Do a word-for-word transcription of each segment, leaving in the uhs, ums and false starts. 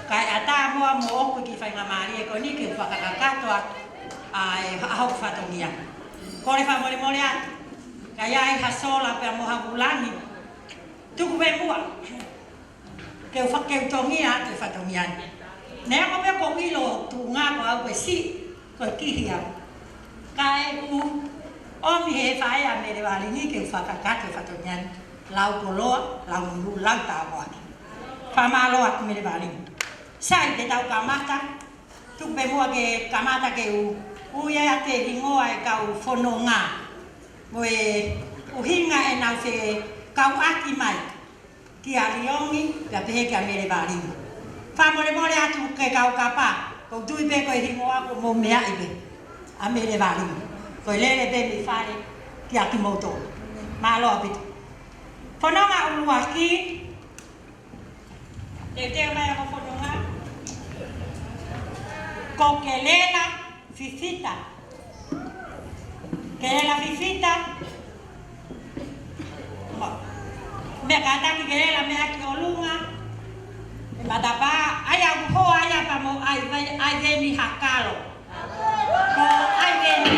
Kae ʻatā muʻa mo ʻoku ki faingamālie ko eni ke fakakakato atu ʻa e ʻaho fatongia. Kole fakamolemole atu. Ka ʻi ai ha sola pea mo ha vūlangi, tuku pē muʻa ke u fa-, ke u tongia atu e fatongia ni. Neongo pē ʻoku ou ʻilo tuʻunga ko au pē si, ko e kihi au. Kae u ʻomi he faʻē ʻa Mele Valingi ke u fakakakato e fatongia ni. Lau koloa, lau mulu, lau tāpuaki. Fakamālō atu Mele Valingi. Sai, te tau kamata, tuku pē muʻa ke kamata ke u ui atu e hingoa e kau fononga. Mo e ʻuhinga ʻenau fekauʻaki mai kia Liongi, pea pehē kia Mele Valingi. Fakamolemole atu ki he kau kapa, ʻoku ou tui pē ko e hingoa ʻoku mou meaʻi pē, ʻa Mele Valingi. Ko e lele pē mei fale kia kimoutolu. Mālō ʻaupito. Fononga ʻuluaki, teuteu mai ʻa e fononga. Ko Kelela Fifita. Kelela Fifita. Mo, meʻa kātaki Kelela meʻa ki ʻolunga. ʻE matapā, ʻai au hoa ia pea mo ʻAi-, ʻAi-, ʻAiveni Hakalo. Ko ʻAiveni.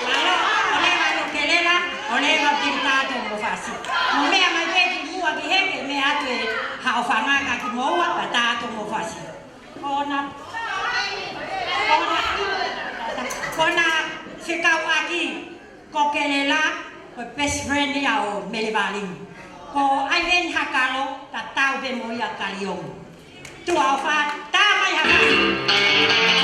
Mālō, ʻoua leva ʻo Kelela, ʻoua leva ʻo Teri Tato mo Fasi. Mo meʻa mai pē ki muʻa ki heni, meʻa atu e haʻofanga kia kimoua, pea Tato mo Fasi. Ko ʻena, ko ʻena, ko ʻena fekauʻaki, ko Kelela, ko e best friend ia ʻo Mele Valingi. Ko ʻAiveni Hakalo, tatau pē mo ia kia Liongi. Tuʻa ʻofa, tā mai ha fasi.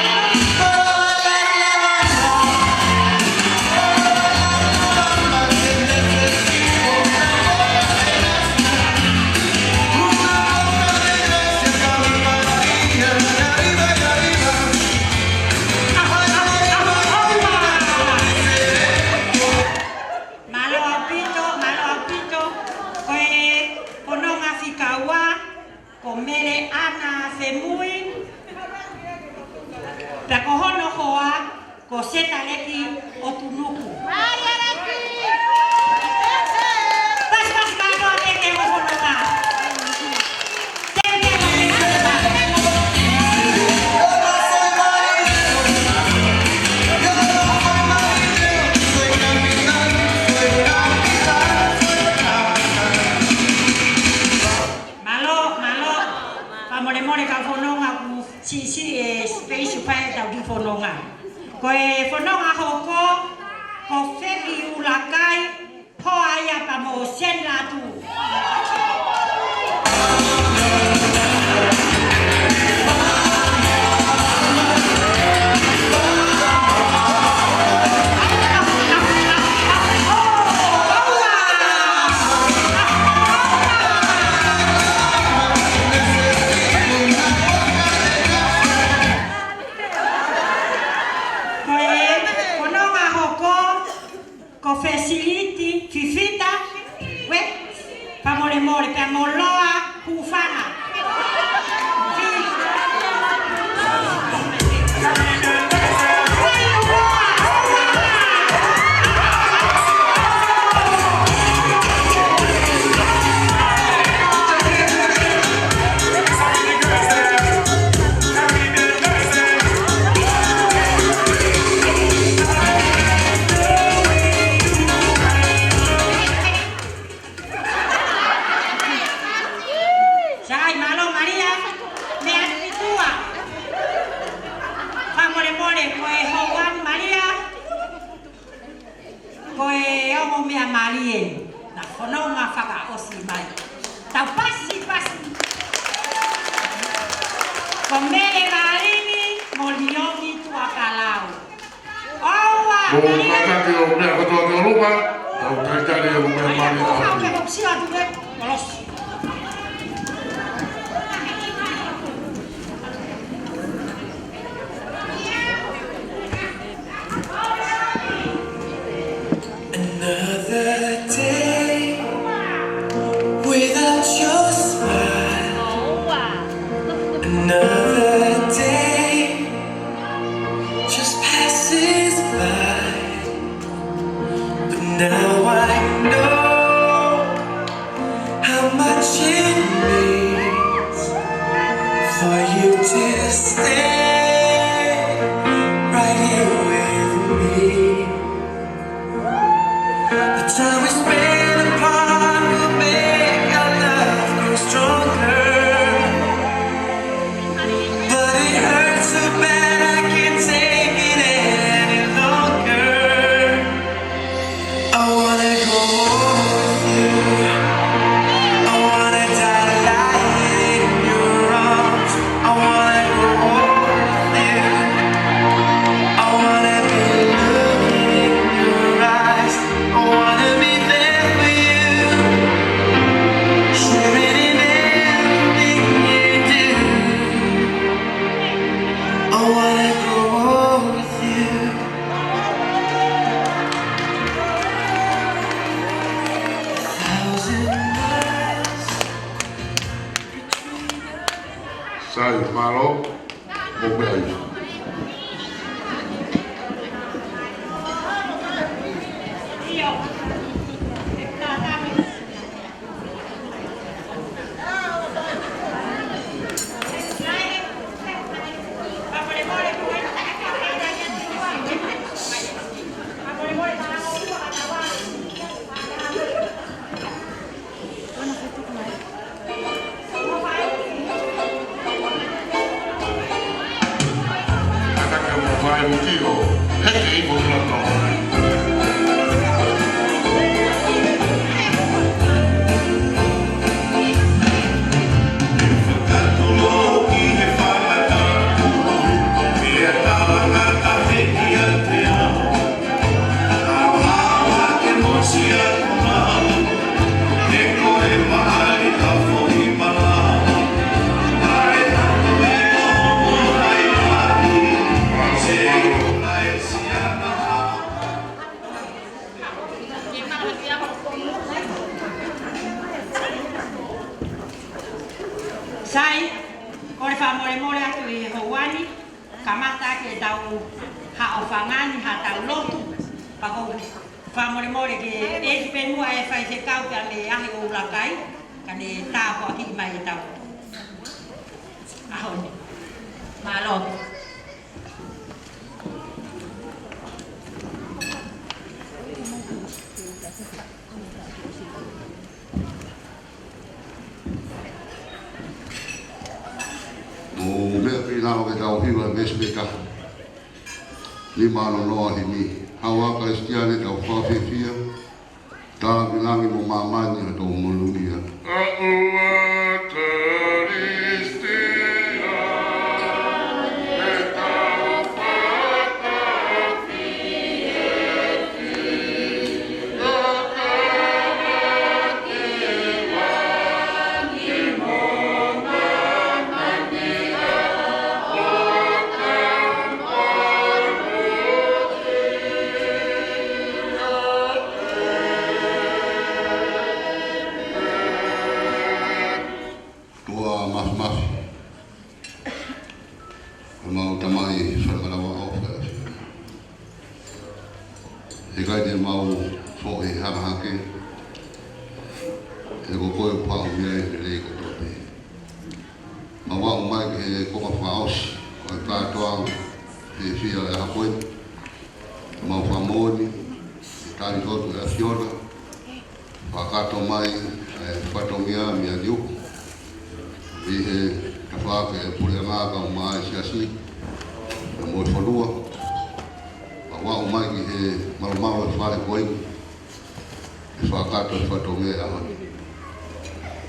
Mālō ʻaupito, mālō ʻaupito. Ko e fononga fika ua, ko Mele ʻAna Femui. Pea ko hono hoa, ko Setaleki ʻOtunuku. Pasipasi kātoa pē ki he fononga. Mālō, mālō. Fakamolemole kau fononga ʻoku siʻisiʻi e space ʻoku fai ai ʻetau kiʻi fononga. Ko e fononga hoko, ko Feki Ulakai, hoa ia pea mo Sen Latu. Ko e fononga hoko, ko Fesiliti Fifita, ue, fakamolemole, pea mo Loa Hufanga. Sai, mālō Malia, meʻa atu ki tuʻa. Fakamolemole, ko e houʻeiki Malia, ko e ongo meʻa mālie, naʻa fononga fakaʻosi mai. Tau pasipasi. Ko Mele Valingi mo Liongi Tuʻakalau. ʻOua, mou kātaki ʻo meʻa kotoa ki ʻolunga, tau talitali ʻo meʻa mālie atu. Another day without your smile. Another day just passes by. But now I know how much Stay right here with me. The time we spend apart will make our love grow stronger. But it hurts so bad, I can't take it any longer. I wanna go with you. I wanna die lying in your arms. I wanna go with you. I wanna be looking in your eyes. I wanna be there for you. Sharing in everything you do. I wanna go with you. Sai, mālō, mou meʻa ai. Sai, kole fakamolemole atu ʻi he houa ni, kamata ke tau haʻofangani haʻatau lotu, pea ʻoku ou fakamolemole ke ʻEiki Penua ʻe faifekau pea mei he ʻaho ʻo ʻuluaki, ka ne tāpuakiʻi mai ʻetau ʻaho ni. Mālō. Mou meʻa pē ʻi he lau ke tau hiva e veesi pē taha. Nima ono noa himi. Haʻu ā Kalisitiane, tau fakafiefia. Tala ki langi mo māmani ʻa hoʻo moʻoni ia. ʻA ʻUa Kalisitiane, tau fakafiefia. Tuʻa māfimafi. Ko ʻemau Tamai fai malava ʻo fai. ʻIkai te mau foʻi hanga hake. He ko koe ʻoku paʻu mei ai e lelei kotoa pē. Mau aʻu mai ki he konga fakaʻosi ʻo e kātoanga fiefia ʻo e ʻaho ko eni. Mau fakamoʻoni, ʻe tali atu ʻe he ʻAfiona, fakakakato mai ʻa e fatongia mei ʻapi ʻoku ʻi he tafaʻaki ʻo e puleʻanga kae ʻumaʻā e siasi, pea mo e fonua. Mau aʻu mai ki he malumalu ʻo e fale ko eni, ʻe fakakakato e fatongia ʻo e ʻaho ni.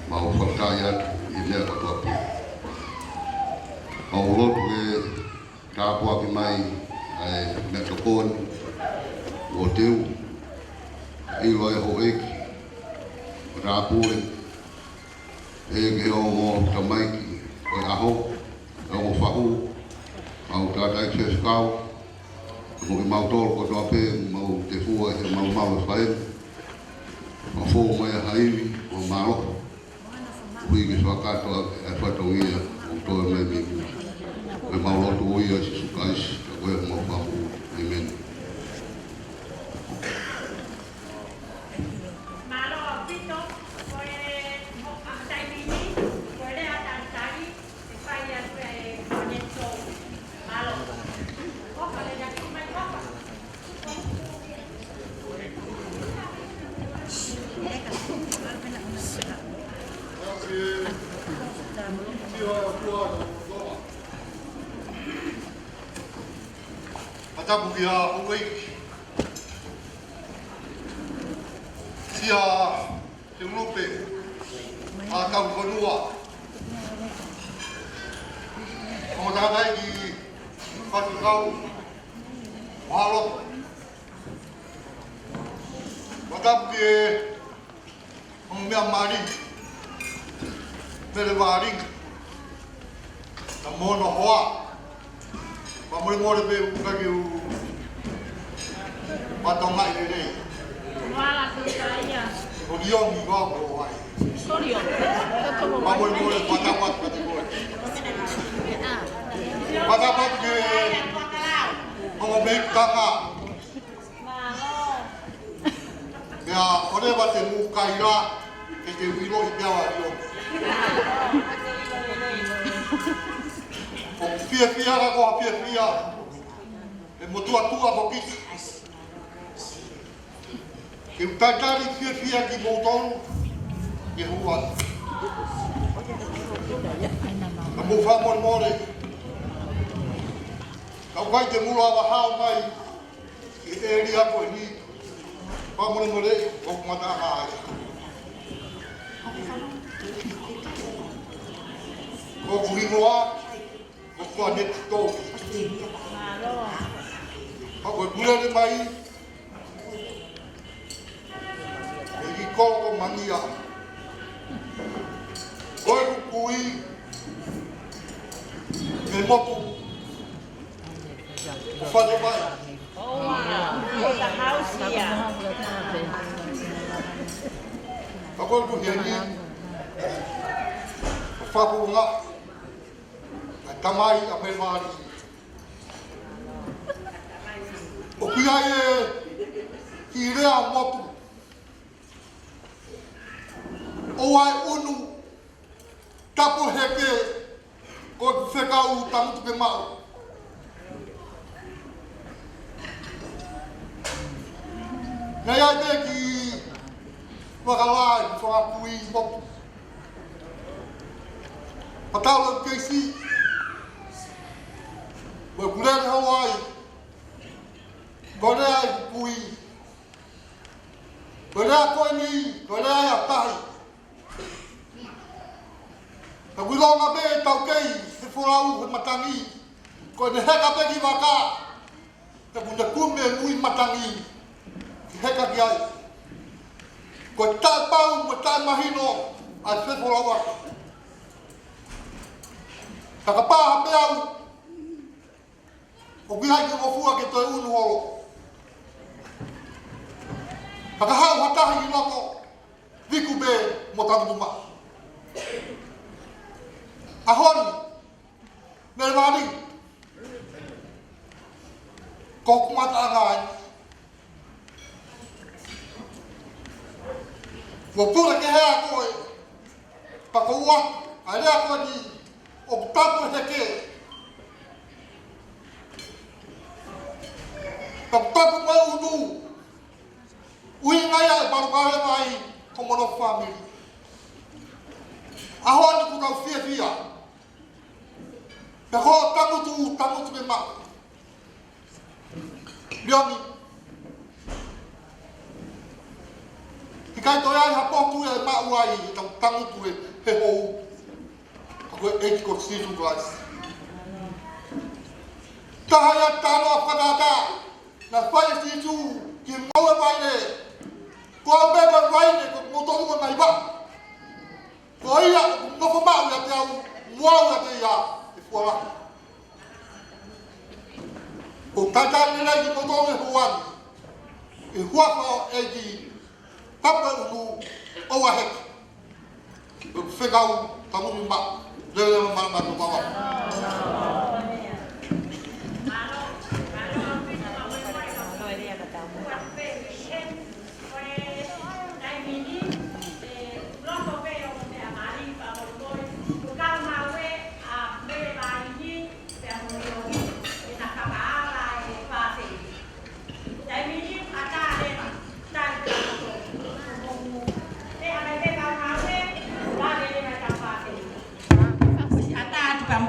Mau fakafetaʻi atu ʻi he meʻa kotoa pē. Mau lotu ke tāpuaki mai ʻa e meʻatokoni ʻo teu, ʻilo ʻe houʻeiki, ʻo tāpule, ʻe ke ongo tamaiki ʻo e ʻaho, ʻe ongo fahu, mau tātai fefekau, mo kimautolu kotoa pē, mau tefua he malumalu ʻo e fale ni, mau fou mai ʻa ha ivi, mau mālō. Ui ke fakakakato ʻa e fatongia ʻoku toe mai mei muli. Ko ʻemau lotu ʻi he huafa ʻo Sīsū Kalaisi, ko homau Fakamoʻui. ʻĒmeni. Mālō ʻaupito, ko e, ʻa, taimi ni, ko e lea talitali, ʻe fai atu ʻe he Konieti. Fakatapu kia Houʻeiki Sia Teulupe, ʻa Taufonua, ʻo tangataʻeiki Faifekau Mahalo. Fakatapu ki he ongo meʻa mali, Mele Vālingi, na mono hoa. Fakamolemole pē ʻoku ʻikai ke u fakatokangaʻi lelei. ʻO liongi wau ko ai. Fakamolemole, fakatapu atu kiate koe. Fakatapu atu ki he ongo mei kanga. Pea ʻoua te mou kaila, ke te ʻilo ʻi pea wa ʻio. ʻOku fiefia ka ko ha fiefia, ʻe motuʻa tuʻa ko kisi. Ke u talitali fiefia kimoutolu, ke hua. Ka mou fakamolemole. Ka ʻoku ʻikai te mou lava hao mai ki he ʻēlia ko eni. Fakamolemole, ʻoku mataʻanga ai. ʻOku hingoa ko Kuaneti Toki. Ka ko e kulele mai ʻe ʻi Kolokomangia. Ko e kui mei motu ʻo Falemai. Ka ko e kui heni ʻo Fapunga. ʻA e tamai ʻa Mele Vālingi. ʻOku ʻi ai e kiʻi lea motu. ʻOua ʻe ʻunu tapu heke ko e fekau tangutu ke maʻu. Naʻe ʻi ai pē kiʻi fakalahi, fakakui motu. Patau e keisi, ko e kulele Hawaiʻi, ko e lea ʻa e kui, ko e lea ko eni, ko e lea ʻa e tahi. Ka ʻoku ʻilonga pē ʻe taukei he folau he matangi, ko ʻene heka pē ki vaka, ka ʻoku ne kumi e nui matangi ke heka ki ai. Ko e taʻepau mo e taʻemahino ʻa e fefolauʻaki. Ka kapau ha pē au, ʻoku ʻi ai ke ngofua ke toe ʻunu holo. Ka ka haʻu ha tahi ki loto, viku pē mo tangutu maʻu. ʻAho ni, Mele Vālingi, ko hoku mataʻanga eni. Kuo pule kehe ʻa koe, pea ko ʻeku ʻai ʻa e lea ko eni, ʻoku tapu heke, ʻoku tapu mo ʻunu. ʻUhinga ia e palopalema mai ʻa homo fāmili. ʻAho ni ʻoku tau fiefia. Pea ko e tangutu, tangutu ke maʻu. Liongi. ʻIkai toe ʻi ai ha potu ʻe maʻu ai ʻetau tangutu he, he hou. Ka ko e ʻEiki ko Sīsū Kalaisi. Taha ia e talanoa fakatātā naʻe fai ʻe Sīsū ki he ngoue vaine. Ko au pē ko e vaine, ko moutolu ko e ngaahi vaʻa. Ko ia ʻoku nofo maʻu ʻiate au, mo au ʻiate ia, ʻe fua lahi. ʻOku talitali lelei kimoutolu he houa ni, ʻi he huafa ʻo e ʻEiki, tapu ʻunu, ʻoua heke. ʻOku fekau, tangutu maʻu, lele ma ma ma ma.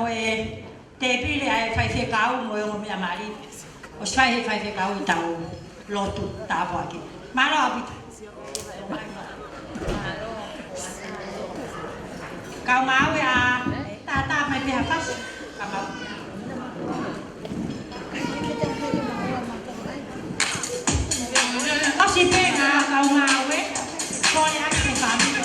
Ko e tēpile ʻa e faifekau mo e ongo meʻa mali. ʻOsi fai he faifekau ʻetau lotu tāpuaki. Mālō ʻaupito. Kau ngāue ʻa, tātā mai pē ha fasi. Kau ngāue. ʻOsi pē ngā kau ngāue, kole atu ke fāmili.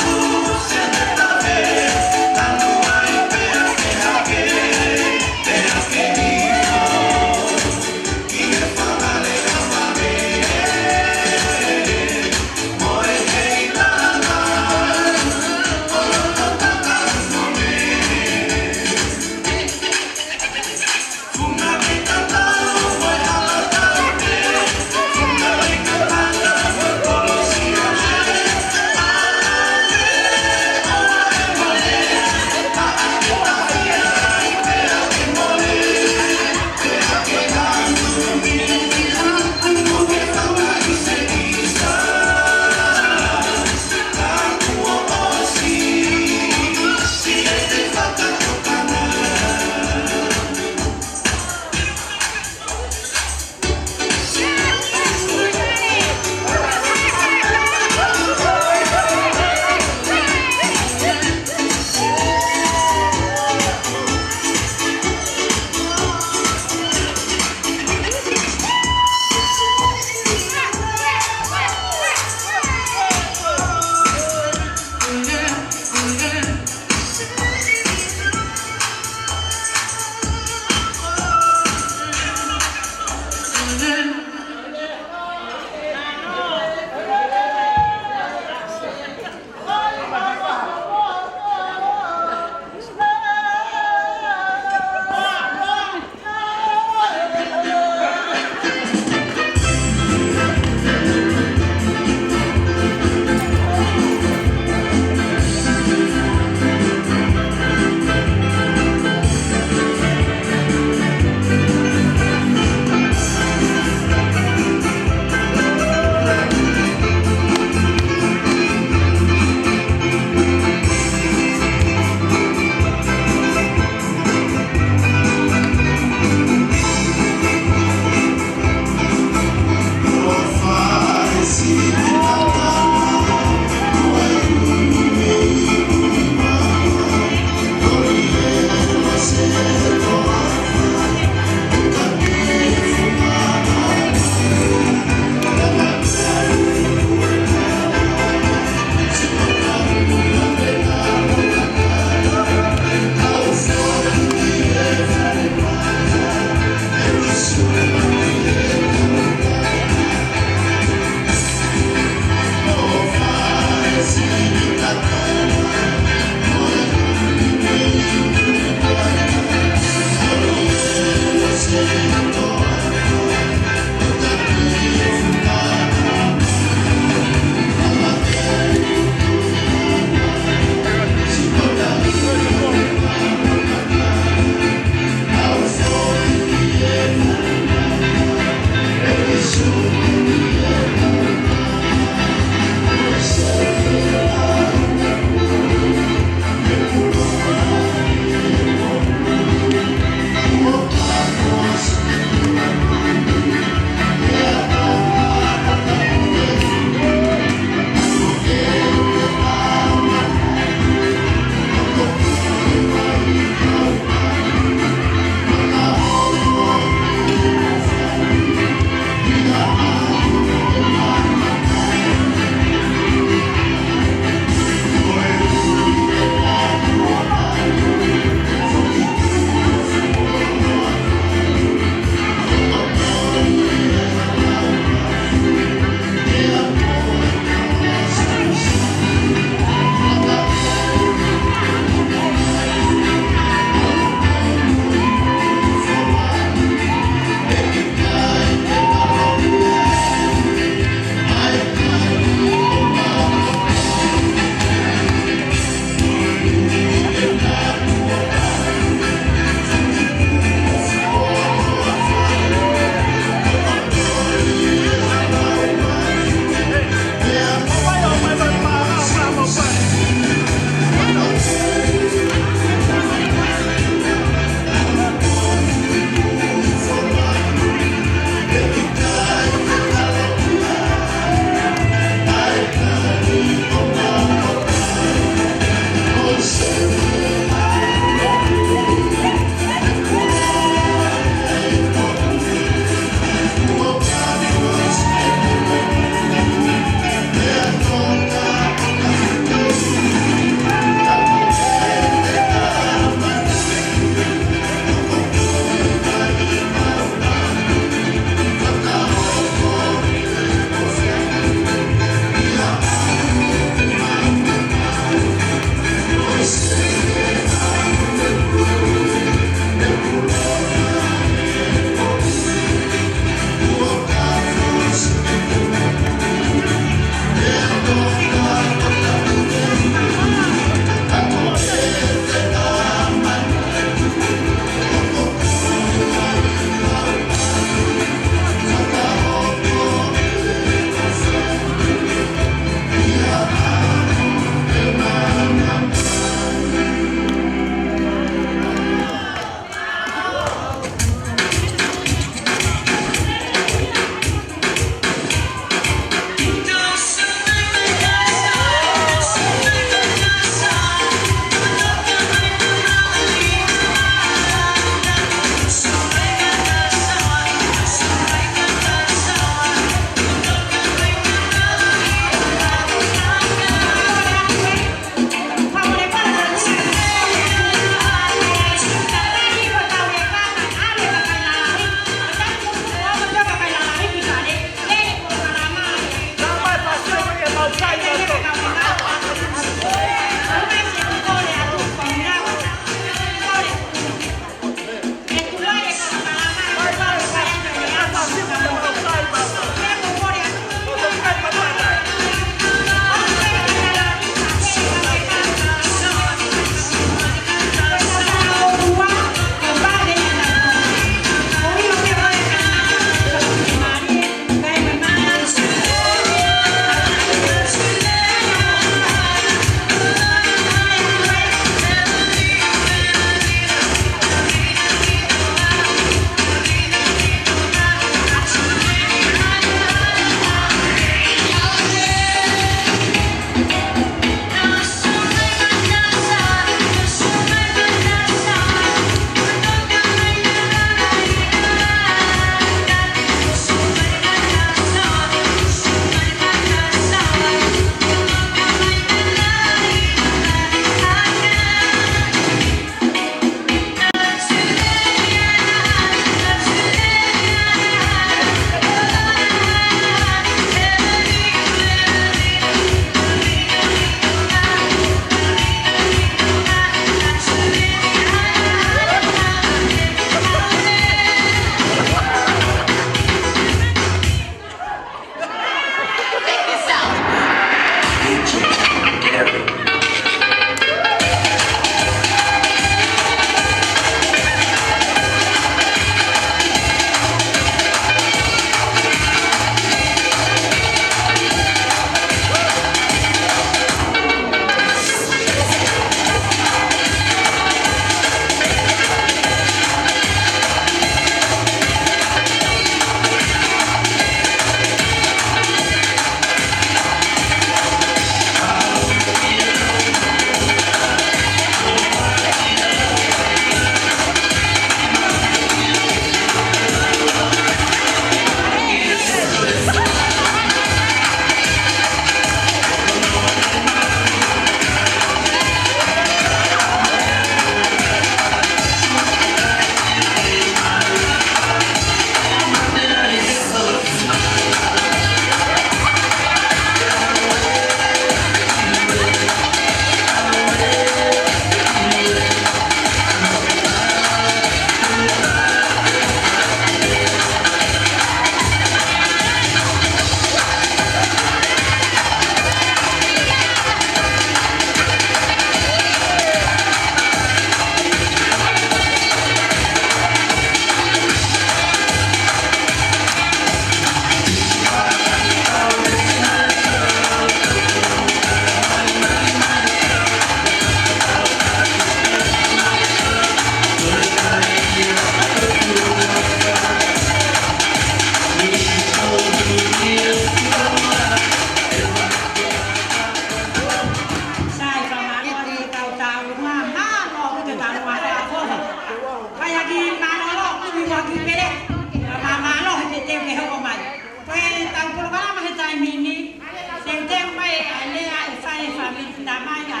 Tamai ʻa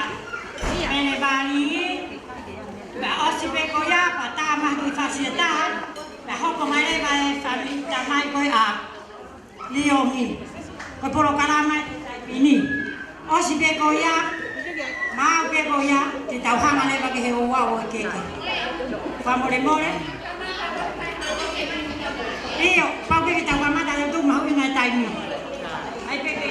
Mele Vālingi, pea ʻosi pē ko ia, pea tā mai ki he fasi ʻe taha, pea hoko mai leva e fāmili tamai ko ia ʻa Liongi. Ko e polokalama ʻi ni. ʻOsi pē ko ia, maʻu pē ko ia, te tau hanga leva ki he ouau ʻo e keke. Fakamolemole. ʻIo, pau pē ke tau kamata, ʻe tuʻu mahuʻinga e taimi. ʻAi pē ke,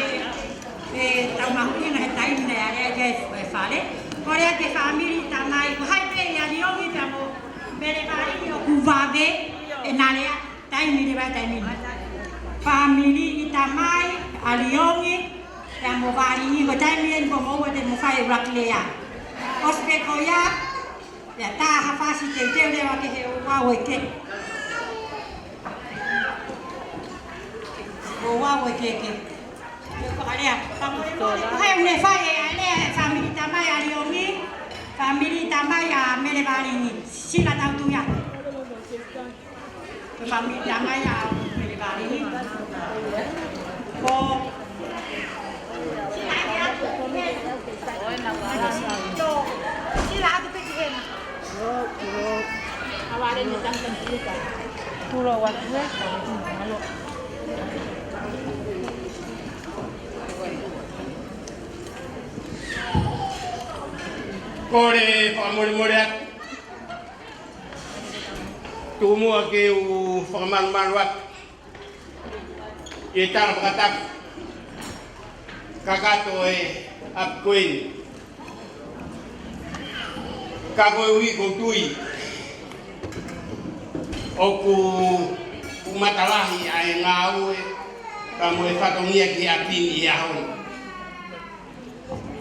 ke tau mahuʻinga he taimi naʻe ʻi ai e fale. Ko e lea ki he fāmili tamai, ko hai pē ʻia Liongi pea mo Mele Vālingi ʻoku vave ʻena lea, taimi leva taimi ni. Fāmili tamai ʻa Liongi pea mo Vālingi, ko e taimi eni ko moua te mo fai ʻuluaki lea. ʻOsi pē ko ia, pea tā ha fasi teuteu leva ki he ouau ʻo e keke. Ouau ʻo e keke. Ko e fakalea, fakamolemole, ko hai ʻoku ne fai e lea he fāmili tamai ʻa Liongi, fāmili tamai ʻa Mele Vālingi, sila tautuia. Ko e fāmili tamai ʻa Mele Vālingi. Ko, sila atu pē ki hena. Puro wakue. Kole fakamolemole atu. Tuku muʻa ke u fakamalumalu atu ʻi he tala fakatapu kakato ʻa e ʻapi ko eni. Ka koeʻuhi ko u tui ʻoku, ʻoku matalahi ʻa e ngāue pea mo e fatongia ki he ʻapi ni ʻi he ʻaho ni.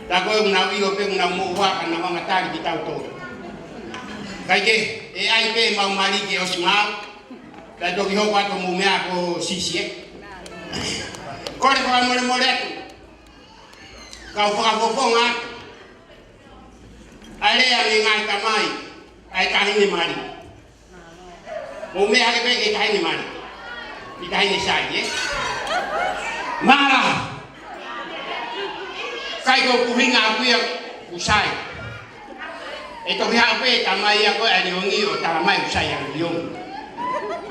Tā ko ē ʻoku nau ʻilo pē ʻoku nau moʻua ka nau anga tali kitautolu. Kae kehe, ʻe ʻai pē ʻemau mali ke ʻosi maʻu, pea toki hoko atu hoʻomou meʻa ko Sisi ē. Kole fakamolemole atu. Kau fakafofonga atu ʻa e lea mei he ngaahi tamai ʻa e taʻahine mali. Mou meʻa hake pē ki he taʻahine mali. Ki he taʻahine sai, ē? Mālō. Kai ko e ʻuhinga ʻaku ia ʻoku sai. ʻE toki haʻu pē tamai ia ko ē ʻa Liongi ʻo tala mai ʻoku sai ʻa Liongi.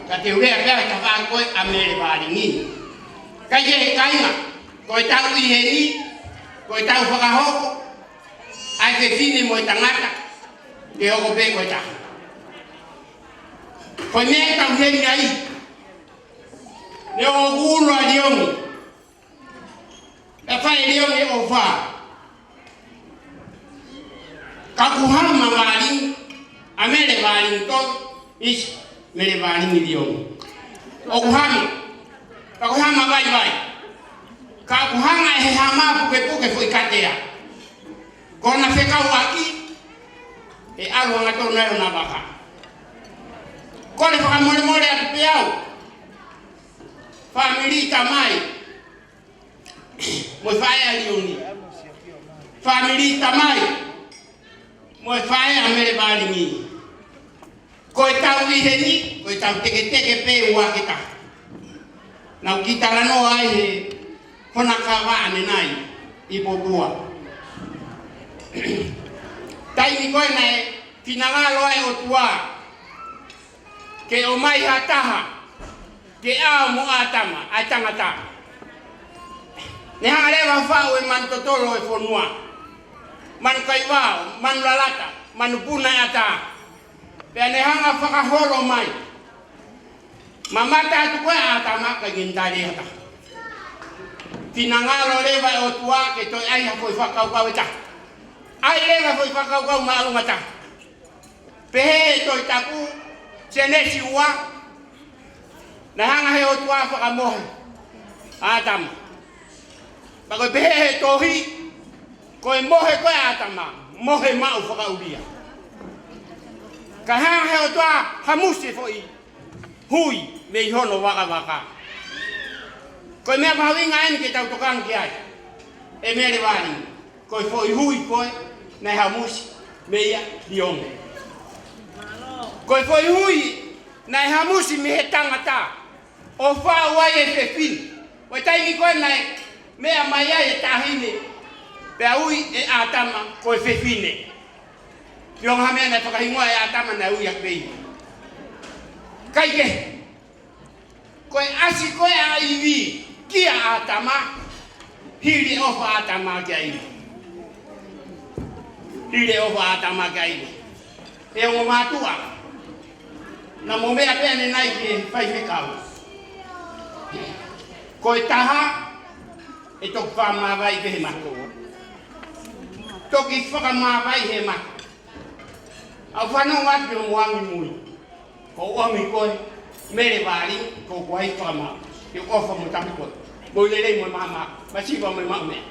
Ka te u lea pē ʻa e tafaʻaki ko ē ʻa Mele Vālingi. Kae kehe kāinga, ko e tau ʻi heni, ko e tau fakahoko ʻa e fefine mo e tangata, ke hoko pē ko e taha. Ko e meʻa ʻe tau heni ai. Neongo ʻoku ulo ʻa Liongi, ʻe fai ʻe Liongi ʻofa, ka ʻoku hama Vālingi, ʻa Mele Vālingi Tohi, ʻIsi, Mele Vālingi Liongi. ʻOku hama. Ka ʻoku hama vaivai. Ka ʻoku hanga ʻe he hama pukepuke foʻi katea. Ko ʻena fekauʻaki, ʻe ʻalu hangatonu ai ʻona vaka. Kole fakamolemole atu pē au. Fāmili tamai mo e faʻē ʻa Liongi. Fāmili tamai mo e faʻē ʻa Mele Vālingi. Ko e tau ʻi heni, ko e tau teketeke pē ua ke taha. Naʻá ku kiʻi talanoa ai he konga kava ʻanenai ʻi Potua. Taimi ko ē naʻe finangalo ai ʻOtua ke ʻomai ha taha ke ʻao mo ʻĀtama, ʻa e tangata. Ne hanga leva ʻo faʻu e manu totolo ʻo e fonua. Manu kaivao, manu lalata, manu puna ʻe ʻatā. Pea ne hanga ʻo fakaholo mai. Mamata atu ko ē ʻa ʻĀtama kae ʻikai ke ne tali ha taha. Finangalo leva e ʻOtua ke toe ʻai ha foʻi fakakaukau ʻe taha. ʻAi leva foʻi fakakaukau māʻolunga taha. Pehē he Tohi Tapu, Sēnesi ua, naʻe hanga he ʻOtua ʻo fakamohe ʻa ʻĀtama. Pea ko e pehē he tohi, ko e mohe ko ē ʻa ʻĀtama, mohe maʻu fakaʻulia. Kae hanga he ʻOtua ʻo hamusi e foʻi hui mei hono vakavaka. Ko e meʻa mahuʻinga eni ke tau tokanga ki ai, ʻe Mele Vālingi. Ko e foʻi hui ko ē naʻe hamusi meia Liongi. Ko e foʻi hui naʻe hamusi mei he tangata ʻo faʻu ai e fefine. Ko e taimi ko ē naʻe meʻa mai ai e taʻahine Pea ui ʻe ʻĀtama ko e fefine. Pea ʻi ai ha meʻa naʻe fakahingoa ʻe ʻĀtama naʻe ui ʻaki pē ia. Kae kehe, ko e ʻasi ko ē ʻa ʻIvi kia ʻĀtama, hili ʻofa ʻa ʻĀtama kia ʻIvi. Hili ʻofa ʻa ʻĀtama kia ʻIvi. ʻE ongo mātuʻa, naʻa mo meʻa pē ʻanenai ki he faifekau. Ko e taha, ʻe toki fakamāvae pē he mate. Toki fakamāvae he mate. ʻOku ou fanongo atu ki hoʻomo ʻomi mui. Ko hoʻo ʻomi koe, Mele Vālingi, ko koe ʻoku fakamāvae. Ke ʻofa mo tauhi koe. Moʻui lelei mo maama, masiva mo maʻu meʻa.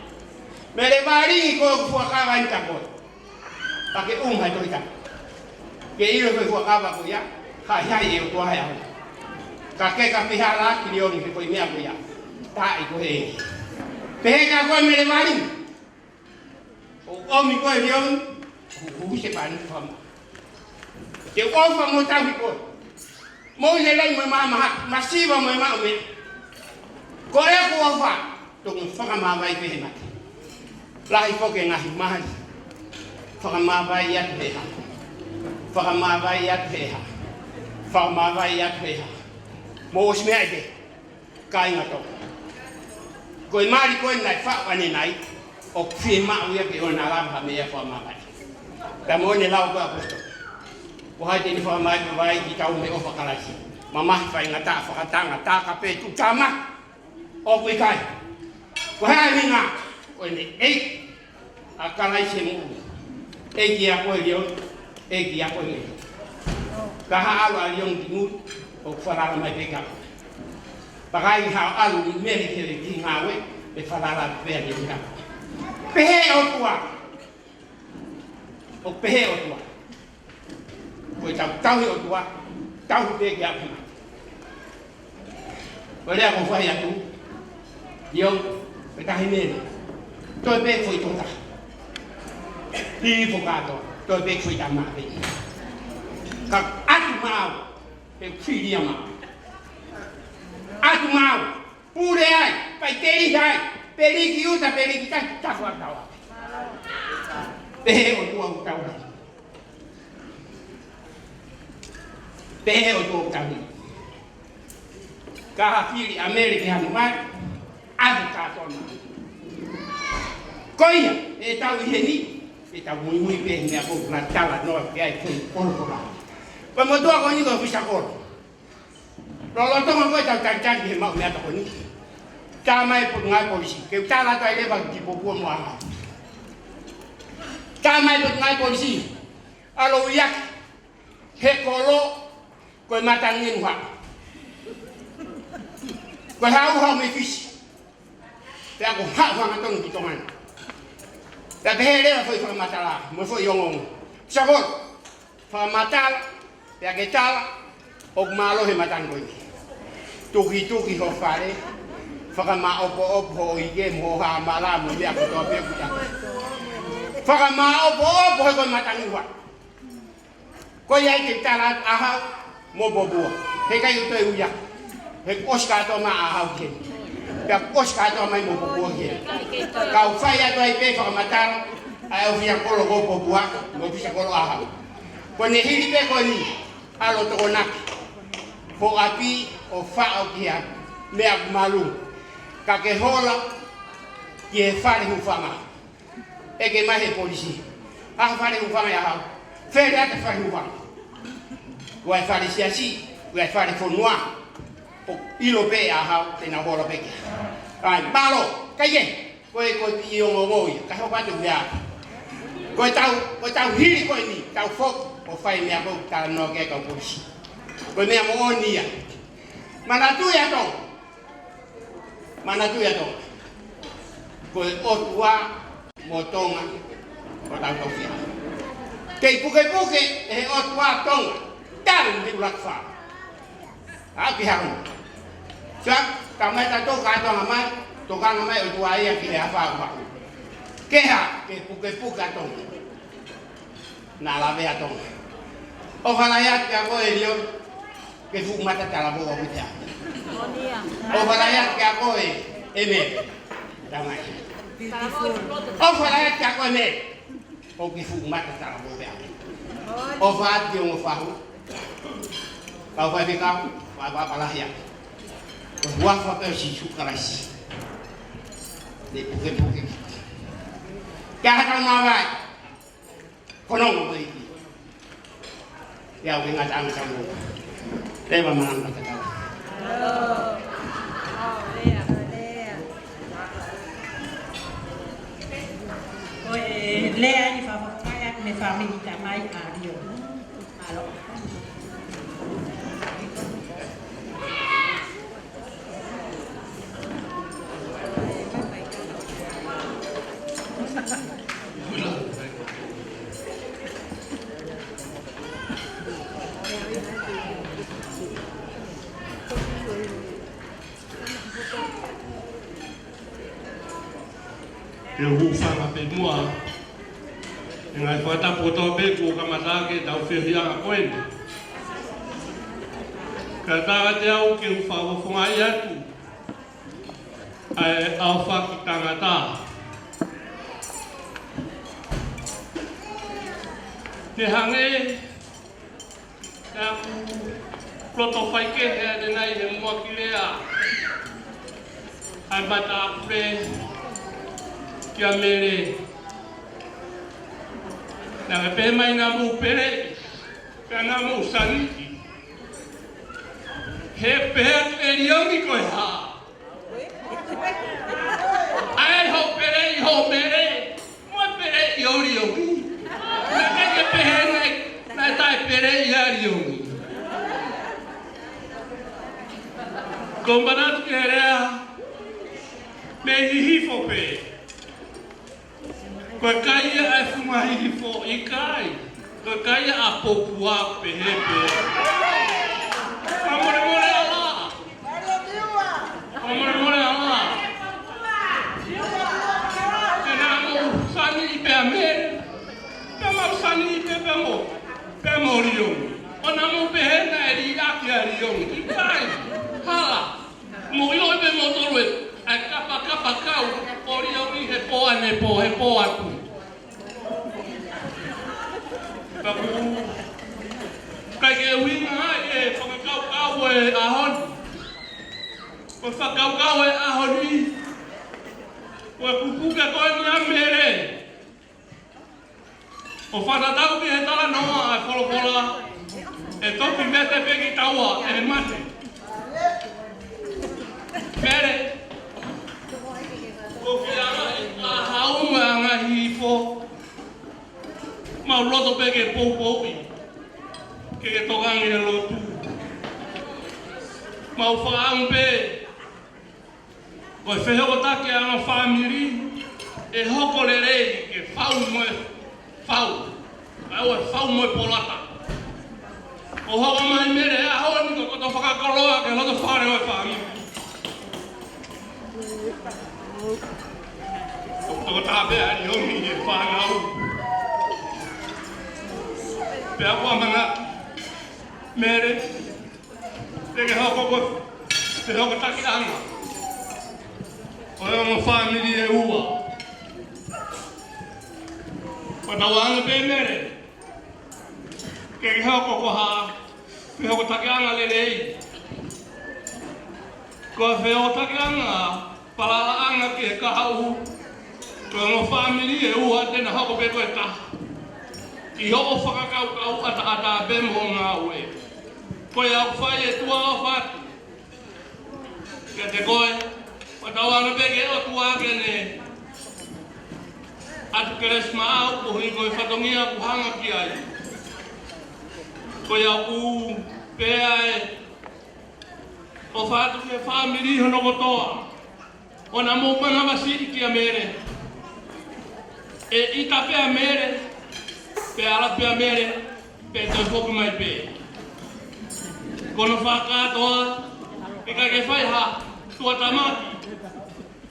Mele Vālingi, ko hoku fuakava ʻeni kia koe. Pea ke ʻuma he tohi tapu. Ke ʻilo ko e fuakava ko ia, haʻihaʻi ʻe he ʻOtua ʻe au. Ka ke ka fihalaaki Lioni he ko e meʻa ko ia. Taʻi ko e. Pehē kia koe Mele Vālingi. ʻOku ʻomi koe Lioni, ʻoku, ʻoku se pani fama. Ke ʻofa mo tauhi koe. Moʻui lelei mo maama, masiva mo maʻu meʻa. Ko ʻeku ʻofa, toki fakamāvae pē he mate. Lahi foki e ngaahi mali. Fakamāvae atu he hā. Fakamāvae atu he hā. Fakamāvae atu he hā. Mou ʻosi meaʻi pē. Kāinga Tonga. Ko e mali ko ē naʻe faʻu ʻanenai, ʻoku fiemaʻu ia ke ʻoua naʻa lava ha meʻa fakamāvae. Pea mo ʻene lau ko ē ʻapositolo. Ko hai te ne fakamāvae kitaua mei he ʻofa ʻa Kalaisi. Mamahi, faingataʻa, fakatanga, taka pē, tuʻu tama. ʻOku ʻikai. Ko e hā e ʻuhinga? Ko ʻene ʻEiki ʻa Kalaisi he moʻui. ʻEiki ʻa koe Lioni, ʻEiki ʻa koe Mele. Ka haʻu ʻa Lioni ki mui, ʻoku falala mai pē kia koe. Pea ka ʻi ai haʻo ʻalu ʻi Mele ki he kiʻi ngāue, ʻe falala pē ʻa Lioni kia koe. Pehē ʻOtua. ʻOku pehē ʻOtua. Ko e tau, tauhi ʻOtua, tauhi pē ke aʻu ki he mate. Ko e lea ʻoku ou fai atu, Lioni, ko e tahi Mele. Toe pē foʻi tokotaha. Hifo kātoa, toe pē foʻi tama pē. Ka ʻatu maʻau, he fili ia maʻau. ʻAtu maʻau, pule ai, fai peli ai, peli ki ʻuta, peli ki tahi, tafu ʻa tau. Pehē ʻOtua ʻoku tau. Pehē ʻOtua ʻoku tau. Ka ha fili ʻa Mele ke hano mai, ʻatu kātoa maʻau. Ko ia, ʻe tau ʻi heni, ʻe tau muimui pē he meʻa ʻoku na talanoa ki ai ko e kolokola. Ko e motuʻa ko eni ko e fisakolo. Lolotonga ko ē ʻetau talitali he maʻu meʻatokoni. Tā mai Potungāue Polisi. Ke u tala atu ai leva ki Popua mo ʻAhau. Tā mai Potungāue Polisi. ʻAlu ʻo ui ʻaki he kolo ko e matangi ʻuha. Ko e hā ʻuha mei Fisi. Pea ko e hā ʻuha hangatonu ki Tonga ni. Pea pehē leva foʻi fakamatala, mo e foʻi ongoongo. Fisakolo. Fakamatala, pea ke tala, ʻoku mālohi e matangi ko eni. Tukituki ho fale, fakamaʻopoʻopo ho ʻoike, mo ho hāmala, mo e meʻa kotoa pē ʻoku ʻi ai. Fakamaʻopoʻopo he ko e matangi ʻuha. Ko ia ai ke tala ʻAhau, mo Popua. He ʻikai ke toe ui ia. He ʻosi kātoa mai ʻAhau ki heni. Pea ʻosi kātoa mai mo Popua ki heni. Ka u fai atu ai pē fakamatala, ʻa e ʻofisa kolo ko Popua, mo e ʻofisa kolo ʻAhau. Ko ʻene hili pē ko eni, ʻalu ʻo tokonaki. Ho ʻapi ʻo faʻo ki ha meʻa malu. Ka ke hola ki he fale hūfanga. ʻEke mai he polisi. ʻA e fale hūfanga ʻia ʻAhau. Fele ʻa e fale hūfanga. ʻOku ʻi ai e fale siasi, ʻoku ʻi ai e fale fonua. ʻOku ʻilo pē ʻe ʻAhau, te nau hola pē ki ai. ʻAi, mālō, kae kehe, ko e, ko e kiʻi ongoongo ia, ka hopa te u meʻa. Ko e tau, ko e tau hili ko eni, tau foki, ʻo fai meʻa ko ē, talanoa ki ai kau polisi. Ko e meʻa moʻoni ia. Manatuʻi ʻa Tonga. Manatuʻi ʻa Tonga. Ko e ʻOtua mo Tonga, ko tau tau fia. Kei pukepuke ʻe he ʻOtua Tonga, talu mei he ʻuluaki fā. ʻAu ki hau. Sa, ka mai ta tō kātoa mai, tō kātoa mai ʻOtua ia ki he afā ʻuha. Ke hā, kei pukepuke ʻa Tonga. Naʻa lave ʻa Tonga. ʻOfa lahi atu kia koe Lioni, ke fuʻu mata talavou ʻaupito. ʻOfa lahi atu kia koe ʻEmeli. Tamai. ʻOfa lahi atu kia koe Mele. ʻOku ke fuʻu mata talavou pē au. ʻOfa atu ki he ongo fahu. Kau faifekau, fakaʻapaʻapa lahi atu. Ko e huafa pē ʻo Sīsū Kalaisi. Ne pukepuke. Kia ha tau mavae. Ko hono ʻuhinga ko e ʻEiki. Ia, ʻoku ngata ʻa e tau. Leva malanga tatau. Ko e lea ni fakafofonga ia mei he fāmili tamai ʻa Lio. Mālō. Ke u hūfanga pē muʻa he ngaahi fakatapu kotoa pē kuo kamata ʻaki ʻetau feohiʻanga ko eni. Kae ʻatā kiate au ke u fakafofongaʻi atu ʻa e ʻaofaki tangata. Ke hangē naʻa ku loto faikehe ʻanenai he muʻaki lea ʻa e matāpule kia Mele. Naʻa ke pehē mai naʻa mou peleʻi, ka naʻa mou saniʻi. He pehē atu ʻe Liongi ko e hā? ʻAi hoʻo peleʻi hoʻo Mele, mo e peleʻi ʻo Liongi. Naʻe ʻikai ke pehē naʻe, naʻe taʻepeleʻi ʻa Liongi. Ko e manatu ki he lea mei Hihifo pē. Ko e kai ia ʻa e funga Hihifo, ʻikai. Ko e kai ia ʻa Popua pehē pē. Fakamolemole ʻaupito. Fakamolemole ʻaupito. Ke naʻa mou saniʻi pē ʻa Mele. Pea mau saniʻi pē pea mo, pea mo Liongi. ʻO naʻa mou pehē naʻe liʻaki ʻa Liongi. ʻIkai. Hala. Mou ʻilo pē moutolu ē, ʻa e kapakapa kau ʻo Liongi he pō ʻanepō, he pō atu. Ka ʻoku ʻikai ke ʻuhinga ia e fakakaukau ʻo e ʻaho ni. Ko e fakakaukau ʻo e ʻaho ni, ko e kupuke ko eni ʻa Mele. ʻO fakatatau ki he talanoa ʻa e folofola, ʻe toki vete pē kitaua ʻe he mate. Mele, ko e anga ʻa e hau mo e anga Hihifo, mau loto pē ke poupouʻi, ke ke tokanga he lotu. Mau fakaʻamu pē ko e fehokotaki ʻa e fāmili ʻe hoko lelei ke fau mo e fau. ʻA e fau mo e polata. ʻO hoko mai Mele he ʻaho ni ko e koto fakakoloa ki he loto fale ʻo e fāmili. Ko e tokotaha pē ʻa Liongi he fānau. Pea ʻoku ou manatu Mele, te ke hoko ko e fehokotakiʻanga ʻo e ongo fāmili ʻe ua. Fakatauange pē Mele, ke ke hoko ko ha fehokotakiʻanga lelei. Ko e fehokotakiʻanga falalaʻanga ki he kahaʻu, ko e ongo fāmili ʻe ua te na hoko pē ko e taha. ʻI hoʻo fakakaukau ʻataʻatā pē mo hoʻo ngāue. Ko ia ʻoku fai e tuʻa ʻofa atu kiate koe, fakatauange pē ki he ʻOtua ke ne ʻatu kelesi maʻau koeʻuhi ko e fatongia ʻoku hanga ki ai. Ko ia ʻoku pehē ʻe ʻofa atu ki he fāmili hono kotoa. ʻOua naʻa mou manavasiʻi kia Mele. ʻE ʻita pē ʻa Mele, pea ala pē ʻa Mele, pea toe foki mai pē. Ko hono fakakātoa, ʻikai ke fai ha tuʻutāmaki,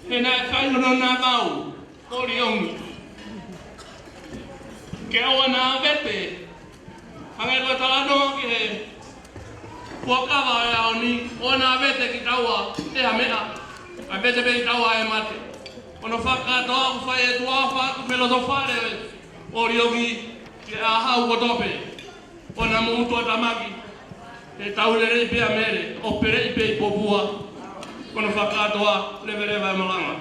he naʻe fai hono nāunau ko Liongi. Ke ʻoua naʻa vete, hangē ko e talanoa ki he fuakava ʻo e ʻaho ni, ʻoua naʻa vete kitaua ʻe ha meʻa, kae vete pē kitaua ʻe he mate. Ko hono fakakātoa ʻoku fai ʻe he tuʻa ʻofa atu mei loto fale ʻo Liongi ki he ʻaho kotoa pē. ʻOku na moʻui tuʻatamaki, ʻe tau lelei pē ʻa Mele, ʻo peleʻi pē ʻi Popua. Ko hono fakakātoa, leveleva e malanga.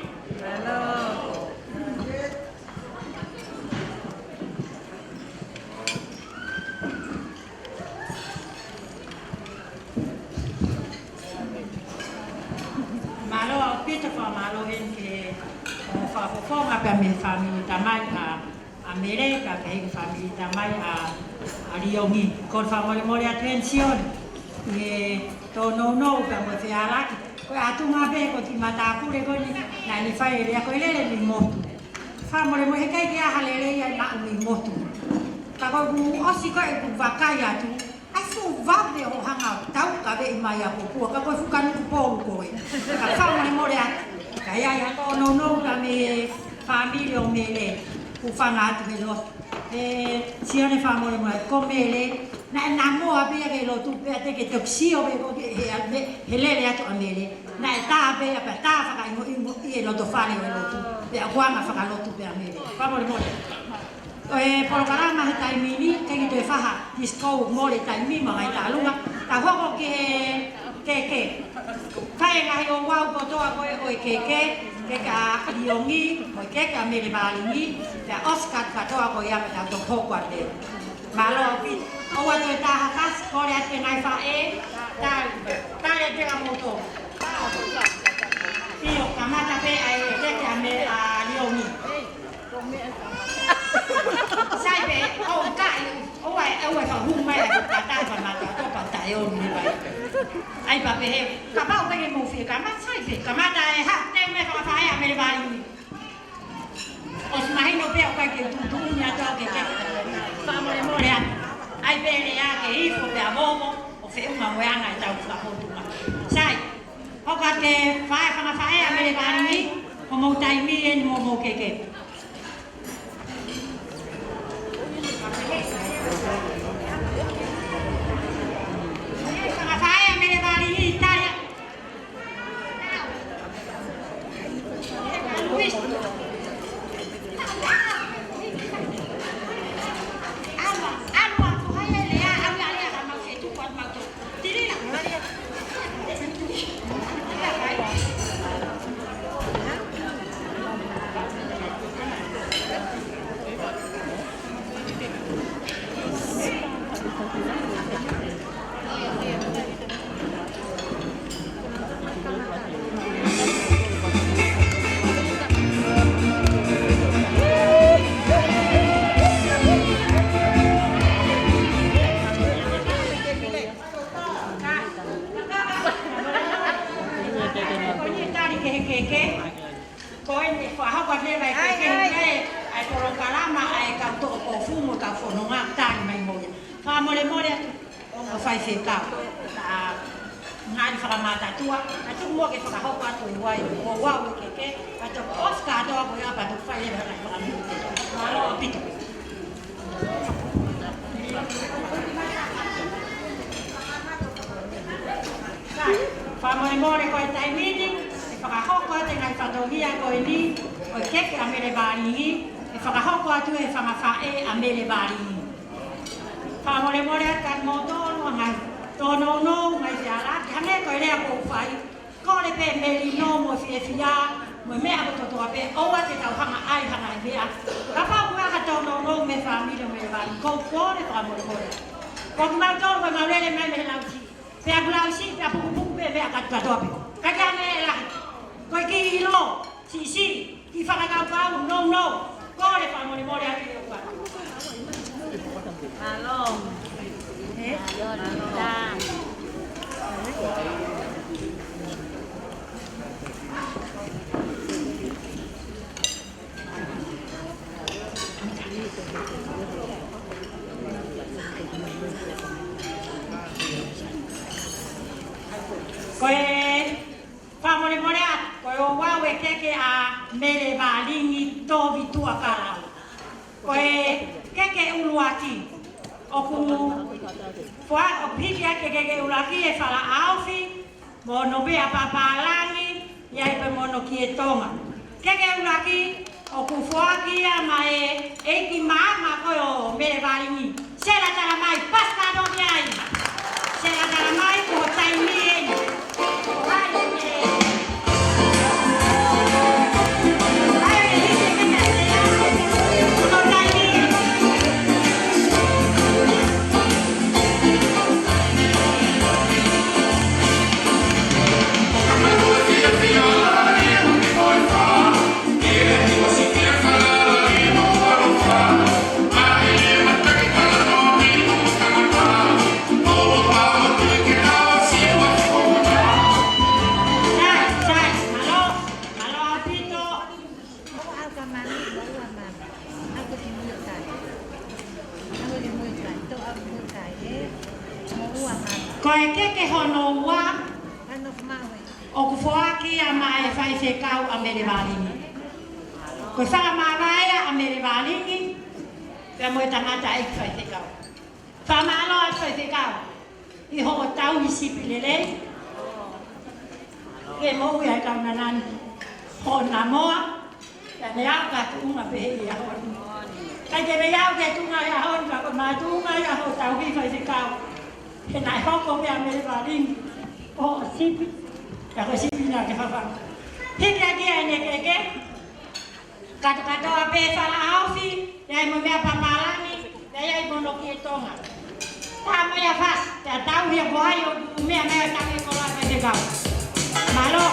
Mālō ʻaupito, fakamālō heni ki he fakafofonga pea mei he fāmili tamai ʻa, ʻa Mele, pea ki he fāmili tamai ʻa, ʻa Liongi. Ko e fakamolemole atu heni Sione, ʻi he tōnounou pea mo e fealaki. Ko e ʻatunga pē ko e kiʻi matāpule ko eni, naʻá ne fai e lea ko e lele mei motu. Fakamolemole, heʻikai ke ʻi ai ha lelei ia ʻi he maʻu mei motu. Ka ko ʻeku ʻosi ko ē ʻeku vakai atu, ʻai fuʻu vave hoʻo hanga ʻo taukaveʻi mai ʻa Popua, ka ko e fuʻu kanuku polu ko ē. Ka fakamolemole atu. Ka ʻi ai ha tōnounou pea mei he fāmili ʻo Mele, ʻoku fanga atu he lotu. ʻE, Sione, fakamolemole atu, ko Mele, naʻe na moa pē ia ki he lotu, pea te ke toki sio pē koe ki he, he, he lele atu ʻa Mele. Naʻe tā pē ia pea tā fakaʻimoʻimo ʻi he loto fale ʻo e lotu. Pea ʻoku anga fakalotu pē ʻa Mele. Fakamolemole. Ko e polokalama he taimi ni, ʻikai ke toe fai ha disco, mole taimi, mou ngaahi tālunga. Tau hoko ki he keke. Fai e ngaahi ouau kotoa ko ē ʻo e keke, keke ʻa Liongi, mo e keke ʻa Mele Valingi, pea ʻosi kātoa ko ia pea tau toki hoko atu. Mālō ʻaupito. ʻOua toe tā ha kasi, kole atu ki he ngaahi faʻē, tali, tali atu kia moutolu. ʻIo, kamata pē ʻa e keke ʻa Mele, ʻa Liongi. Sai pē, ʻo kai, ʻoua, ʻoua ʻe fakahū mai ʻa e kakai pea mata, ʻo pau taʻeoni mai. ʻAi pē pehē, kapau ʻoku ʻikai ke mou fie kamata, sai pē, kamata e ha, te me fakafaʻē ʻa Mele Valingi. ʻOsi mahino pē ʻoku ʻikai ke tuʻutuʻuni atu au ke ke. Fakamolemole atu. ʻAi pē lea ke ifo pea vovo, ʻo feʻunga mo e anga ʻetau fakapotunga. Sai, hoko atu ke fai fakafaʻē ʻa Mele Valingi, ko hoʻomou taimi eni mo hoʻomou keke. Fakafaʻē ʻa Mele Valingi, tali. Ko eni, fakahoko atu leva e keke, ʻa e polokalama ʻa e kau toʻo kofu mo e kau fononga, tali mai mo ia. Fakamolemole atu, ongo faifekau. Ka ngali fakamatatua, ka tuku muʻa ke fakahoko atu e ouau, ouau e keke, ka toki ʻosi kātoa ko ia pea toki fai leva e ngaahi fakamolemole. Mālō ʻaupito. Fakamolemole ko e taimi ni, ʻe fakahoko atu e ngaahi fatongia ko eni, ko e keke ʻa Mele Valingi, ʻe fakahoko atu ʻe he fanga faʻē ʻa Mele Valingi. Fakamolemole atu kia moutolu, ngaahi tōnounou, ngaahi fealaki, hangē ko e lea kuo u fai, kole pē melino mo e fiefia, mo e meʻa kotoa pē, ʻoua te tau hanga ʻai ha ngaahi meʻa. Kapau ʻoku ʻi ai ha tōnounou mei he fāmili ʻo Mele Valingi, ʻoku ou kole fakamolemole. Ko kimautolu ko e mau lele mai mei he lausiʻi. Pea ʻoku lausiʻi, pea pukupuku pē meʻa kātoa pē. Ka ʻikai ke ʻi ai ha meʻa lahi. Ko e kiʻi ʻilo, siʻisiʻi, kiʻi fakakaukau, nounou. Kole fakamolemole atu ki he ʻOtua. Mālō. Ē? Mālō. Ko e fakamolemole atu, ko e ouau e keke ʻa Mele Valingi Tovi Tuʻakalau. Ko e keke ʻuluaki, ʻoku fua, ʻoku hiki ʻaki e keke ʻuluaki ʻe Falaʻaofi, mo hono meʻa pāpālangi, ʻi ai pē mo hono kie tonga. Keke ʻuluaki, ʻoku foaki ia maʻa e ʻEiki Maama ko ē ʻo Melevalingi. Sela tala mai, pasi kātoa ki ai. Sela tala mai, ko e taimi eni. Hai, ē. Hai, ē, hiki mena, ē, ko e taimi eni. Sai, sai, mālō, mālō ʻaupito. Moʻua ʻalu ka mami, moʻua mami. ʻAlu ki mui kai. ʻAlu ki mui kai. Tō ʻalu mui kai, ē. Moʻua mami. Ko e keke hono ua. Ano mawe. ʻOku foaki ia maʻa e faifekau ʻa Melevalingi. Ko e fakamāvae ia ʻa Melevalingi, pea mo e tangataʻeiki faifekau. Fakamālō atu faifekau, ʻi hoʻo tauhi sipi lelei, ke moʻui ai kaunanani, hoʻo namoa, pea ne aʻu ki he tuʻunga pehē ʻi he ʻaho ni. Kae ke mei aʻu ki he tuʻunga ʻi he ʻaho ni, ka ko e makatuʻunga ia hoʻo tauhi faifekau. He naʻe hoko pē ʻa Melevalingi ko hoʻo sipi, ka ko e sipi naʻa ke fafanga. Hiki hake ʻa ʻene keke, katokatoa pē fala ʻaofi, ʻi ai mo e meʻa papālangi, ʻi ai mo hono kie tonga. Tā mo ia fasi, tā tauhi ʻa ko hai ʻoku meʻa meʻa tangi ko la faifekau. Mālō.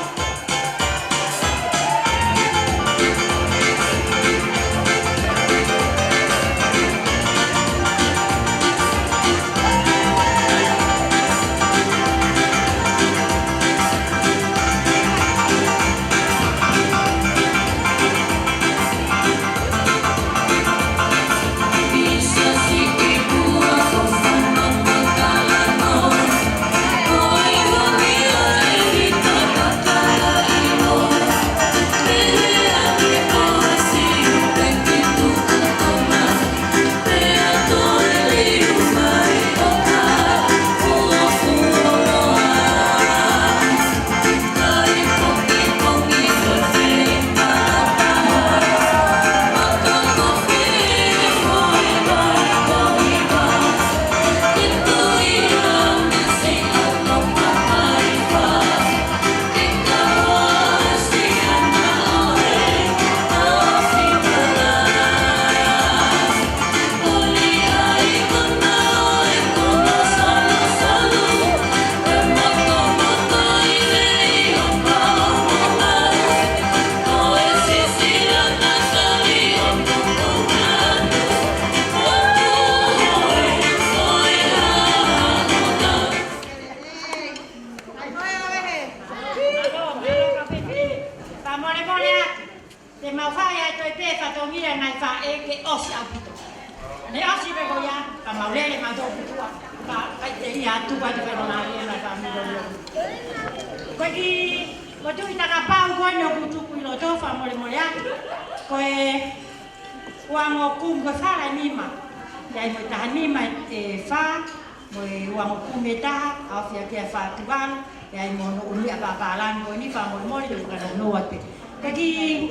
Fakamolemole atu. Te mau fai atu e pē fatongia nai faʻē ke ʻosi ʻaupito. Ne ʻosi pē ko ia, ka mau lele mau tō putua. Ka kai te ia atu ka te fai nā ia nai faʻē mo ia. Ko e kiʻi, ko e tuʻi takapau ko eni ʻoku tuku ʻi loto fakamolemole atu. Ko e uango kumi ko e fala ʻe nima. ʻI ai mo e taha nima ʻe fā. Mo e uango kumi ʻe taha, ʻaofia ki he fā tuvalu, ʻi ai mo hono ʻumiʻa papālangi ko eni fakamolemole, ʻoku ka nono atu. Ka kiʻi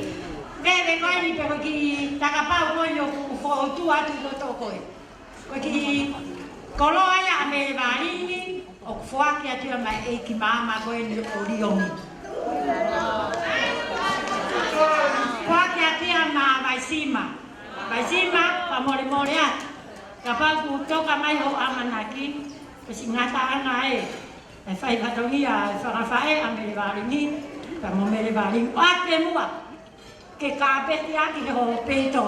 veve ko eni pe ko e kiʻi takapau ko eni ʻoku fotu atu ʻi loto ko ē. Ko e kiʻi koloa ia ʻa Melevalingi, ʻoku foaki atu ia maʻa e ʻEiki Maama ko eni ʻo Liongi. Foaki atu ia maʻa Vaisima. Vaisima, fakamolemole atu. Kapau ʻoku toka mai hoʻo ʻamanaki, ko e siʻi ngataʻanga ē, ʻe fai fatongia ʻe fakafaʻē ʻa Melevalingi, pea mo Melevalingi. ʻOatu pē muʻa, ke kāpeti ʻaki he hoʻo peito.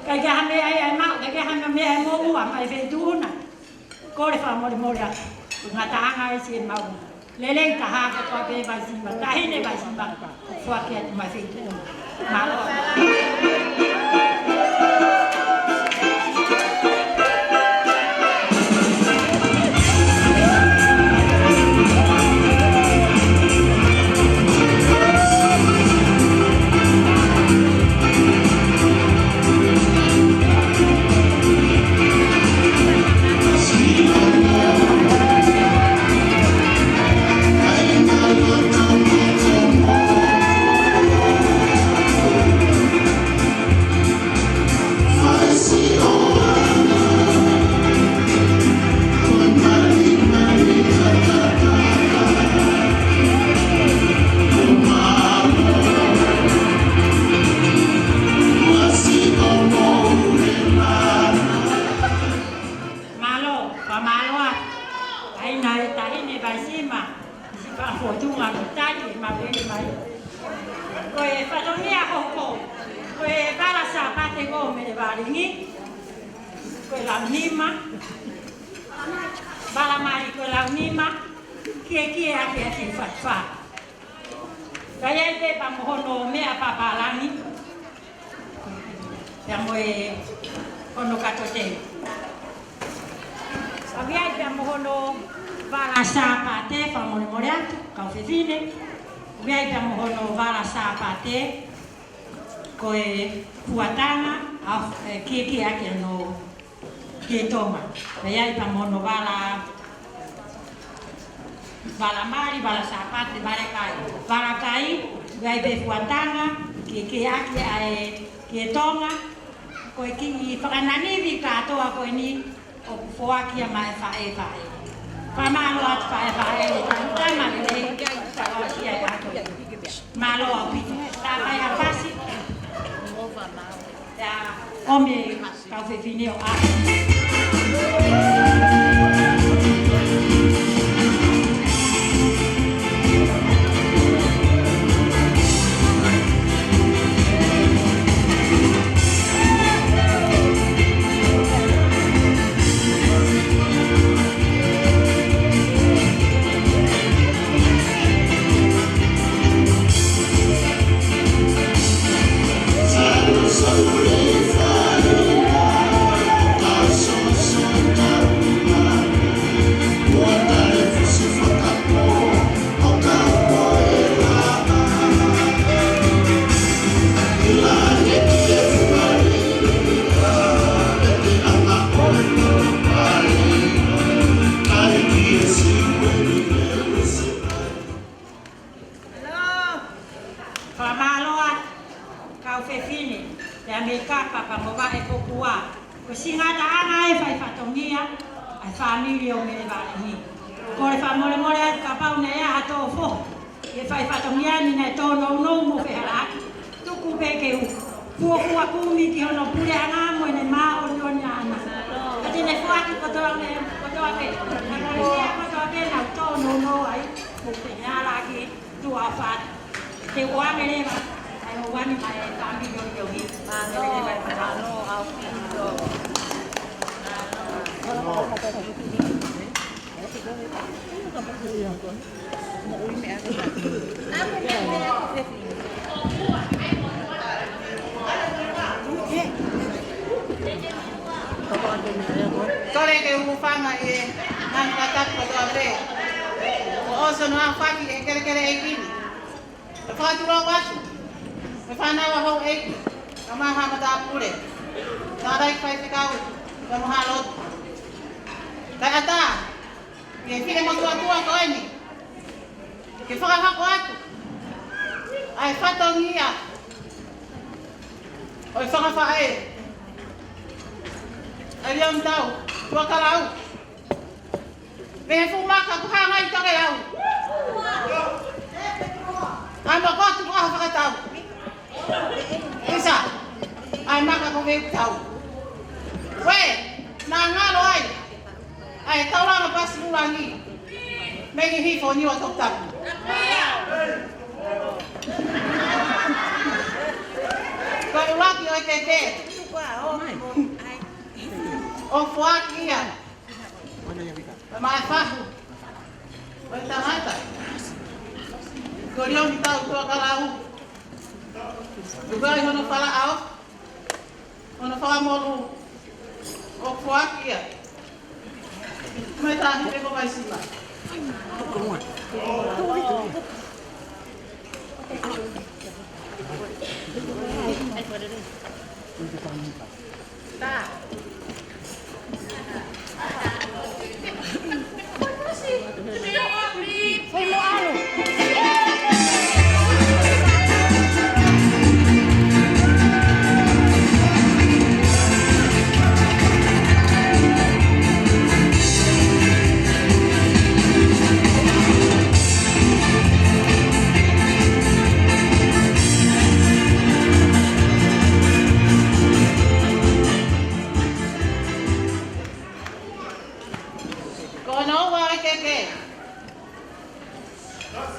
Kae ʻikai ha meʻa ia ʻe maʻu, kae ʻikai ha meʻa ʻe moʻua, mai feituʻu na. Kole fakamolemole atu, ko e ngataʻanga ē siʻi mau. Lelei taha ka ko e pē Vaisima, taʻahine Vaisima, foaki atu mai feituʻu. Mālō. Hine Vaisima, si pa fotunga ko tai ma veni mai. Ko e fatongia hoko, ko e vala Sāpate ko Mele Valingi, ko e launima, vala mali ko e launima, kiekie ake ake faifa. Ka ʻi ai pē pea mo hono meʻa pāpālangi, pea mo e hono kato teu. ʻOku ʻi ai pea mo hono vala Sāpate, fakamolemole atu, kau fefine. ʻOku ʻi ai pea mo hono vala Sāpate, ko e fuatanga, ʻa, ʻe, kiekie ake hono ki he Tonga. Pea ʻi ai pea mo hono vala, vala mali, vala Sāpate, vala kai. Vala kai, ʻi ai pē fuatanga, kiekie ake ʻa e ki he Tonga. Ko e kiʻi fakananivi kātoa ko eni ʻoku foaki ia maʻa e faʻē faʻē. Fakamālō atu faʻē faʻē, tama lelei, tama kia e ako. Mālō ʻaupito. Tāpai ʻa Pasi. Ia, ʻomi kau fefine ʻo ʻaho. Fakamālō atu kau fefine, pea mei kapa pea mo vaʻe pōpua. Ko e singataʻanga e fai fatongia ʻa e fāmili ʻo Mele Valingi. Kole fakamolemole atu kapau naʻe ʻi ai ha tō foha ʻi he fai fatongia ni naʻe tōnounou mo fehalaaki. Tuku pē ke u fuofua kumi ki hono puleʻanga mo ʻene māʻoniʻoni ʻaʻana. Ka te ne foaki kotoa pē, kotoa pē. Ka ko e kotoa pē naʻa ku tōnounou ai mo fehalaaki. Tuʻa fat. Te u ʻoange leva ʻa e ʻoange mai e fāmili ʻo ʻIohi. Mālō, mālō, ʻaupito. Kole ke u hūfanga ʻi he ngaahi fakatapu kotoa pē. Kuo ʻosi hono aofaki ʻe he kelekele ʻeiki ni. ʻE fakatulou atu ʻa e fānau ʻa houʻeiki, kae ʻumaʻā ha matāpule, tangataʻeiki faifekau, kae ʻumaʻā ha lotu. Kae ʻatā ki he finemotuʻa ko eni ke fakahoko atu ʻa e fatongia ʻo e fakafaʻē ʻa Liongi Tau Tuʻakalau. Mei he fuʻu maka ko Hangai Tokelau. ʻA e maka ko Tukuʻaho Fakatau. ʻIsa, ʻa e maka ko Veukitau. Ko e, naʻa ngalo ai ʻa e taulanga Pasi Lulangi mei Hihifo, Niua, Toputapu. Ko e ʻuluaki ʻo e keke ʻoku foaki ia maʻa e fahu ʻo e tangata ko Liongi Tau Tuʻakalau. Tuku ai hono falaʻao, hono fakamolū, ʻoku foaki ia. Mai tā hite ko Vaisima.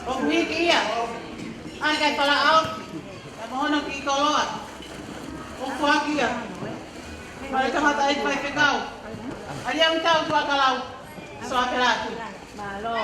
ʻOku hiki ia ʻa e kai falaʻaofi, pea mo hono kiʻi koloa ʻoku foaki ia maʻa e tangataʻeiki faifekau, ʻa Liangi Tau Tuʻakalau Soakelatu. Mālō.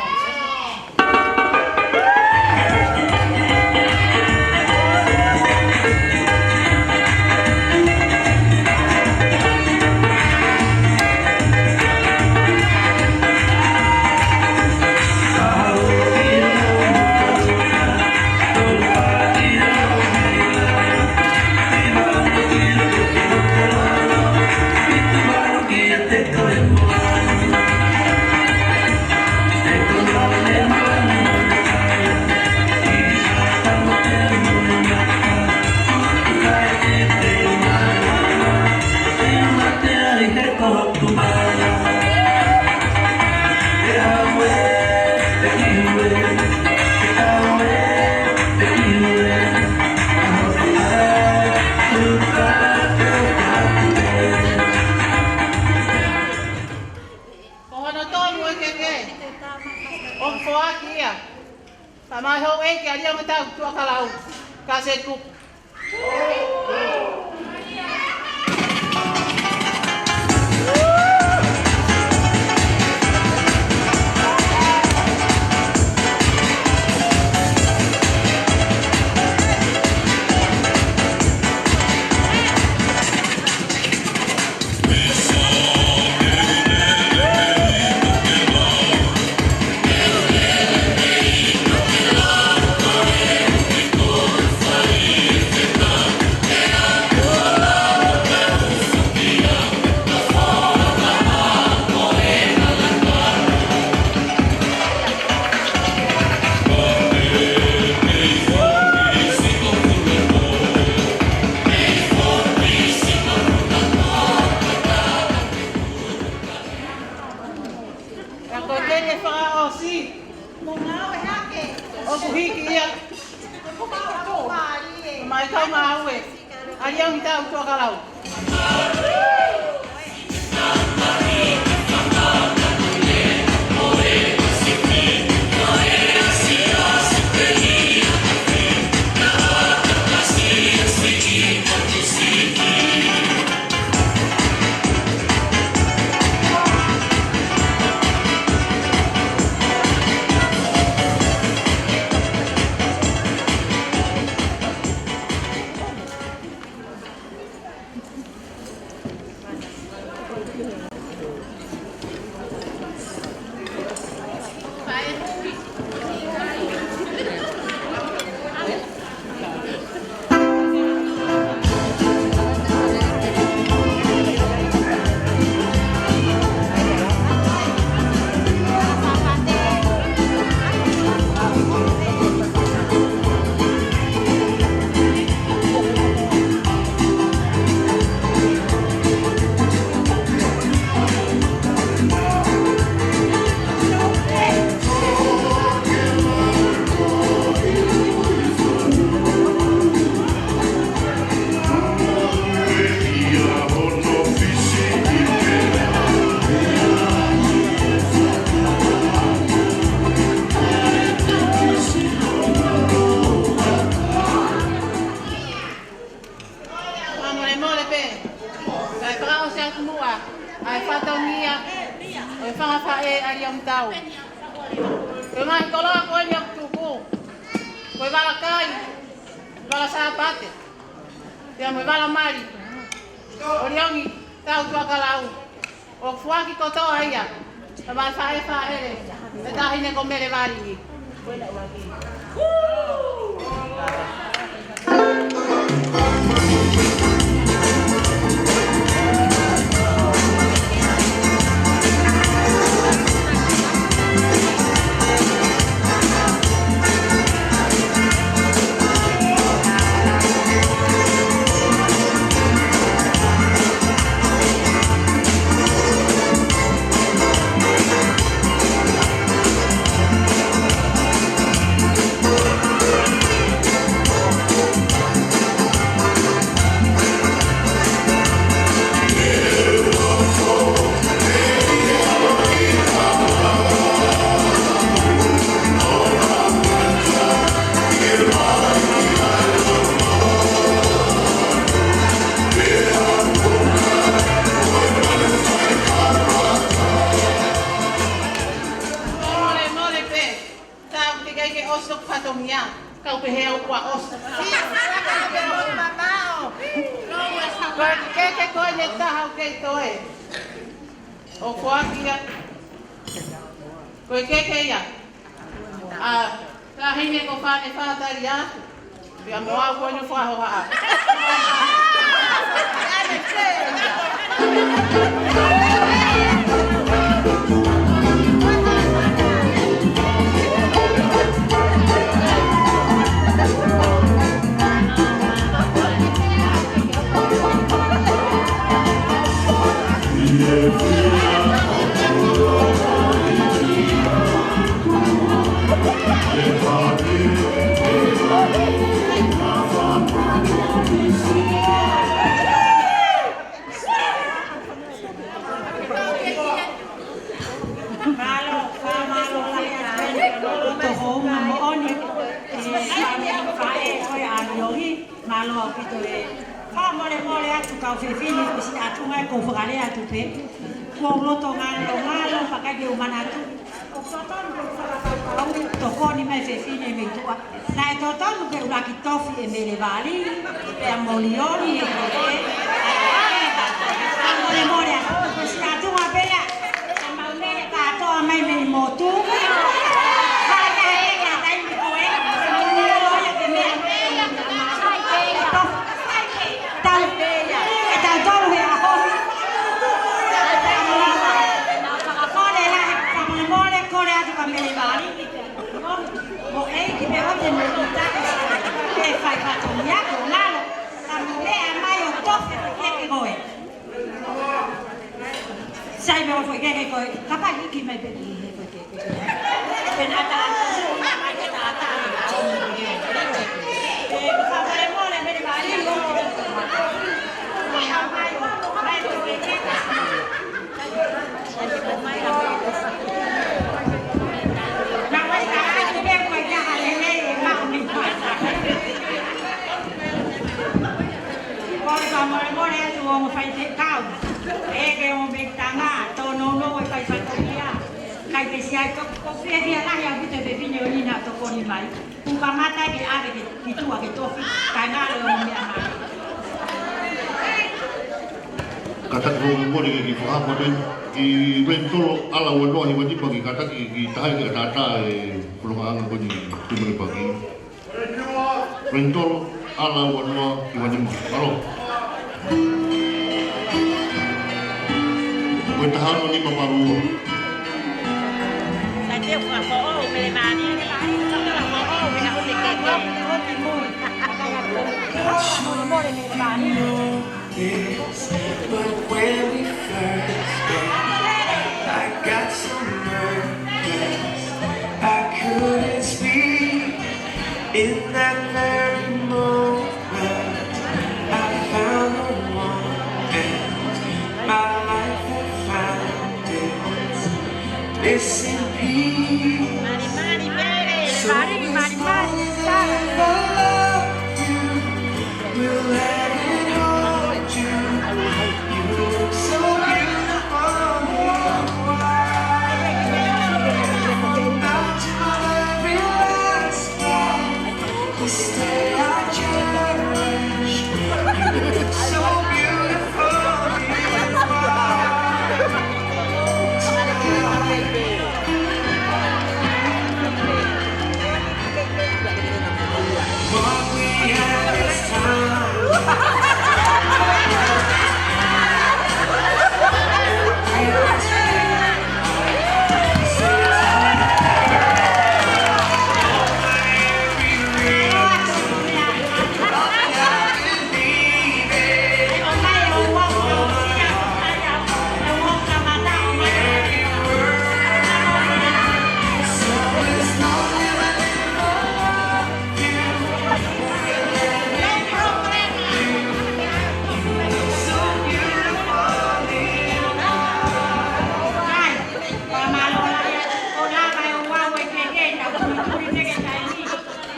Ko hono tolu e keke ʻoku foaki ia maʻa e houʻeiki ʻa Liangi Tau Tuʻakalau, Kaseti Kupu. Pea ko e keke fakaʻosi ʻoku hiki ia maʻa e kau ngāue ʻa Liangi Tau Tuʻakalau. Fakamolemole pē, kae fakaʻosi atu muʻa ʻa e fatongia ʻo e fanga faʻē ʻa Liangi Tau. Ko e ngaahi koloa ko eni ʻoku tuku, ko e vala kai, vala Sāpate, pea mo e vala mali ʻo Liangi Tau Tuʻakalau, ʻoku foaki kotoa ia maʻa e faʻē fāʻele, ʻa e Taʻahine ko Mele Vālini. ʻOsi hoku fatongia, kau pehē au kuo ʻosi. Ko e keke ko ē ʻe taha ʻoku kei toe. ʻOku ʻikai. Ko e keke ia. ʻA, ka hine ko Fane Fatalia. Pea mo au ko eni ʻoku fakahohaʻa. Mālō, fakamālō lahi atu. Ko e hounga moʻoni, ē, faʻē ko ē ʻa Liohi, mālō ʻaupito e fakamolemole atu kau fefine, ko siʻi ʻatunga ē ʻoku ou fakalea atu pē. Kuo u loto ngalongalo, pea ʻikai ke u manatu. ʻOku totonu ke u fakakaukau, tokoni mai fefine mei tuʻa. Naʻe totonu ke ʻuluaki tofi ʻe Mele Vali, pea mo Lioni ʻe koe. Fakamolemole atu, ko siʻi ʻatunga pē ia. Ka mau mele kātoa mai mei motu. Hā ia he ʻa taimi ko ē. Fakamolemole ke meʻa. Tau, ʻe tautolu he ʻaho ni. Kole lahi, fakamolemole, kole atu kia Mele Vali. Mo ʻeiki pē ʻoku te mo ʻita ke fai fatongia ko ngalo. Ka mo meʻa mai ʻo tofi ke ke koe. Sai mo foʻi ke ke koe. Kapau ʻe hiki mai pē ki he koe ke. Pea ʻata, ʻata, ʻata, ʻata. Ē, fakamolemole, Mele Vali. Kole fakamolemole atu ongo faifekau. ʻEke ongo mekitanga, tōnounou e fai fatongia. Kai pesi ai, ko, ko fiefia lahi ʻaupito e fefine ʻo ʻi na tokoni mai. Kuo kamata ke ʻave ke, ki tuʻa ke tofi, kae ngalo e ongo meʻa mai. Kātaki fakamolemole ke kiʻi fakahā atu ki Renitolo Alauanoa Hivanima, kiʻi kātaki ke kiʻi taha ke ʻataʻatā e folokaʻanga ko eni ki Tuʻi Manu Paki. Renitolo Alauanoa Hivanima. Mālō. Ko e taha ono nima valu ua. Sa te ua foʻou, Mele Vali, Mele Vali, foʻou, Mele Vali, Mele Vali. This, but when we first met, I got so nervous, I couldn't speak. In that very moment, I found the one, and my life had found its missing piece. So it's more than I love you. Will let it hold you. You look so beautiful in white. From now till every last day, this day I cherish. You look so beautiful in white.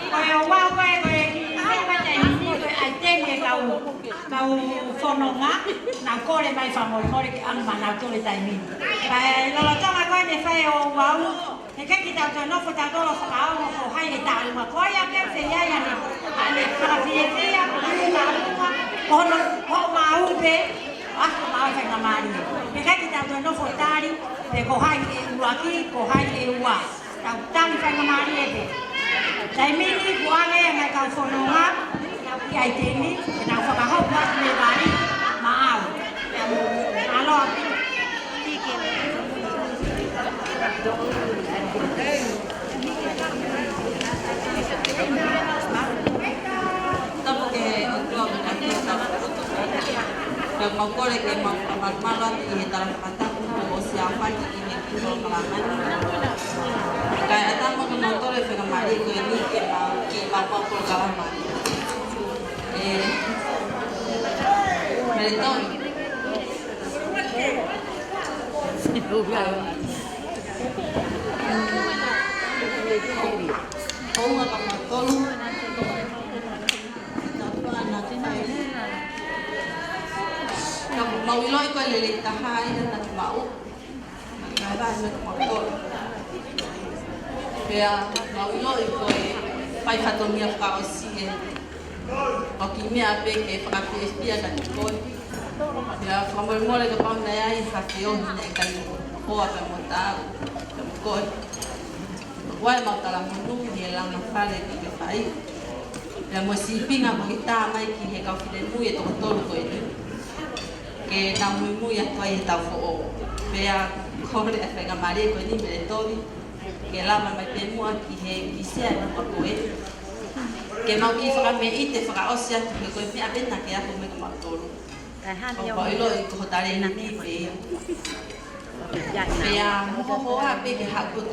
Ko e ouau ko ē, ko e kiʻi meʻa taimi ni, ko e ʻaitemi ʻe kau mau fononga, naʻa ku kole mai fakamolemole ke ʻalu maʻanautolu he taimi ni. Pea lolotonga ko ē ne fai e ouau, He ʻikai ke tau toe nofo tautolu ʻo fakaongo ko hai e taʻu, ko ia pē ʻoku ʻi ai ʻene, ʻene fakafiefia, ko hono taʻu, ko hono, ko hoʻo maʻu pē, ʻa ko e maʻu faingamālie. He ʻikai ke tau toe nofo tali pe ko hai ʻe ʻuluaki, ko hai ʻe ua. Tau tali faingamālie pē. Taimi ni kuo ʻange e ngaahi kau fononga, nau ʻi ai e taimi, ke nau fakahoko atu mei vali maʻau. Mālō ʻaupito. Tapu ki he ʻOtua mo e kakai ʻo e tapu. Pea mau kole ke mau fakamālō atu ʻi he tala fakatapu kuo ʻosi ʻafaki ʻi he kiʻi polokalama ni. Kae ʻatā mo kimoutolu e faingamālie ko eni ke mau, ke mau pau polokalama. ʻE, Meletoni. Hounga ka kimoutolu. Ka mau ʻiloʻi ko e lelei taha ia naʻa mau. Ka ʻi ai mo kimoutolu. Pea mau ʻiloʻi ko e fai fatongia fakaʻosi eni. ʻOku ʻi ai e meʻa pē ke fakafiefia kiate koe. Pea fakamolemole kapau naʻe ʻi ai ha feohi naʻe ʻikai hoa pea mo taau pea mo koe. ʻOku ʻi ai ʻemau talamonū he langa fale ki he fai. Pea mo e sīpinga kuo ke tā mai ki he kau finemui ʻe toko tolu ko eni. Ke nau muimui atu ai he taʻu foʻou. Pea kole e faingamālie ko eni Meletoni ke lava mai pē muʻa ki he kiʻi sea ʻi muʻa ko ē. Ke mau kiʻi fakameʻite fakaʻosi atu he ko e meʻa pē naʻa ke ako mai kiate kimautolu. ʻOku ou ʻiloʻi ko ho talēniti pē ia. Pea mo ho hoa pē ke haʻu atu.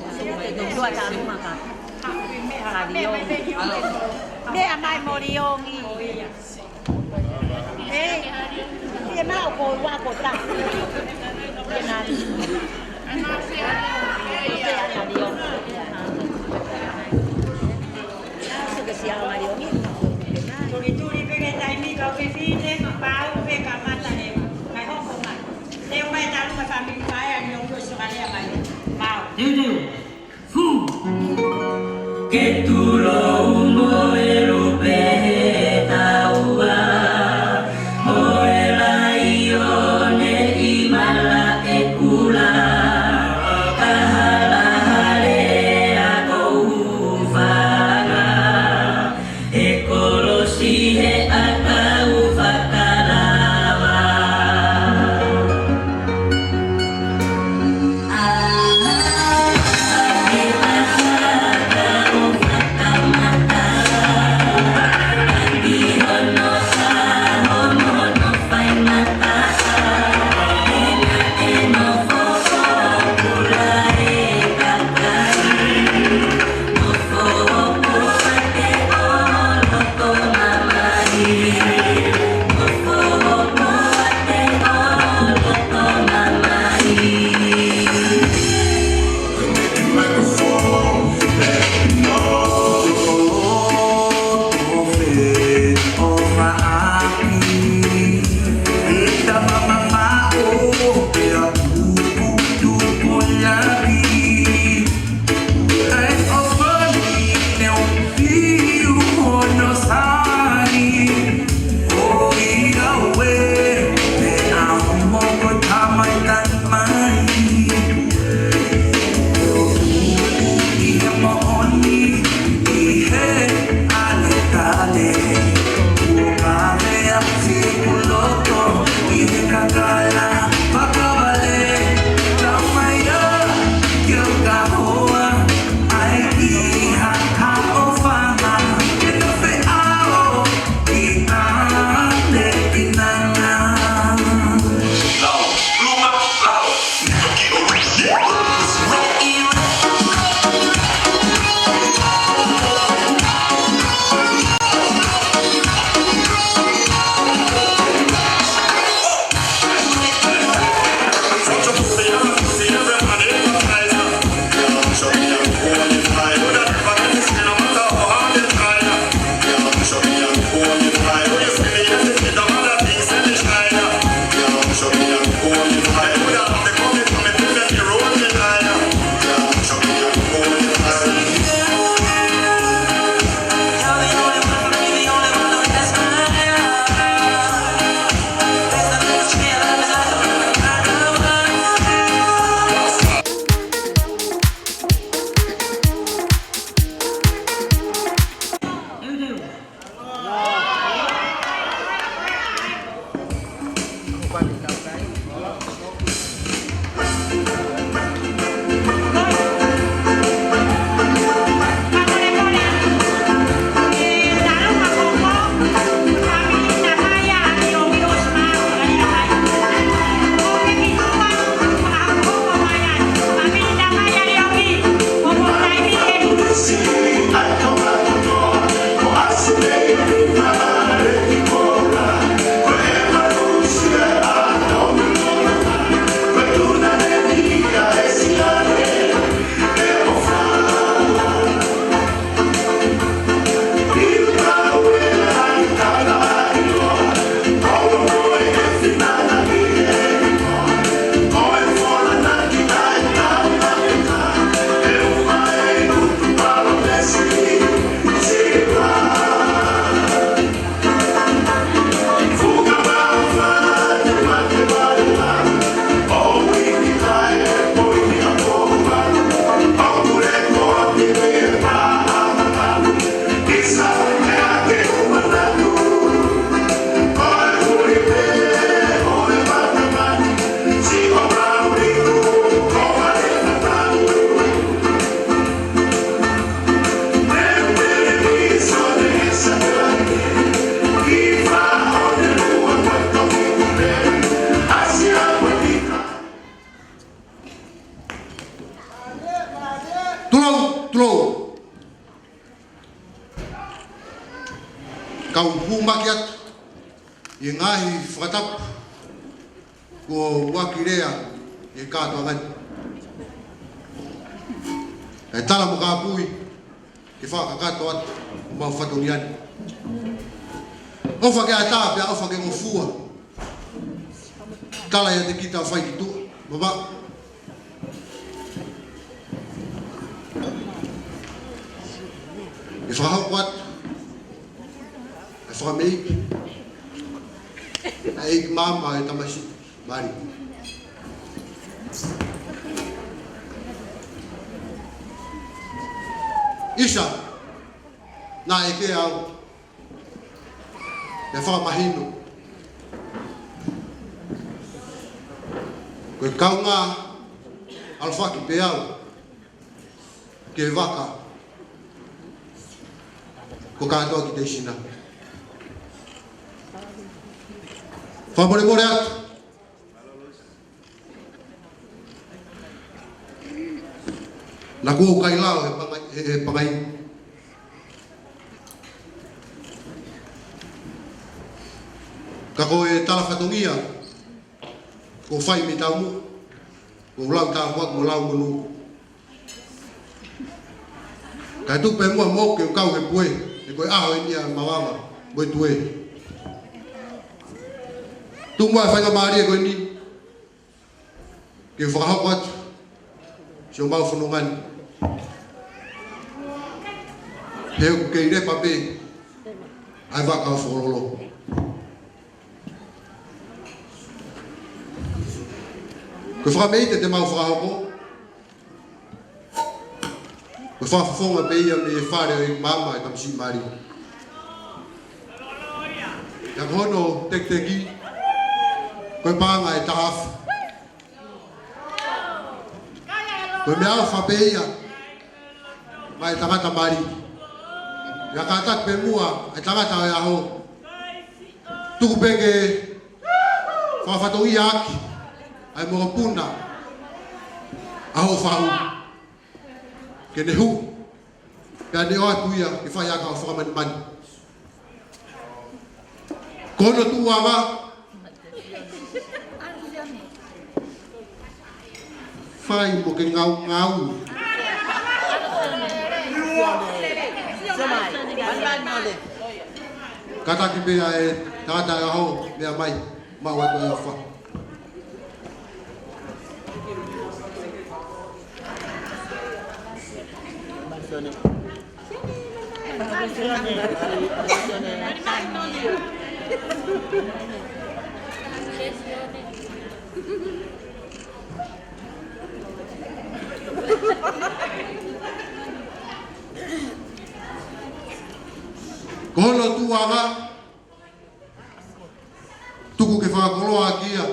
Meʻa mai mo Liongi. ʻE, ʻe maʻu ko ua ko ta. ʻE nani. ʻE ana Liongi. Tulituli pē ki he taimi kau fefine, pau pē kamata leva. Kae hoko mai. Leo mai talu mai fāmili paea ni o uo sokalea mai. Mau. Tiu, tiu. Fu. Ke tulou mo e lupe he taua, mo e laione ʻi malaʻekula, kahalahale ʻa ko Hufanga, he kolosi he ʻakau fakalava. Kau hūmaki atu ʻi he ngaahi fakatapu kuo ʻoaki lea ʻi he kātoanga ni. Kae tala mo kāpui ke fakakakato atu homau fatongia ni. ʻOfa ke ʻatā pea ʻofa ke ngofua. Tala ʻiate kita ʻo fai ki tuʻa. Mavaʻu. ʻE fakahoko atu ʻa e fakameʻapango ʻa e ʻEiki Maama ʻo e Tamasiʻi Mali. ʻIsa, naʻe ʻeke au, naʻe fakamahino ko e kaungā ʻalofaki pē au ki he vaka ko Katoa ki Teisina. Fakamolemole atu. Naʻa ku ʻikai lao he pangai, he, he pangai. Ka ko e tala fatongia kuo fai mei taumuʻa, kuo lau tāpuaki mo lau monū. Kae tuku pē muʻa mo ke u kau he pue, he ko e ʻaho eni ʻa e mavava mo e tuē. Tuku muʻa e faingamālie ko eni ke fakahoko atu siʻomau fononga ni. He ʻoku kei lepa pē ʻa e vaka ʻo Fokololo. Ko e fakameʻite te mau fakahoko, ko e fakafofonga pē ia mei he fale ʻo e ʻEiki Maama ʻo e Tamasiʻi Mali. Pea ko hono tekiteki, ko e paʻanga ʻe taha afe. Ko e meʻaʻofa pē ia maʻa e tangata mali. Pea kātaki pē muʻa ʻa e tangata ʻo e ʻaho. Tuku pē ke fakafatongia ʻaki ʻa e mokopuna ʻa hoʻo fahu, ke ne hū, pea ne ʻoatu ia ke fai ʻaki haʻo fakamanimani. Ko hono tuʻuʻanga, fai mo ke ngaungau. Kātaki pē ʻa e tangata ʻo e ʻaho, meʻa mai, maʻu atu e ʻofa. Ko hono tuʻuʻanga, tuku ke fakakoloa ʻaki ia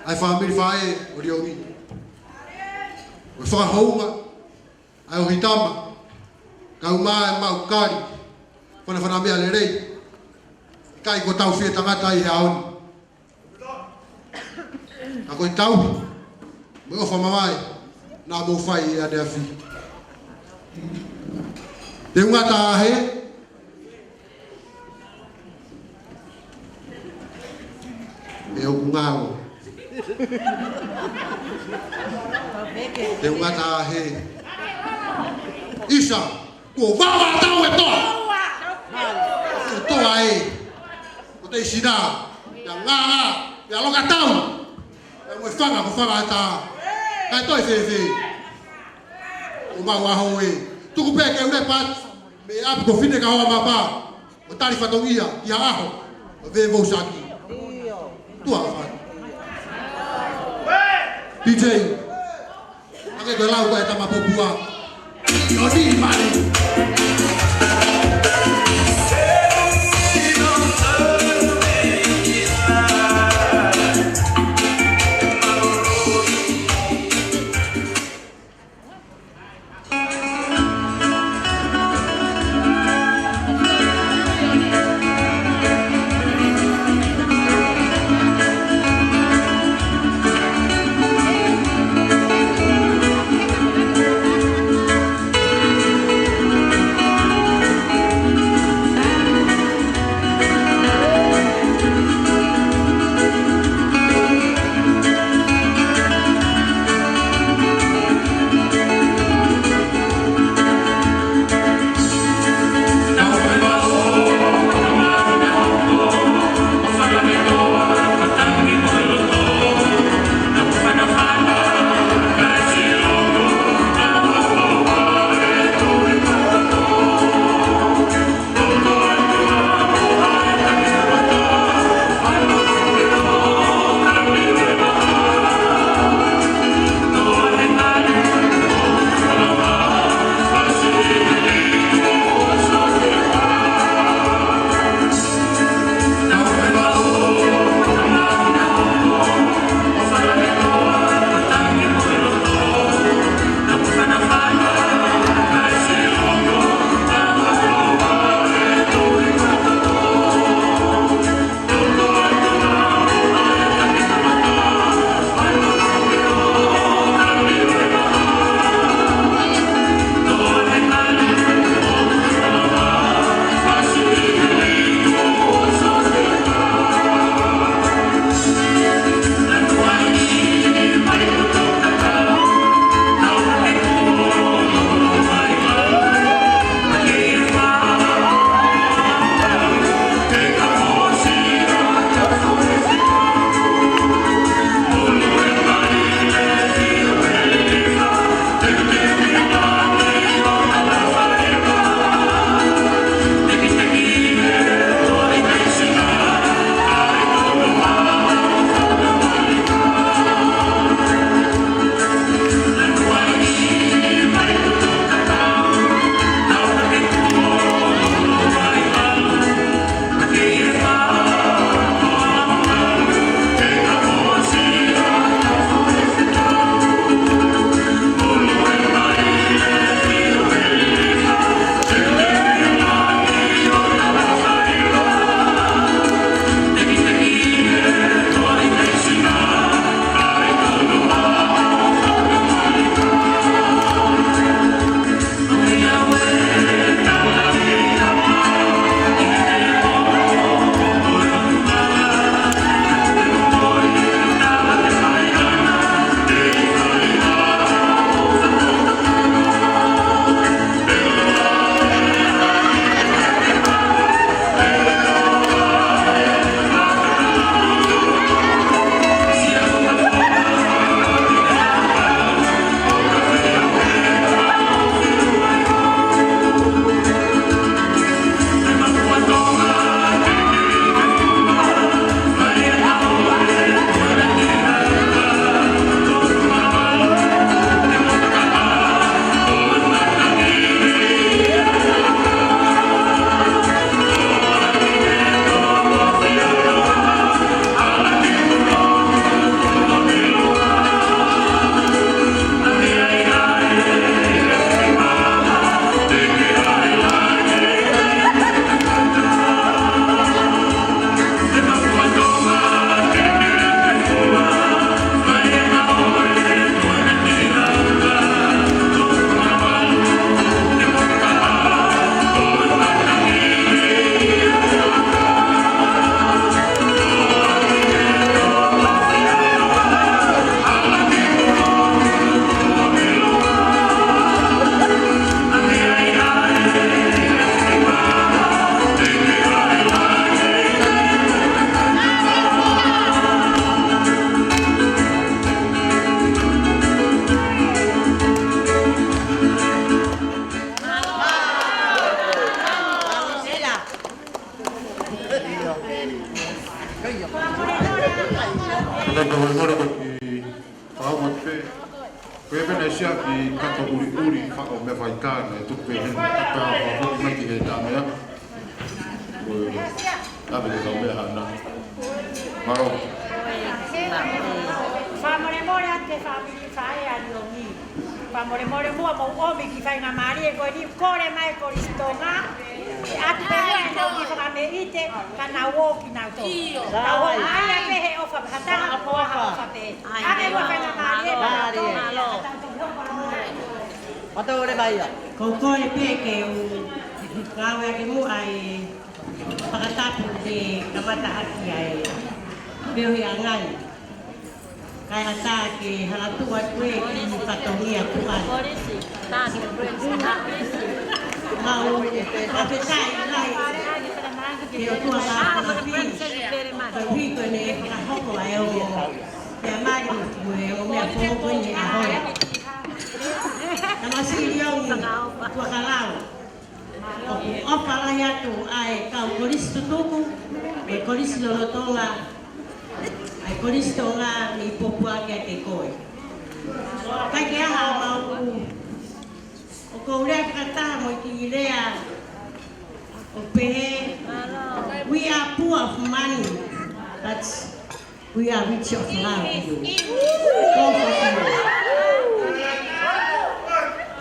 ʻa e fāmili faʻē ʻo Liomi. Ko e fakahounga ʻa e ʻohitama, kau mai ʻa e maʻu kali, fanafana meʻa lelei. ʻIkai ko e tau fie tangata ʻi he ʻaho ni. Ka ko e tauhi mo e ʻofa mamae naʻa mou fai ʻaneafi. Te u ngata hē, ʻe ʻoku ngalo. Te u ngata hē. ʻIsa, kuo vava tau e toa. Toa ē. Ko Teisina, pea Nganga, pea Lokatau. Pea mo e fanga, ko Fanga ʻAta. Kae toe fēfē ʻo mau ʻaho ē. Tuku pē ke u lepa atu mei ʻapi ko Finekahoa Mapa, ʻo tali fatongia ki ha ʻaho ʻo Vevousaki. Tuʻa fai. P J. Ake ko e lau ko e tama popua. ʻIo ni mali. Ko e pena sia ki kato ʻuliʻuli, faʻo meʻa faikana, e tuku pē heni, ka pea faʻo mai ki he tā meʻa. Ko e, ʻave ke kau meʻa hana. Mālō. Fakamolemole atu ki he fāmili, faʻē ʻa Liongi. Fakamolemole muʻa mou ʻomi ki he faingamālie ko eni, kole mai Kolisi Tonga. ʻAtu pē muʻa ʻenau kiʻi fakameʻite, ka nau ō kinautolu. Tau ō mai ia pē he ʻofa, ha taha ʻofa, ha ʻofa pē. ʻAve muʻa faingamālie, mālō, mālō. Mālō. Mālō. Ko e kole pē ke u ngāueʻaki muʻa e fakatapu ke kamata ʻaki ʻa e feohiʻanga ni. Kae ʻatā ke hanga atu ē ki he fatongia tuʻa. Mau fakafetaʻi lahi ki he ʻOtua Laumālie. Koeʻuhi ko ʻene fakahoko ʻa e ongo meʻa mali mo e ongo meʻa foʻou ko eni he ʻaho ni. Tamasiʻi Liongi Tuʻakalau. ʻOku ʻofa lahi atu ʻa e kau kolisi tutuku, e kolisi lolotonga, ʻa e Kolisi Tonga mei Popua kiate koe. Kae kehe, ʻa mau ʻoku ou lea fakataha mo e kiʻi lea ʻoku pehē, "We are poor of money, but we are rich of love." Ko e fakataha.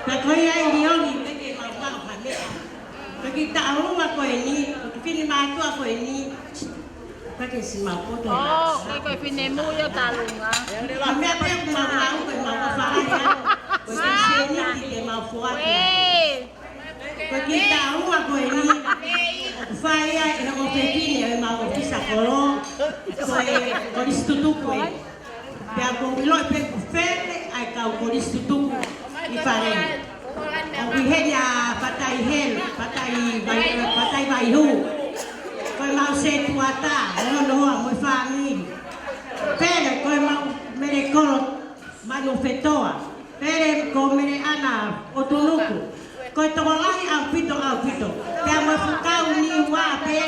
Ka ko ia ai Liongi, ʻikai ke mau maʻu ha meʻa. Ko e kiʻi taʻahuma ko eni, ko e kiʻi fini mātuʻa ko eni, ʻikai ke siʻi mau poto. ʻŌ, ʻikai ko e finemui ʻo talunga. Ko e meʻa pē ʻoku mau maʻu, ko e mau ʻofa lahi atu. Ko e kiʻi sēniti ke mau foaki. Ko e kiʻi taʻahuma ko eni, ʻoku fai ai ʻe he ʻofefine ʻo ʻemau ʻōfisa kolo, ko e kolisi tutuku ē. Pea ʻoku ou ʻiloʻi pē ʻoku fele ʻa e kau kolisi tutuku ʻi fale. ʻOku ʻi heni ʻa Fatai Helu, Fatai Vai-, Fatai Vaihū. Ko ʻemau sētuata, Nonoa mo e fāmili. Fele ko ʻemau melekolo Manufetoa. Fele ko Meleʻana ʻOtunuku. Ko e tokolahi ʻaupito, ʻaupito. Pea mo e fekau ni ua pē,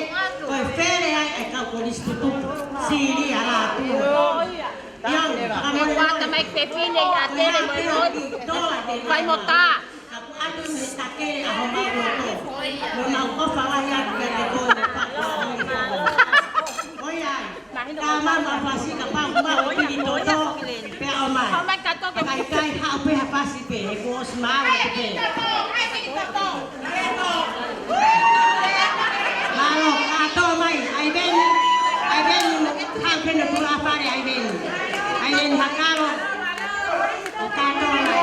ko e fele ai ʻa e kau kolisi tutuku. Sili ala atu. Ia, fakamolemole. Mai ke fine ia tele mo e lotu. Fai mo tā. Ka ʻoku ʻatu he takele ʻa homau loto. Mo mau ʻofa lahi atu kiate koe mo e papa. ʻOi ai. Ka mama fasi ka pau ma o pili toto. Pea ʻomai. Ka mai kai haʻu pē ha fasi pē. He kuo ʻosi maau atu pē. Mālō, kātoa mai, ʻAiveni, ʻAiveni, haʻu pē ʻo tula fale ʻAiveni. ʻAiveni Hakalo, ʻo kātoa mai.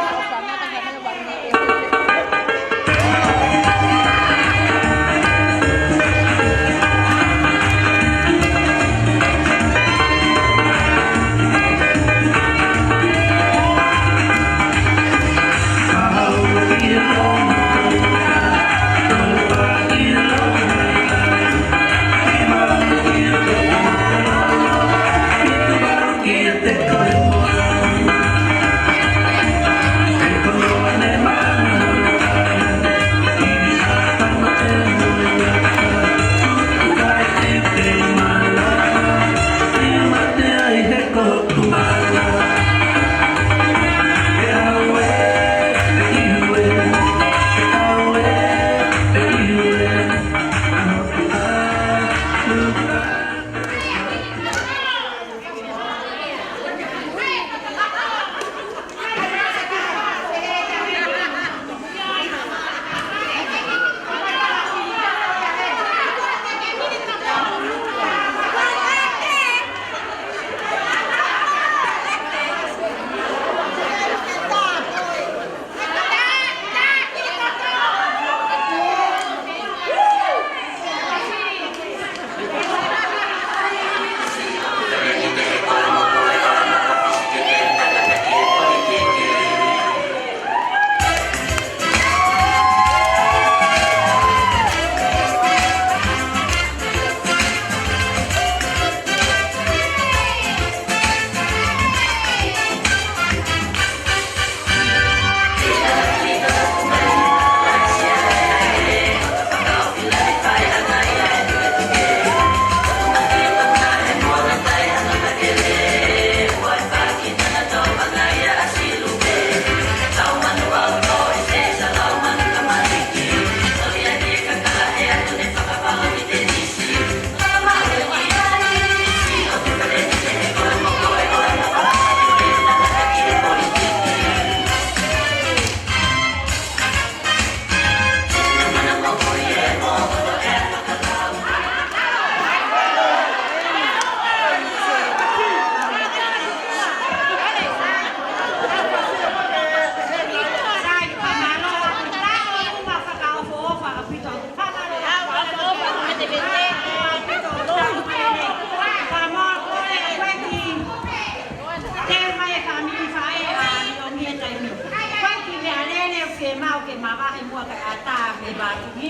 Ua ka ata me vatu ni.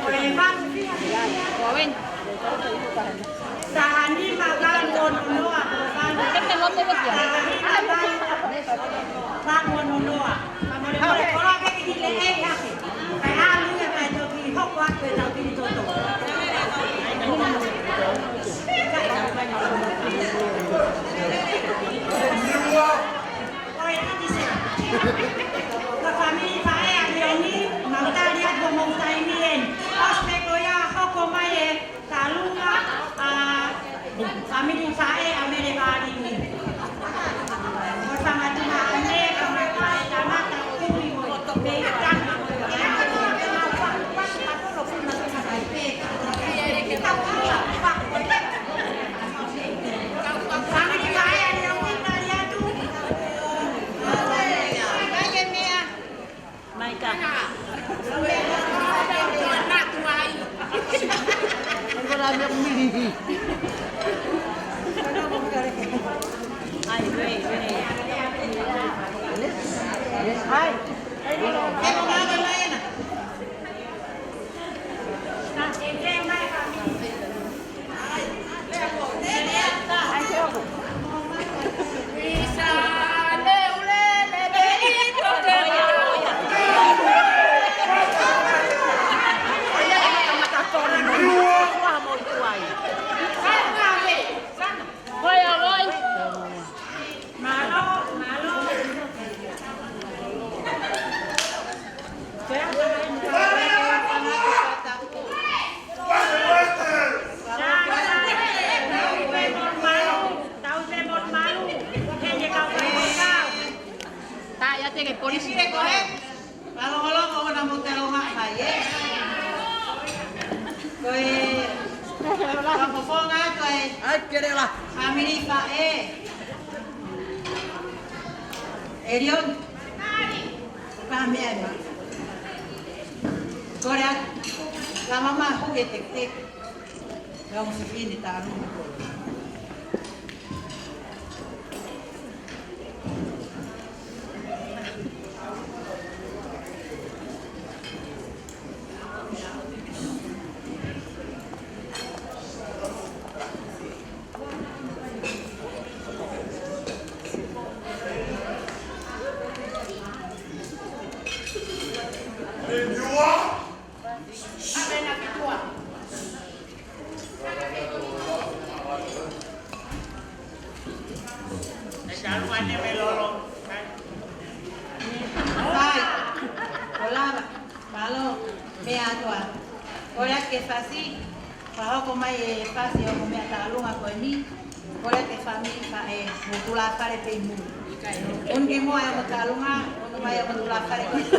Ko e vatu ni. Taha nima vanu ono noa, ko e vanu. Taha nima vanu ono noa. Mole mole koloa ke ki le e hake. Kae ʻalu ia kae toki hoko atu e tau kili toto. Ko e tatise. Ko e fāmili faʻē ʻa Leoni, mau tali atu homou taimi eni. ʻOsi pē ko ia hoko mai e Talunga ʻa e fāmili faʻē ʻa Mele Vālini. Ko e fanga tuongaʻane, fanga faʻē, tangata, kui, mo e pei tanga, mo e Maika. Ai, wei, wei. Ai. Tā ia te ke polisi. Mālō, mālō, ko hono mou talonga mai, ē? Ko e fakafofonga ko e ai, kere la. Fāmili faʻē. Elion. Ka meʻa ʻe ma. Kole atu. Lama ma hu e tektek. Lama ma hu e tektek. Sai, ko lava, mālō, meʻa atu ā. Kole atu ke fasi, fakahoko mai e fasi ʻo e meʻa talunga ko eni, kole atu ke fāmili faʻē, mo tulafale pē mu. Un ke mo ai mo talunga, un mai mo tulafale ko eni.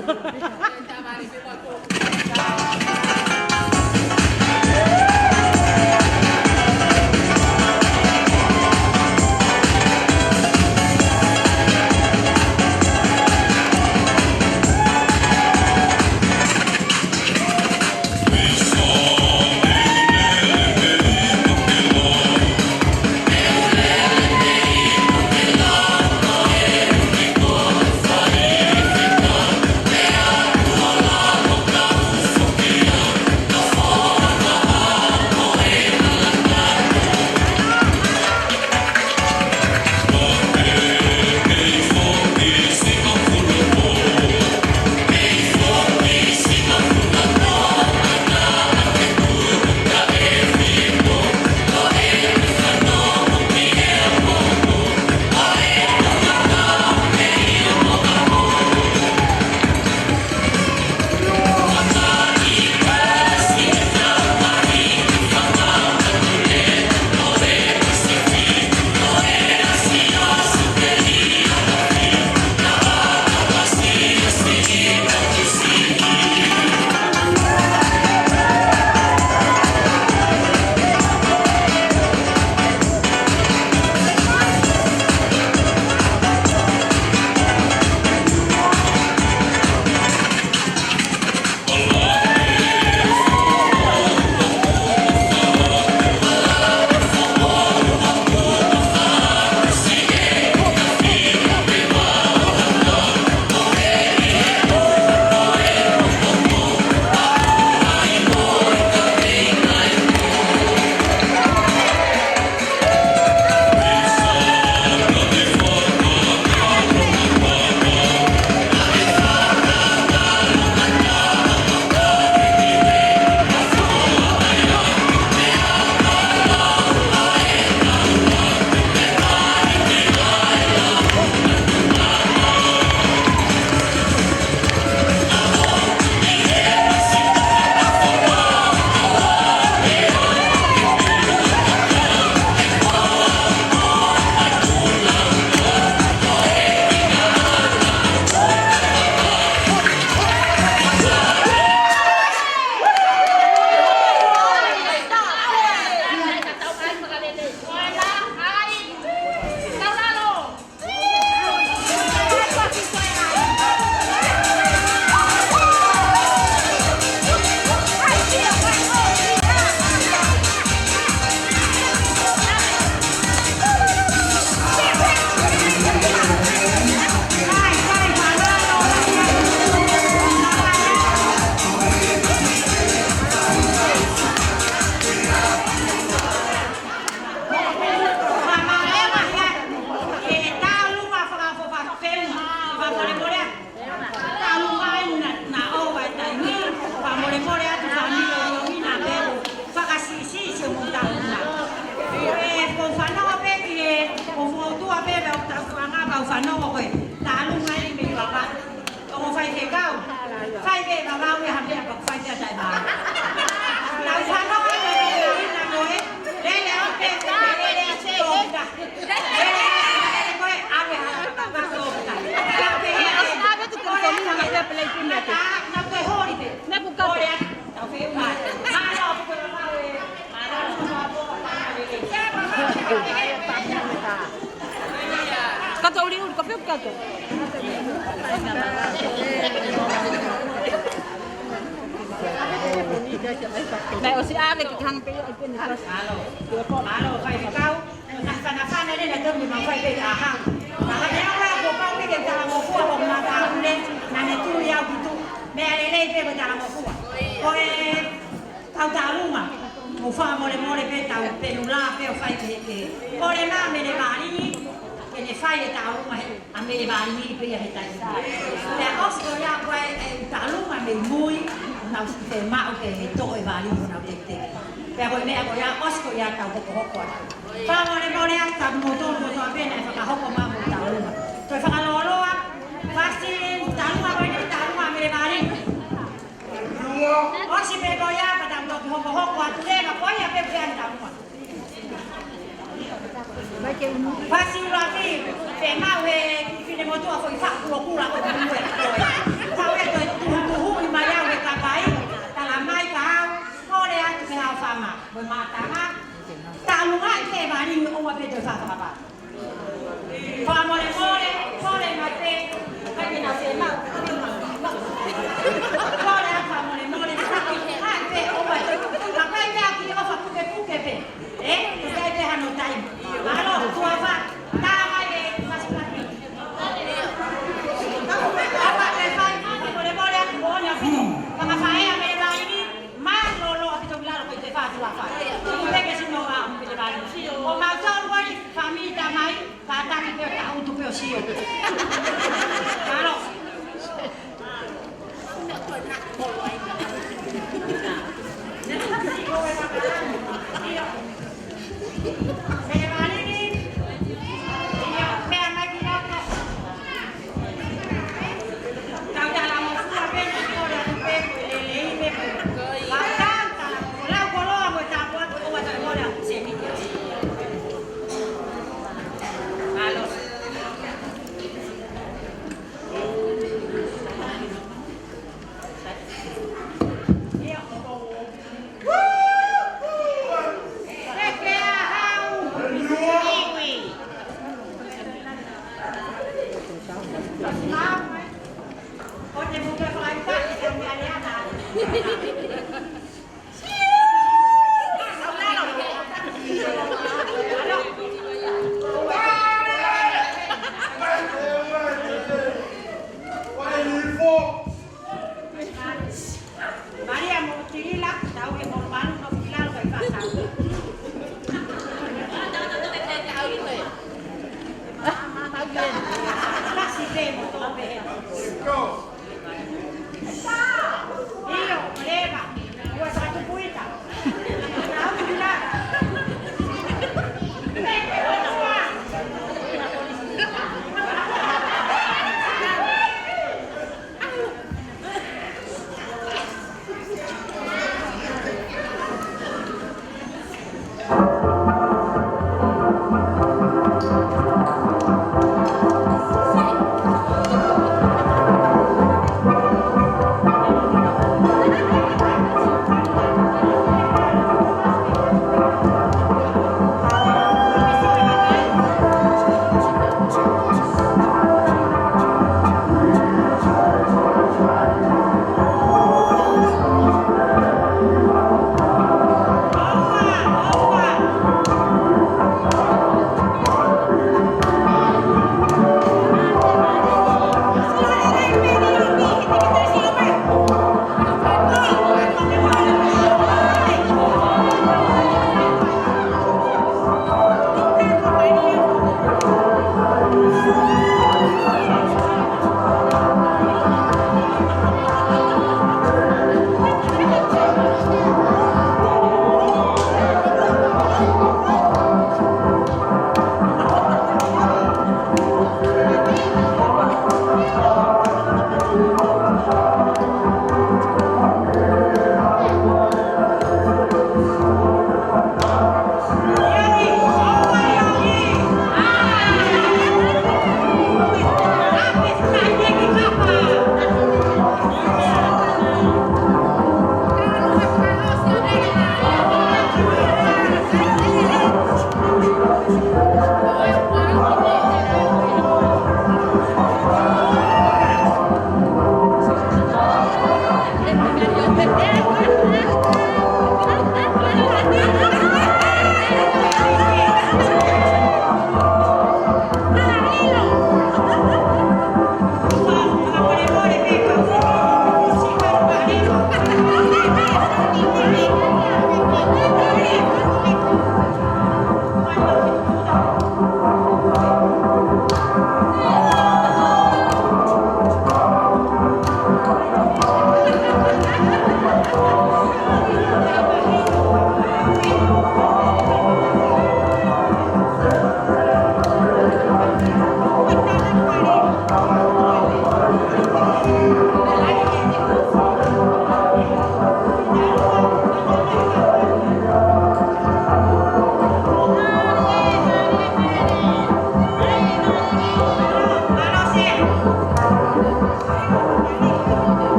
Fai pē vavau ia ha meʻa pea fai pē taʻe vavau. Tau fanongo mai ki he lau ina ko ē. Lele au pē, lele au pē. Lele au pē, ko e ave ha vavau. Tau pē he. Ave tu telefoni ha pē pele i puna te. Nau koe holi pē. Nau koe. Tau pē uma. Mālō, koe vavau e. Kato uli uli, ka feu kato. Naʻe ʻosi ʻave ke hanga pē ia ʻi pene kasi. Mālō, mālō, faifekau. Naʻe fanafana lele tonu ma fai pē ʻa hau. Ka ka te au ea ko pau pē ke talangofua ko mata ule, naʻa ne tuli au ki tuʻa. Meʻa lelei pē ko talangofua. Ko e Kau tālunga, ʻo fakamolemole pē tau pelu la pē ʻo fai ke, ke. Ko le mā Mele Vālini, ke ne fai e tālunga he, ʻa Mele Vālini pē ia he taimi. Pea ʻosi ko ia ko e, e tālunga mei mui, nau te maʻu ke he toʻo e vālini ko nau teke. Pea ko e meʻa ko ia, ʻosi ko ia tau hokohoko atu. Fakamolemole atu tau moutolu kotoa pē naʻe fakahoko mai mo tālunga. Ko e fakalōloa, fasi tālunga ko eni tālunga Mele Vālini. ʻOsi pē ko ia, ka tau toki hokohoko atu leva, ko ia pē pea ni tau mua. Fasi ulafi, pē mau he kiʻi finemotuʻa foʻi faʻu kulokula ko e kulu e koe. Kau e toe tuhutuhuʻi mai au he kakai, tala mai ka au, kole atu ke hao fama, mo e mātanga. Tālunga ʻi he vālini ʻoua pē toe fakapapa. Fakamolemole, kole mai pē, kai ke na se mau. Kole atu fakamolemole, kai pē, ʻoua. Ka kai pē ʻaki ʻofa pukepuke pē. Ē? Kai pē hano taimi. Mālō, tuʻa fa, tā mai e fasikaki. ʻOua pē fai, fakamolemole, ʻoua pē. Fakafaea Mele Vālini. Mālōlō ʻaupito ki lalo ko e te fatu lafa. Tuku pē ke sino ʻa Mele Vālini. Ko mautolu ko eni fāmili tamai, kātaki pē ʻo taʻutu pē ʻo sio. Mālō. Mele Vālini. Ia, meʻa mai ki loto. Maria mo Tilila, tau e mo malu no Tilila lo kai fata. Lasi te mo to be. Io, leva.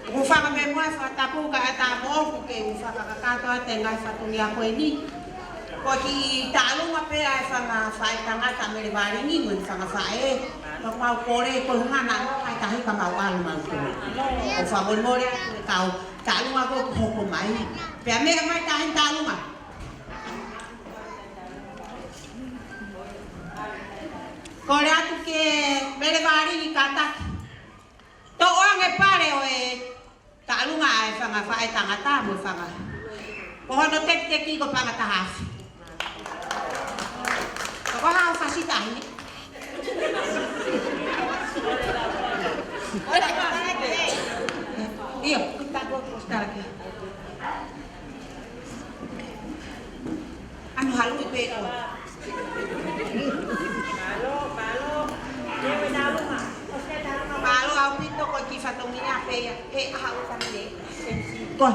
ʻOku fakamolemole, fakatapu kae ʻatā moʻoku ke u fakakakato atu e ngaahi fatongia ko eni. Ko e kiʻi taʻalunga pē ʻa e fanga faʻētangata Mele Valingi mo e fanga faʻē. Ka mau kole ko e ʻuhinga naʻa nau ʻai tahi ka mau ʻalu mautolu. ʻOku fakamolemole atu e kau taʻalunga ko ē kuo hoko mai. Pea meʻa mai tahi taʻalunga. Kole atu ke Mele Valingi kātaki toʻo ange pale ʻo e taʻalunga ʻa e fanga faʻētangata mo e fanga. Ko hono tekiteki ko e paʻanga taha afe. Ko e hā hoʻo fasi tahi? ʻIo, kuo tau kuo tala ke. Ano halu i pe ko. Mālō ʻaupito ko e kiʻi fatongia pē ia, he ʻaho ko eni. Ko.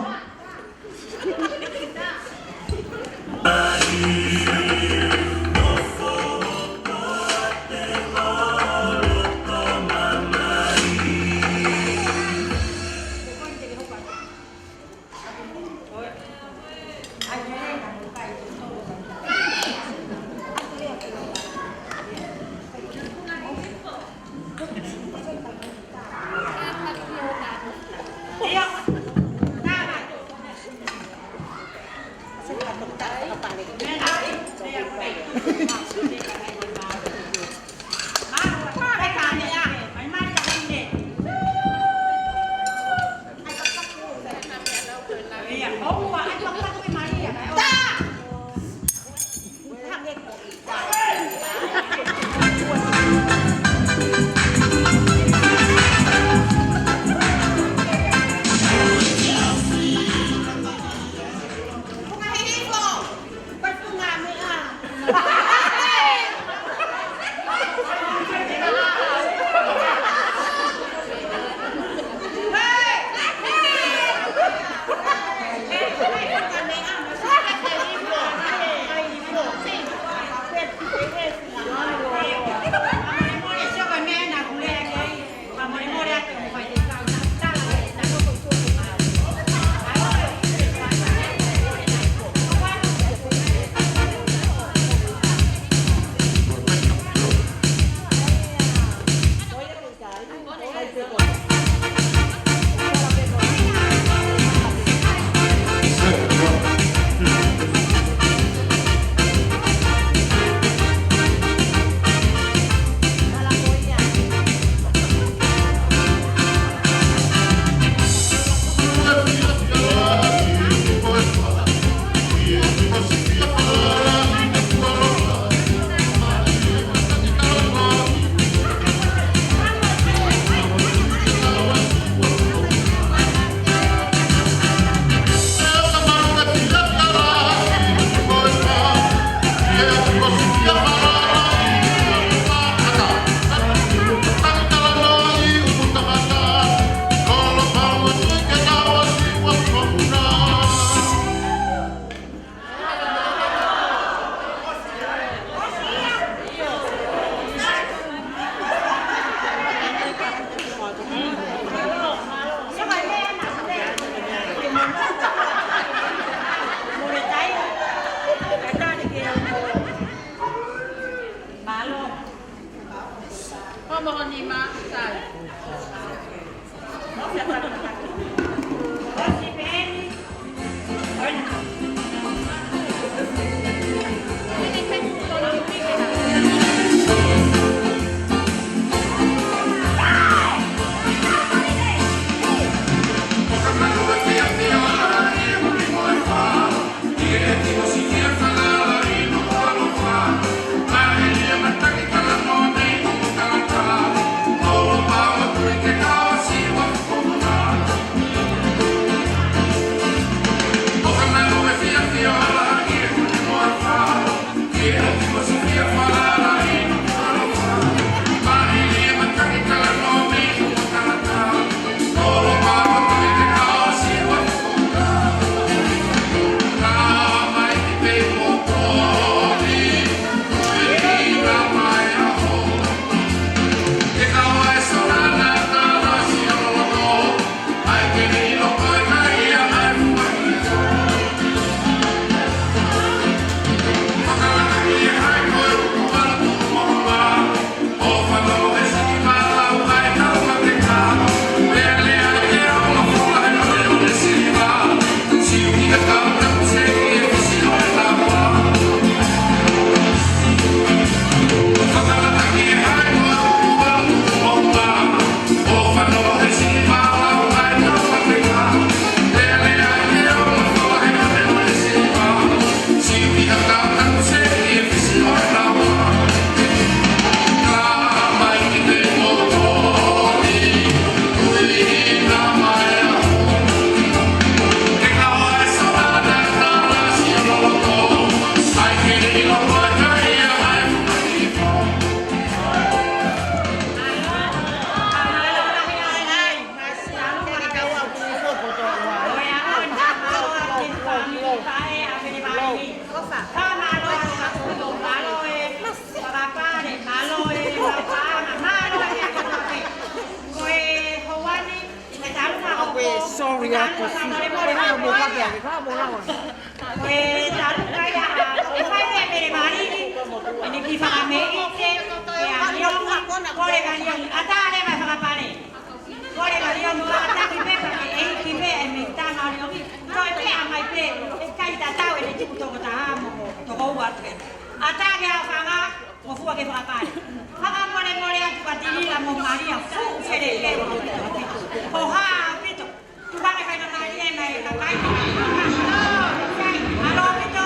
Sorry, I have to see. Ko e talu kai a, ko e fai pē mele malini, ʻene kiʻi fakameʻite, ʻe ʻAliongi, kole ʻAliongi, ʻatā leva e fakapale. Kole ʻAliongi, ʻatā ki pē pea ke ʻeiki pē e mei tana ʻAliongi, toe pē ʻa mai pē, ʻe ʻikai tatau ʻene tuku toko taha mo toko ua atu pē. ʻAtā ke ʻa fanga, mo fua ke fakapale. Fakamolemole atu ka Tilila mo Malia, fuʻu fele ke ʻaupito. Ko ha ʻaupito. Tuku ange fai ka Malia mai ka kai. Sai, ʻalu ʻaupito.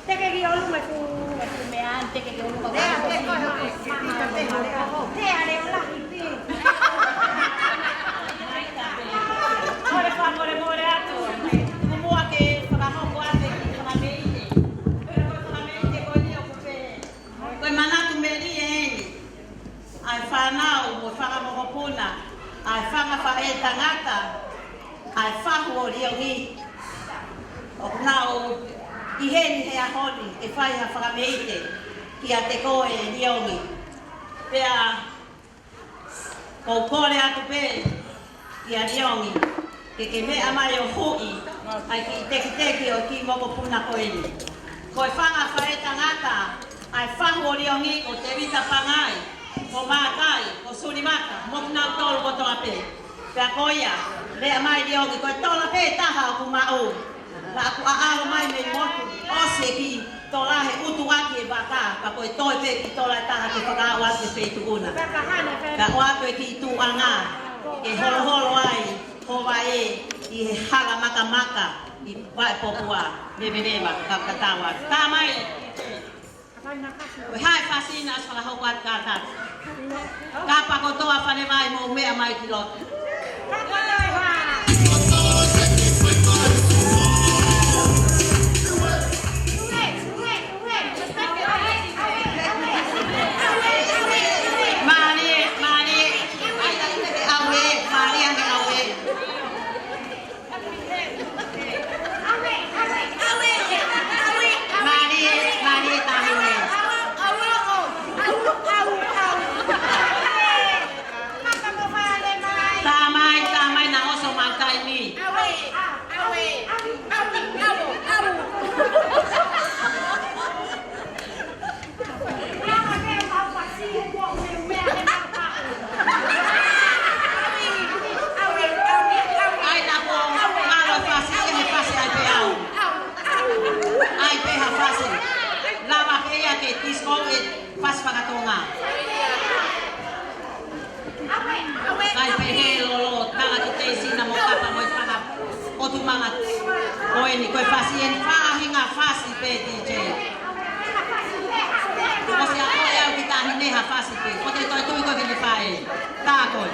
Teke ki ʻolunga e fuʻu, e fuʻu meʻa, teke ki ʻolunga. He ale o lahi pē. Kole fakamolemole atu. Kuo muʻa ke fakahoko atu e kiʻi fakameʻite. Pea ko e fakameʻite ko eni ʻoku pehē: Ko e manatu melie eni ʻa e fānau mo e fanga mokopuna, ʻa e fanga faʻētangata, ʻa e fahu ʻo Liongi. ʻOku nau ʻi heni he ʻaho ni ʻe fai ha fakameʻite kiate koe Liongi. Pea ʻoku ou kole atu pē kia Liongi ke ke meʻa mai ʻo huʻi ʻa e kiʻi tekiteki ʻo e kiʻi mokopuna ko eni. Ko e fanga faʻētangata ʻa e fahu ʻo Liongi ko Tevita Pangai, ko Mātai, ko Sulimata, mo kinautolu kotoa pē. Pea ko ia, meʻa mai Liongi, ko e tola pē taha ʻoku maʻu. Naʻa ku ʻaʻalo mai mei motu, ʻosi e kiʻi tola he ʻutu ʻaki e vaka, ka ko e toe pē kiʻi tola ʻe taha ke fakaaʻu atu e feituʻu na. Ka ʻoatu e kiʻi tuʻuʻanga ke holoholo ai ho vaʻe, ʻi he hala makamaka ʻi Vaʻe Popua, Leveleva, Kakatava. Tamai, ko e hā e fasi naʻe ʻosi fakahoko atu kia tautolu? Kapa kotoa Fanevai, mou meʻa mai ki loto. Mālie, mālie. ʻAi, ʻai, ʻai, ʻauē, mālie ange ʻauē. Mālie, mālie taʻahine. Tamai, tamai, naʻe ʻosi ʻemau taimi. ʻAi, naʻa kuo ʻalu e fasi, ʻi he fasi ʻai pē au. ʻAi pē ha fasi. Lava pē ia ke disco e fasi faka-Tonga. ʻAi pē he lolo, tala ki te sina mo kapa mo e faka-ʻOtu Manga. Ko eni, ko e fasi eni, faʻahinga fasi pē, DJ. ʻOsi ʻa koe au ki taʻahine ha fasi pē. Ko te toe tui ko e kini fae. Tā koe.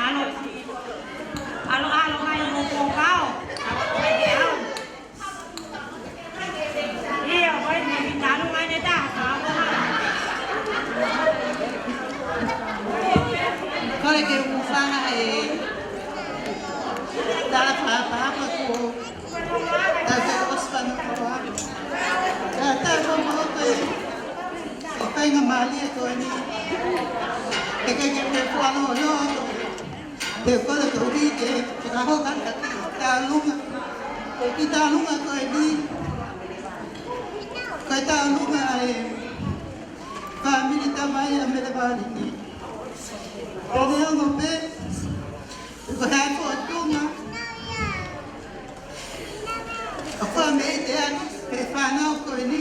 ʻAlo, ʻalo, ʻalo mai mo ko kau. ʻAlo mai ke au. Ia, ko e meʻa ki talu mai ne taha, ka ko ha. Kole ke u hūfanga he tala fakatapu ko Tau te osi fana koa. Ka tau mo mo te. E faingamālie ko eni. He ʻikai ke u fualoa. Te u kole ko eni ke fakahoko atu ki he taulunga. Ko e taulunga ko eni. Ko e taulunga e fāmili tamai ʻa Mele Vālini. Ko e ongo pē. Ko e hā e fōtunga. ʻOku ou meʻite atu ki he fānau ko eni.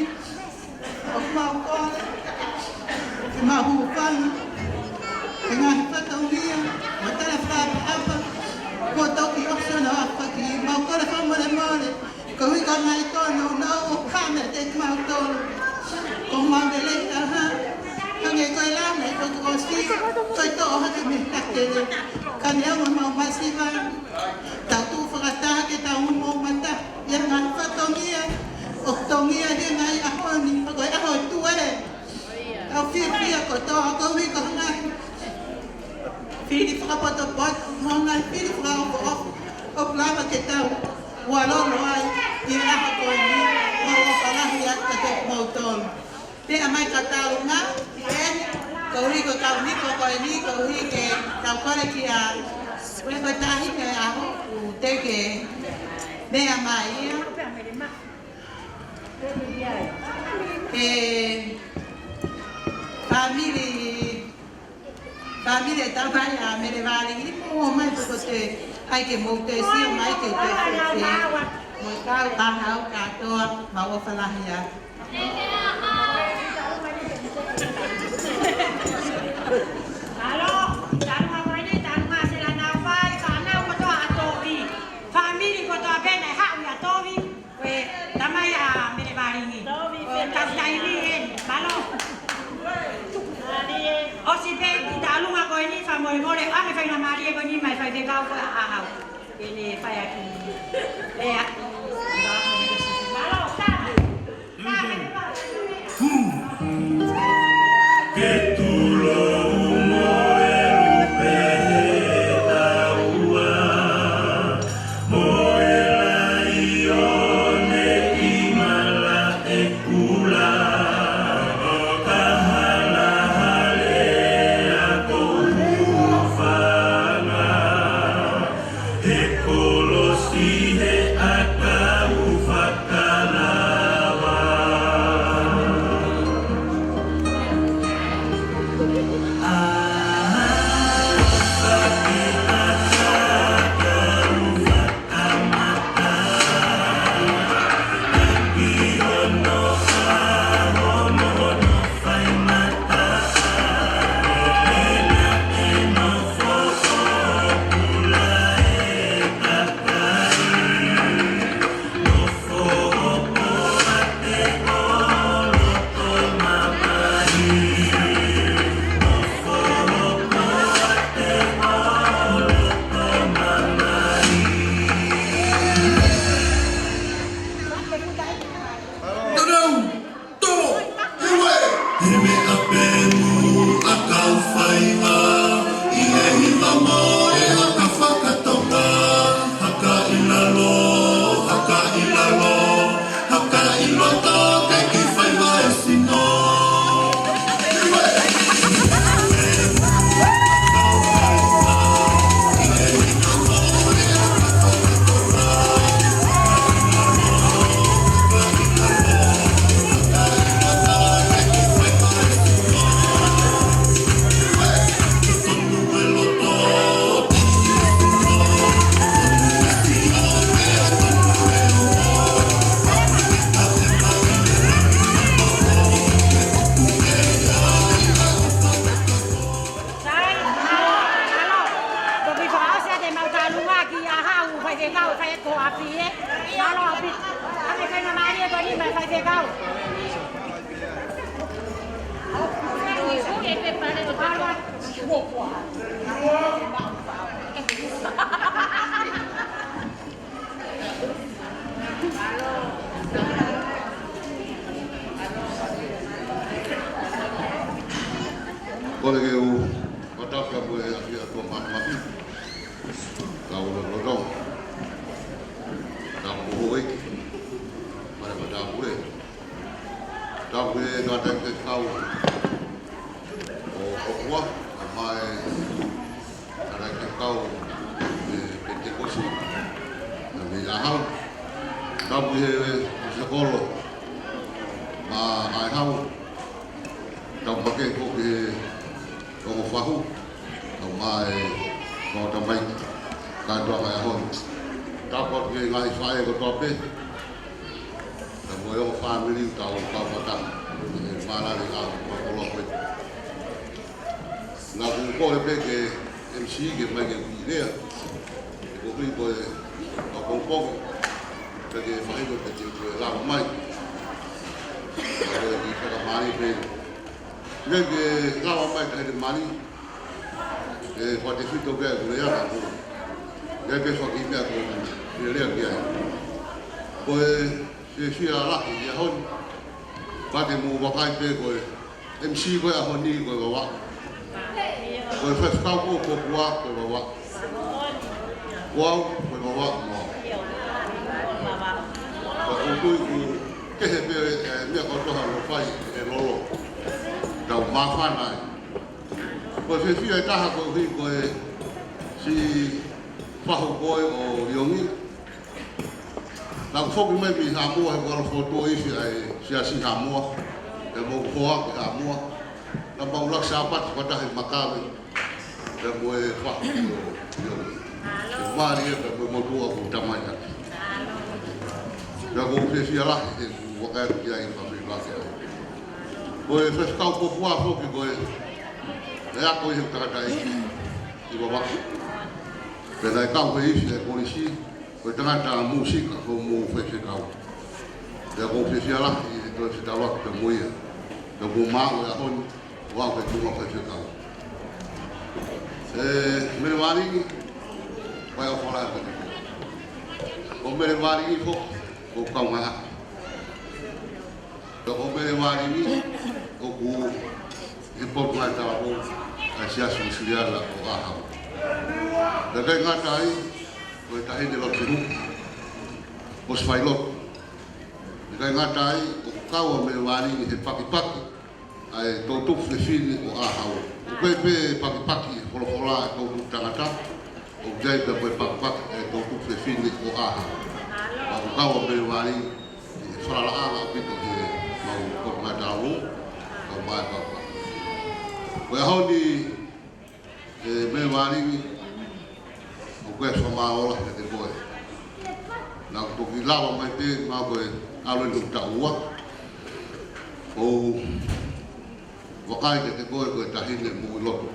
ʻOku mau kole ke mau hūfanga he ngaahi fatongia mo e tala fakaʻapaʻapa kuo toki ʻosi hono ʻapaʻapa. Mau kole fakamolemole. Koeʻuhi ko e ngaahi tōnounou ʻoku hā meiate kimautolu. Ko homau lelei taha, hangē ko e lau naʻe toki ʻosi, ko e toʻo hake mei he kakele. Ka neongo ʻemau masiva, tau tuʻu fakataha ke tau moʻua mata ʻi he ngaahi fatongia ʻoku tongia he ngaahi ʻaho ni, ko e ʻaho tuele. Tau fiefia kotoa, koeʻuhi ko e ngaahi fili fakapotopoto, mo e ngaahi fili fakaʻofoʻofa, ʻoku lava ke tau ʻualolo ai ʻi he ʻaho ko eni, mo ʻofa lahi atu kiate kimoutolu. Pea mai ka taulunga, ʻi heni, koeʻuhi ko e kau niko ko eni, koeʻuhi ke tau kole kia, ʻoku ko e tahi ne ʻaho, ʻoku teʻeki ke meʻa mai ia. ʻE, fāmili, fāmili ʻe tamai ʻa Mele Vālini, mou ō mai pē ko ʻete ʻai ke mou toe sio mai ki he fefe. Mo e kau ʻaho kātoa, mau ʻofa lahi atu. ʻAlo, talu ha mai ni, talu ha sela na fai, fānau kotoa ʻa Tovi. Fāmili kotoa pē naʻe haʻu ʻia Tovi. Ko e tamai ʻa Mele Vālini. Ko e tau taimi eni, mālō. ʻOsi pē ki taulunga ko eni, fakamolemole, ʻa e faingamālie ko eni mai faifekau ko ʻAhau. Ke ne fai ʻaki. Lea. Mālō, tā. Ke tulou mo e lupe he taua, mo e laione ʻi malaʻe kula, ka hala hale ʻa ko hūfanga. He kolosi he ʻakau fakalava. ʻA, fakitata ʻakau fakamata. Ki hono ʻaho mo hono faingataʻa. Ena eno Tō! He meʻa pē ʻoku kau fai ʻi he hiva mo e haka fakatonga. Haka ʻi lalo, haka ʻi lalo, haka ʻi loto ke ki fai ʻa e sino. Sai, mālō, mālō. Toki fakaʻosi ʻa e mau taulunga ki ʻAhau, faifekau, fai ko ʻapi ē. Mālō ʻaupito. ʻA e faingamālie ko eni mai faifekau. Mālō. Kole ke u fakatapu mo e ʻAfio ʻa Toa Mafimafi. Kau lolotonga. Kau mohoiki. Pale matapule. Tapu ki he tangataʻeiki kau ʻo Hokua, ʻo mai tangataʻeiki kau ʻe Penitekosi, ʻa Veiahau. Tapu ki he Sakolo, ma Aehau. Tapu makehe foki ki he ongo fahu, kau mai ko tamaiki, kātoa mai ʻaho ni. Tapu ki he ngaahi faʻē kotoa pē, tapu mo e ongo fāmili, tau kau fakataha, ʻi he mālali ʻa e fakakoloa ko ē. Naʻa ku kole pē ke M C ke mai ke u ʻi lea, ko hui ko e, ko e pongipongi, pea ke mahino pē ke u lava mai. Ko e kiʻi fakamālō pē. Ke ke lava mai ka he te mali, ke fakatefito ke u lea na ko. Ke ke faki meʻa ko e lea ki ai. Ko e fiefia lahi ʻi he ʻaho ni, pea ke mou vakai pē ko e M C ko e ʻaho ni ko e Vavaʻu. Ko e faifekau ko Hokua ko e Vavaʻu. Ko au ko e Vavaʻu mo au. Ka ʻoku ou tui ʻoku kehe pē e meʻa kotoa ʻoku fai ʻe lolo. Tau māfana ai. Ko e fiefia ʻe taha koeʻuhi ko e siʻi fahu ko ē ʻo Iongi. Naʻa ku foki mai mei Haʻamoa he kuo ʻalu ʻo fokotuʻu ʻi he siasi Haʻamoa, pea mou hoa ki Haʻamoa. Naʻa mau ʻuluaki Sāpate fakataha ʻi Makave, pea mo e fahu ʻo Iongi. Ke mali e pea mo e motuʻa kuo tamai ʻaki. Pea ʻoku ou fiefia lahi he kuo vakai atu ki ai ka fai vake ai. Ko e faifekau ko Hokua foki ko e, ʻe ako ʻi he tangataʻeiki ʻi Vavaʻu. Pea naʻe kau he ʻi he kolisi, ko e tangata mūsika ko mo faifekau. Pea ʻoku ou fiefia lahi he toe fetaulaki pea mo ia. Pea ʻoku ou maʻu e ʻaho ni, ʻo aʻu ki he tuʻunga faifekau. ʻE Mele Vālini, ʻoku ou fakaʻapaʻapa ki he ʻaho ni. Ko Mele Vālini foki, ʻoku ou kaungā ʻaki. Pea ko Mele Vālini, ʻoku ʻi he Potungāue Talavou ʻa e Siasi Uēsiliana ʻo ʻAhau. Pea ʻikai ngata ai, ko e taʻahine lotu huhu, ʻosi failotu. Pea ʻikai ngata ai, ʻoku kau ʻa Mele Vālini he pakipaki ʻa e toʻutupu fefine ʻo ʻAhau. ʻOku ʻikai pē pakipaki he folofola ʻa e toʻutupu tangata, ʻoku ʻi ai pē ko e pakipaki ʻa e toʻutupu fefine ʻo ʻAhau. Pea ʻoku kau ʻa Mele Vālini ʻi he falalaʻanga ʻaupito he mau Potungāue Talavou, kau mai papa. Ko e ʻaho ni, ʻe Mele Vālini, ʻoku ou fakamālō lahi kiate koe. Naʻa ku toki lava mai pē, mahalo ko e ʻalu eni taʻu ua. ʻOku ou vakai kiate koe ko e taʻahine moʻui loto.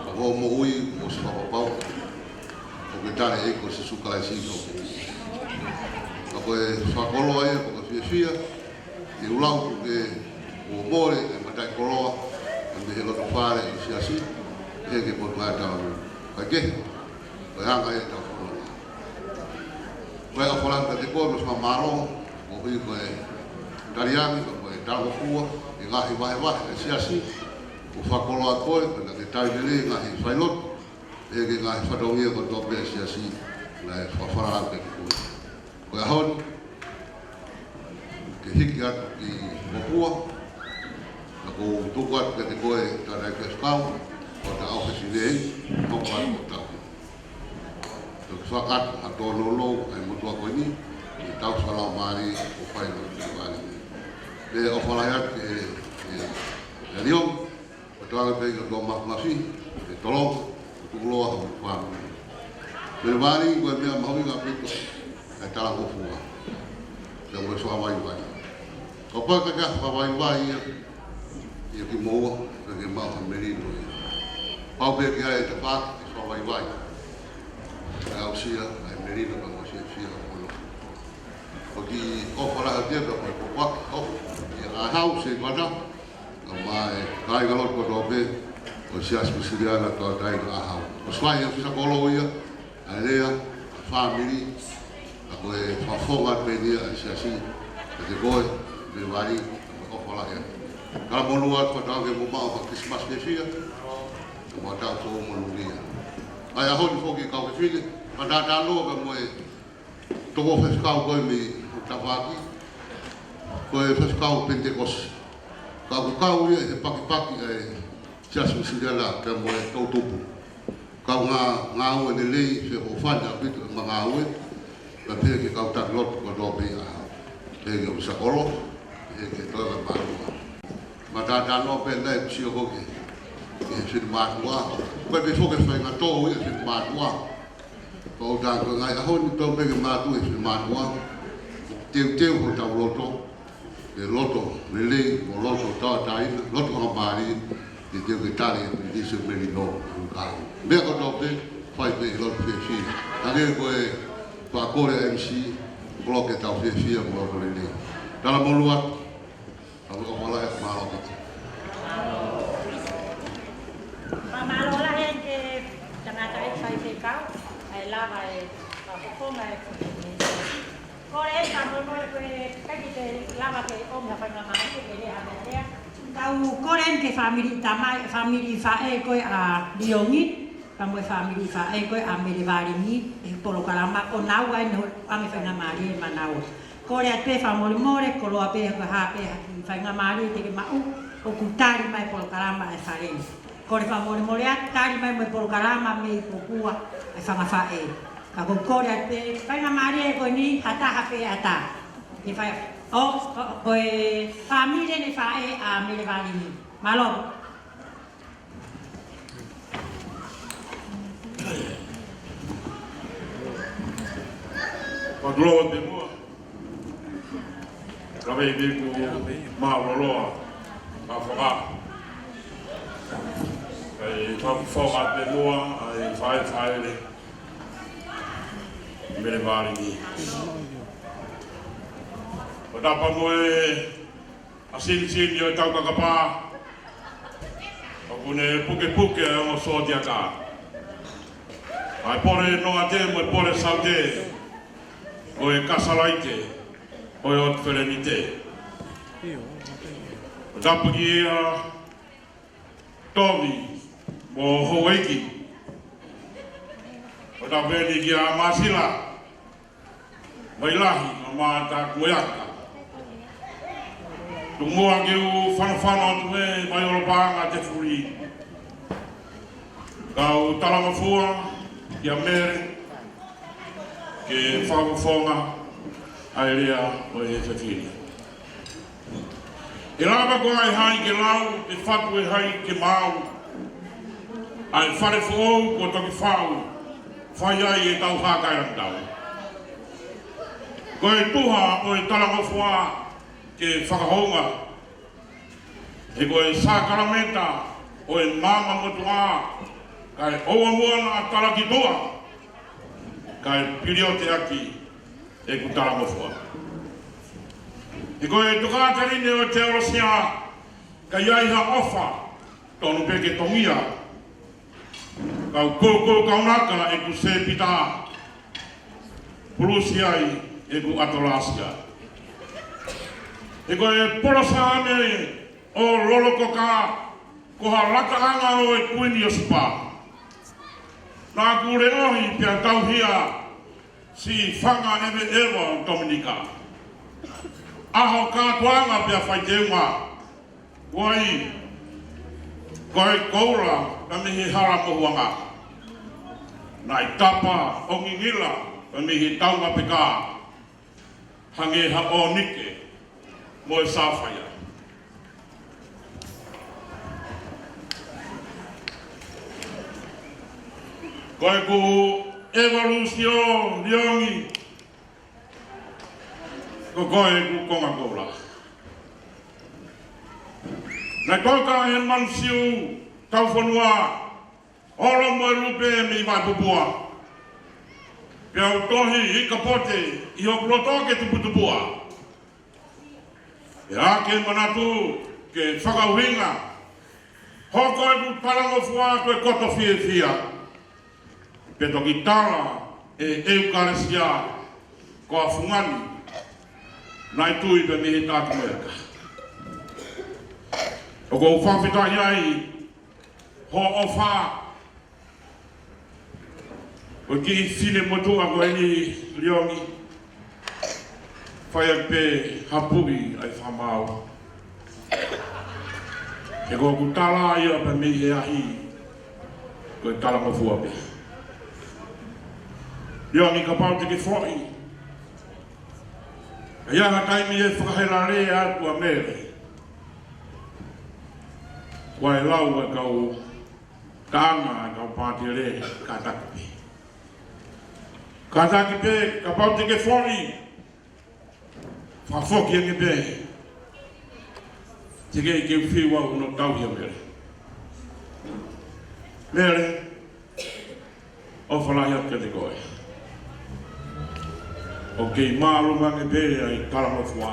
Ko hoʻo moʻui ʻosi fakapapau ʻoku ke tali ʻe koe ʻa Sīsū Kalaisi ko ho moʻui. Ka ko e fakakoloa ia, ko e fiefia, ʻi he ʻulau ʻoku ke ʻo mole e mataʻikoloa, ʻa mei he loto fale ʻo e siasi, ʻi he Potungāue Talavou. Ka ke, ko e anga ia ʻetau fakakoloa. Ko e ʻofa lahi kiate koe mo e fakamālō, koeʻuhi ko e taliangi, ko e talangofua, ʻi he ngaahi vahevahe ʻa e siasi, ʻo fakakoloa koe, ko e naʻa ke tali lelei e ngaahi failotu, ʻi he ngaahi fatongia kotoa pē ʻa e siasi, naʻe fakafalala kiate koe. Ko e ʻaho ni, ke hiki atu ki Hokua, naʻa ku tuku atu kiate koe tangataʻeiki faifekau, ʻo ta ʻaofisi nei, hoko atu ʻo tau. Toki fakakakato ha tōnounou ʻa e motuʻa ko eni, ʻi he tau fakalaumālie ʻoku fai ʻe Mele Vālini. Pea ʻofa lahi atu ki he, ki he, ki he Liongi, ʻo tau anga pē ʻi he Toa Mafimafi, ʻi he tolonga, ʻo tuʻuloa hoʻo fāmili. Mele Vālini, ko e meʻa mahuʻinga ʻaupito ʻa e talangofua. Pea mo e fakavaivai. Kapau ʻoku ʻikai ke fakavaivai ia, ia kimoua, ʻikai ke maʻu ha melino ia. Pau pē ke ʻi ai e tafaʻaki ke fakavaivai. Kae aʻusia ʻa e melino pea mo e fiefia ʻo e ʻaho. ʻOku ou ʻofa lahi atu ia pea mo e pōpoaki ʻofa, ʻia ʻAhau Seivata, kau mai kāingalotu kotoa pē ʻo e Siasi Uēsiliana Tauʻatāina ʻAhau. ʻOsi fai ʻe he ʻōfisa kolo ia ʻa e lea, ʻa e fāmili, ka ko e fakafofonga pē eni ia ʻa e siasi, kiate koe, Mele Vālini, ko e ʻofa lahi atu. Talamonū atu fakataha ke mou maʻu ha Kilisimasi fiefia, mo ha taʻu foʻou monūʻia. ʻA ia ʻaho ni foki kau fefine, fakataha talanoa pea mo e toko faifekau ko ē mei he tafaʻaki, ko e faifekau Penitekosi. Ka ʻoku kau ia he pakipaki ʻa e Siasi Uēsiliana pea mo e toʻutupu. Kau ngā, ngāue lelei, fehōfani ʻaupito ʻema ngāue, pea pehē ki he kau taki lotu kotoa pē ia. Pehē ki he ʻofa sakolo, pehē ki he toenga mātuʻa. Fakataha talanoa pē naʻe sio ko ē ki he finemātuʻa. Ko e pē foki e faʻahinga tō ia e finemātuʻa. Pea ʻoku tā ko e ngaahi ʻaho ni tō pē ke mātuʻa e finemātuʻa. Teuteu hotau loto, ke loto lelei, mo loto tauʻatāina, loto faingamālie, ke teuteu ke tali e Pilinisi Melino, ʻoku kau. Meʻa kotoa pē, fai pē ʻi loto fiefia. Hangē ko e fakakole ʻa e M C, koloke tau fiefia mo loto lelei. Talamonū atu, ʻa e ʻofa lahi, mālō ʻaupito. Fakamālō lahi ki he tangataʻeiki faifekau, ʻa e lava e, ʻa e fofonga e Kole eni ka moe moe ko e ʻikai ke te lava ke ʻomi ha faingamālie ke lea ha meʻa lea. Kau kole eni ki he fāmili tamai, fāmili faʻē ko ē ʻa Liongi, pea mo e fāmili faʻē ko ē ʻa Mele Valingi, he polokalama ʻoku nau ʻai ʻo ʻoange faingamālie maʻanaua. Kole atu pē fakamolemole, koloa pē ko e hā pē ha kiʻi faingamālie te ke maʻu, ʻoku tali mai polokalama ʻa e fale ni. Kole fakamolemole atu, tali mai mo e polokalama mei Popua ʻa e fanga faʻē. Ka ʻoku ou kole atu pē, faingamālie ko eni ha taha pē ʻatā. Ke fai, ʻo, ʻo, ko e fāmili ʻeni faʻē ʻa Mele Valingi. Mālō. Mālō te mua. Ka mei pē ʻoku mālōlō ʻa faka. ʻAi, fakafofonga te mua, ʻai, faʻē, faʻē lelei. Mele Valingi. ʻO tapa mo e ʻa sinisini ʻo e taukakapa. ʻOku ne pukepuke ʻa e ongo sōtia ka. ʻA e pole noate mo e pole saute. ʻO e kasalaite. ʻO e ʻotu felenite. ʻO tapa ki he ʻa Tomi mo Houʻeiki. ʻO tapa eni ki a Masila. Mai lahi, ma mata kueaka. Tuku muʻa ke u fanofano atu he mai olopaʻanga te fuli. Kau talangofua, kia Mele, ke fakafofonga, ʻa e lea ʻo e fefine. ʻE lava ko ʻai hai ke lau, ʻe fatu ʻe hai ke maau. ʻA e fale foʻou kuo toki fau, fai ai ʻetau hākailangitau. Ko e tuha ʻo e talangofua ke fakahounga. He ko e sākalameta ʻo e maama motuʻa, kae ʻoua muʻa naʻa talaki tuʻa, kae piliote ʻaki ʻeku talangofua. He ko e tokāteline ʻo e teolosia, ka ʻi ai ha ʻofa, tonu pē ke tongia. Kau koukou kaunaka ʻeku sēpita, pulusi ai ʻeku ʻatolāsia. He ko e polosaame ʻo Lolokoka, ko ha lakaʻanga ʻo e Kuini ʻo Sipa. Naʻa ku leʻohi pea tauhia, siʻi fanga ʻeveʻeva ʻo Tominika. ʻAho kātoanga pea fai teunga, ʻuhi, ko e koula ka mei he hala mohuʻanga. Naʻe tapa ʻo ngingila ka mei he taunga peka. Hangē ha ʻōnike mo e sāfaia. Ko ʻeku ʻevalūsio Liongi, ko koe ʻeku konga koula. Naʻe toka he manu siu taufonua, olo mo e lupe mei Vaipupua. Pea u tohi ʻi kapote ʻi hoku loto ke tuputupua. Pea ke manatu ke fakaʻuhinga, hoko ʻeku talangofua ko e koto fiefia. Pea toki tala ʻe ʻEukalesia ko ha fungani naʻe tui pē mei he tatu meʻa ka. ʻOku ou fakafetaʻi ai hoʻo ʻofa, ʻo e kiʻi finemotuʻa ko eni Liongi. Fai ʻaki pē ha puʻi ʻa e fakamaau. He ko ʻeku tala ia pē mei he ahi, ko e talangofua pē. Liongi, kapau te ke foʻi, ʻe ʻi ai ha taimi ʻe fakahela lea atu ʻa Mele, ko e lau ʻa e kau taʻanga, ʻa e kau pātele, kātaki pē. Kātaki pē, kapau te ke foʻi, fakafoki ange pē. Teʻeki ke u fiu au hono tauhi ʻa Mele. Mele, ʻofa lahi atu kiate koe. ʻOku kei māʻolunga ange pē ʻa e talangofua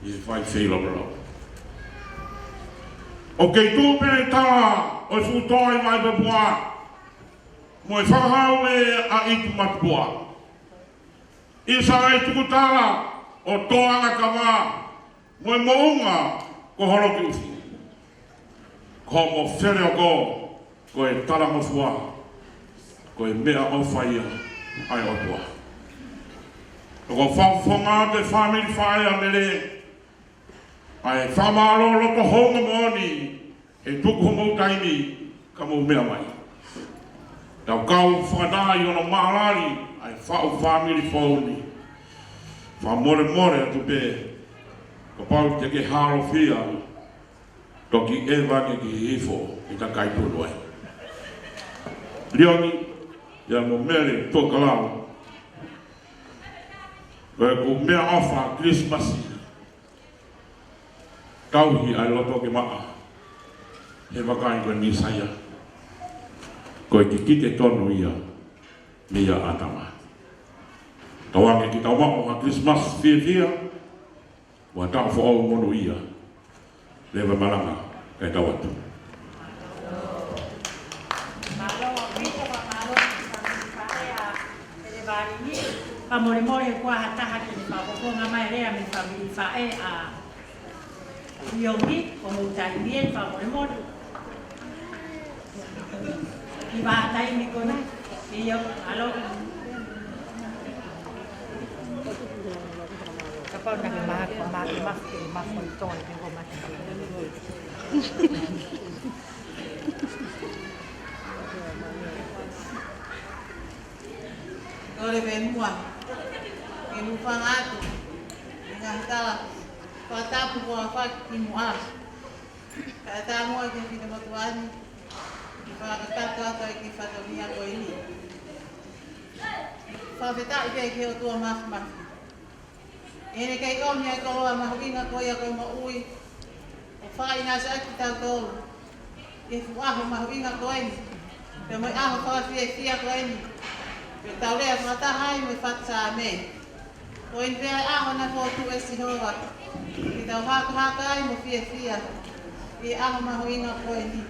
ʻi he fai feilaulau. ʻOku kei tuʻu pē ʻa e tala ʻo e fuʻu toa ʻi Vaipapua, mo e fakahau ʻe ʻa ʻItumatupuʻa. ʻIsa ʻa e tukutala ʻo Toʻangakama, mo e moʻunga ko Holokiufi. Ko hoʻomo feleoko, ko e talangofua, ko e meʻaʻofa ia ʻa e ʻOtua. ʻOku ou fakafofonga atu e fāmili faʻē ʻa Mele, ʻa e fakamālō loto houngaʻia moʻoni, he tuku homou taimi ka mou meʻa mai. Tau kau fakataha ʻi hono mālali ʻa e faʻu fāmili foʻou ni. Fakamolemole atu pē, kapau te ke hālofia, toki ʻeva ange ki hihifo ʻi he kakai tunu ai. Liongi, ia mo Mele Tokalau, ko ʻeku meʻaʻofa Kilisimasi, tauhi ʻa e loto ke maʻa, he vakai ko e Mīsaia, ko e kikite tonu ia meia ʻĀtama. Tauange ke tau maʻu ha Kilisimasi fiefia, mo ha taʻu foʻou monūʻia. Leva e malanga kae tau atu. Mālō, Vito, mālō, fāmili faʻē ʻa Pelevalini. Fakamolemole kuo ʻi ai ha taha ke ne fakafofonga mai e lea mei he fāmili faʻē ʻa Liongi, ko hoʻomou taimi ē, fakamolemole. ʻI he vahaʻa taimi ko eni, ʻio, ʻalo. Kapau naʻa ke maha, ko maha, ko maha, ko maha, ko maha, ko maha. Kole pē muʻa ke u hūfanga atu ʻi he ngaahi tala fakatapu kuo fakahā kimuʻa. Kae ʻatā muʻa ki he finemotuʻa ni ke fakakakato atu ai ki he fatongia ko eni. Fakafetaʻi pē ki he ʻOtua Māfimafi, ʻene kei ʻomi ʻa e koloa mahuʻinga ko ia ko e moʻui, ʻo fakaʻinasi ʻaki kitautolu ʻi he fuʻu ʻaho mahuʻinga ko eni, pea mo e ʻaho fakafiefia ko eni, pea tau lea fakataha ai mo e fatu Saame. Ko eni pē ʻa e ʻaho naʻe fokotuʻu ʻe Sihova, ke tau hakahaka ai mo fiefia ʻi he ʻaho mahuʻinga ko eni,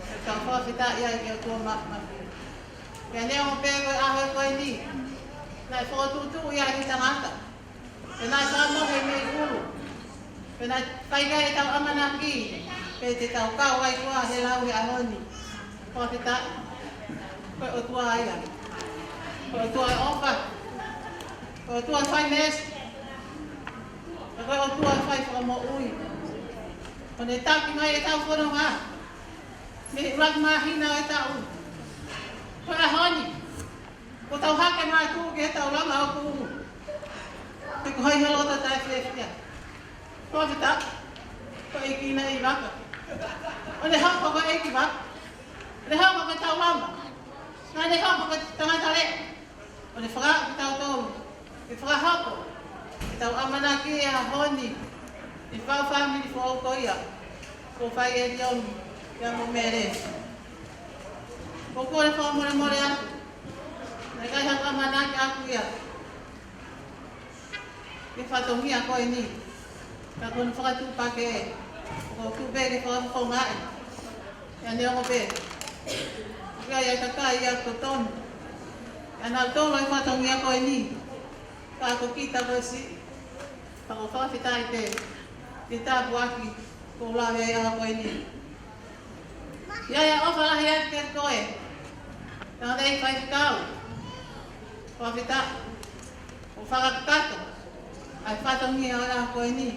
pea tau fakafetaʻi ai ki he ʻOtua Māfimafi. Pea neongo pē ko e ʻaho ko eni naʻe fokotuʻutuʻu ia ʻe he tangata, pea naʻe fakamohe mei ʻulu, pea naʻe fai ki ai ʻetau ʻamanaki, pea te tau kau ai koā he lau he ʻaho ni. Fakafetaʻi. Ko e ʻOtua ia. Ko e ʻOtua ʻofa. Ko e ʻOtua fai meesi. Ko e ʻOtua fai fakamoʻui. Ko ʻene taki mai ʻetau fononga mei he ʻuluaki māhina ʻo e taʻu, ko e ʻaho ni. Kuo tau hake mātuʻu ki he taulanga ʻoku ʻunu. He ko hai ha loto taʻefiefia? Ko kita, ko e ʻEiki naʻe ʻi vaka. ʻO ne hoko ko e ʻeikivaka. ʻO ne hoko ko e taulanga. Naʻa ne hoko ko e tangata leʻo. ʻO ne fakaaʻu kitautolu ke fakahoko ʻetau ʻamanaki he ʻaho ni, ʻi he fāmili foʻou ko ia kuo fai ʻe Liongi pea mo Mele. ʻOku ou fakamolemole atu, naʻe ʻikai haʻaku ʻamanaki ʻaʻaku ia ki he fatongia ko eni. Ka ko hono fakatuʻupakē, ʻoku ou tuʻu pē ke fakafofongaʻi, pea neongo pē ʻoku ʻi ai e kakai ia ʻoku totonu ke nau tolo e fatongia ko eni, ka ko kita ko e siʻi, ka ʻoku ou fakafetaʻi pē ki he tāpuaki Ko e lave ʻa e ʻaho ko eni. ʻI ai ʻa e ʻofa lahi atu kiate koe, tangataʻeiki faifekau. Fakafetaʻi. ʻOku fakakakato ʻa e fatongia ʻo e ʻaho ko eni.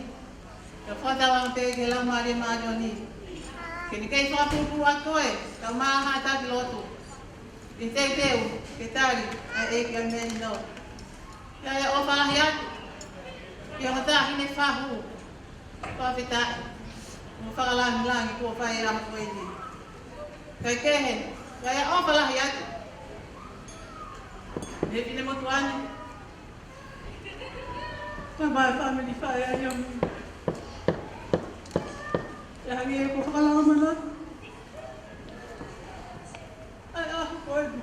Ke fakatauange pē ki he Laumālie Māʻoniʻoni ke ne kei fakapulupulu ʻa koe, kau maʻa ha taki lotu. ʻI he teuteu ke tali ʻa e ʻEiki ʻa e meʻa ni. ʻI ai ʻa e ʻofa lahi atu ki he ongo taʻahine fahu. Fakafetaʻi. Mo e fakalāngilangi kuo fai ʻi he ʻaho ko eni. Kae kehe, ʻi ai ʻa e ʻofa lahi atu ki he finemotuʻa ni. Ko e fāmili faʻē ʻa Liongi. ʻE hangē ko e fakalanga manatu ʻa e ʻaho ko eni.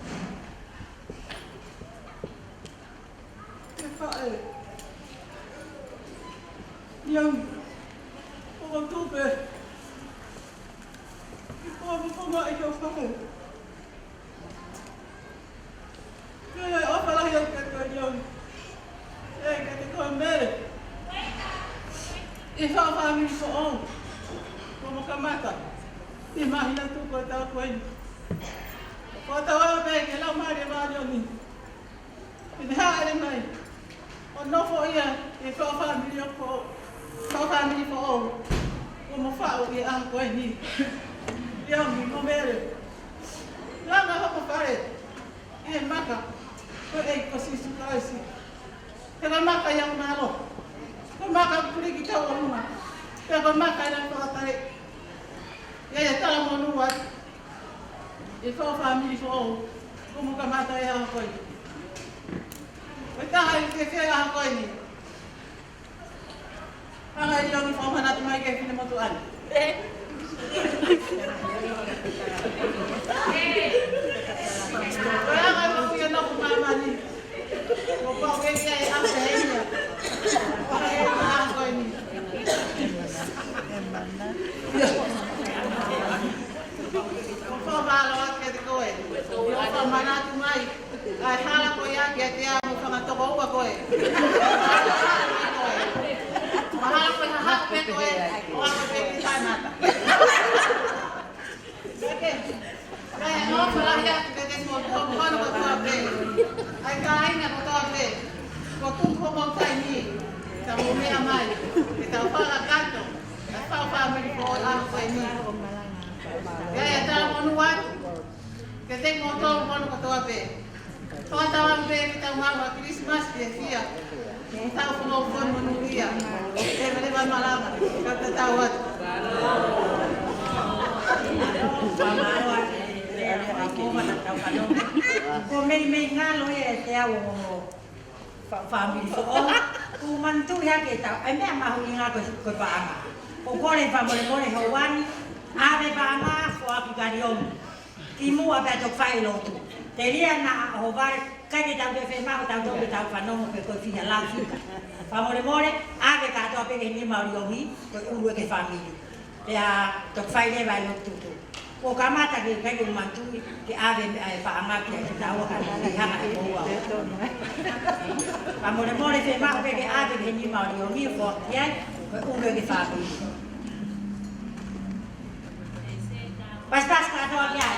Ko e faʻē ʻa Liongi, ʻoku tupe ʻi ko mo ko ma ʻi ko faʻē. Ko e ʻofa lahi atu kiate koe Liongi. ʻE, kiate koe Mele. ʻI he fāmili foʻou kuo mo kamata ʻi he māhina tuʻu ko ē ʻo e taʻu ko eni. Ko e tauange pē ki he Laumālie Māʻoniʻoni ke ne hāʻele mai ʻo nofoʻia ʻi he fāmili ʻoku, fāmili foʻou kuo mo faʻu ʻi he ʻaho ko eni. Liongi mo Mele, langa hoʻomo fale ʻi he maka ko e ʻEiki ko Sīsū Kalaisi. He ko e maka ia ʻoku mālohi. Ko e maka ʻoku puli ki tauʻolunga. He ko e maka ia ʻoku fakataleʻi. ʻI ai ʻa e talamonū atu ki he fāmili foʻou kuo mo kamata ʻi he ʻaho ko eni. Ko e taha ʻi he fēfē ʻaho ko eni. Hanga ʻe Liongi ʻo fakamanatu mai ki he finemotuʻa ni. Ko e anga ʻo e nofo ʻi māmani. Kuo pau ke ʻi ai ʻa e ʻaho ko eni. Kuo pau mālō atu kiate koe. Kuo fakamanatu mai ʻa e hala ko ia kiate au mo e fanga tokoua ko ē. Mahalo ko e hahaʻu pē koe, ʻo aʻu pē ki he taʻengata. Pea ke, pea ʻofa lahi atu kiate kimoutolu hono kotoa pē. ʻA e kāinga kotoa pē. Kuo tuku homou taimi ke mou meʻa mai ke tau fakakakato ʻa e fāmili foʻou ʻaho ko eni. Pea ʻi ai ʻa e talamonū atu kiate kimoutolu hono kotoa pē. Fakatauange pē ke tau maʻu ʻa Kilisimasi fiefia, mo e taʻu foʻou fonu monūʻia. Ke leva malanga, ka tatau atu. Ko e meimei ngalo ia ʻiate au ʻo e ongo fa-, fāmili foʻou. ʻOku manatuʻi hake ʻe tautolu ʻa e meʻa mahuʻinga ko e, ko e paʻanga. ʻOku ou kole fakamolemole houa ni, ʻave paʻanga, foaki kia Liongi. Kimuʻa pea toki fai e lotu. Telia naʻa ʻohovale, ʻikai ke tau toe fiemaʻu, tau toe ke tau fanongo pe ko e fiha lau fika. Fakamolemole, ʻave kātoa pē ki he nima ʻo Liongi, ko e ʻulu ʻo e fāmili. Pea toki fai leva e lotu tutu. Kuo kamata ke ʻikai ke u manatuʻi ke ʻave ʻa e paʻanga kiate kitaua ka ne hanga ʻe he moua. Fakamolemole, fiemaʻu pē ke ʻave ki he nima ʻo Liongi ʻo foaki ki ai, ko e ʻulu ʻo e fāmili. Pasipasi kātoa ki ai.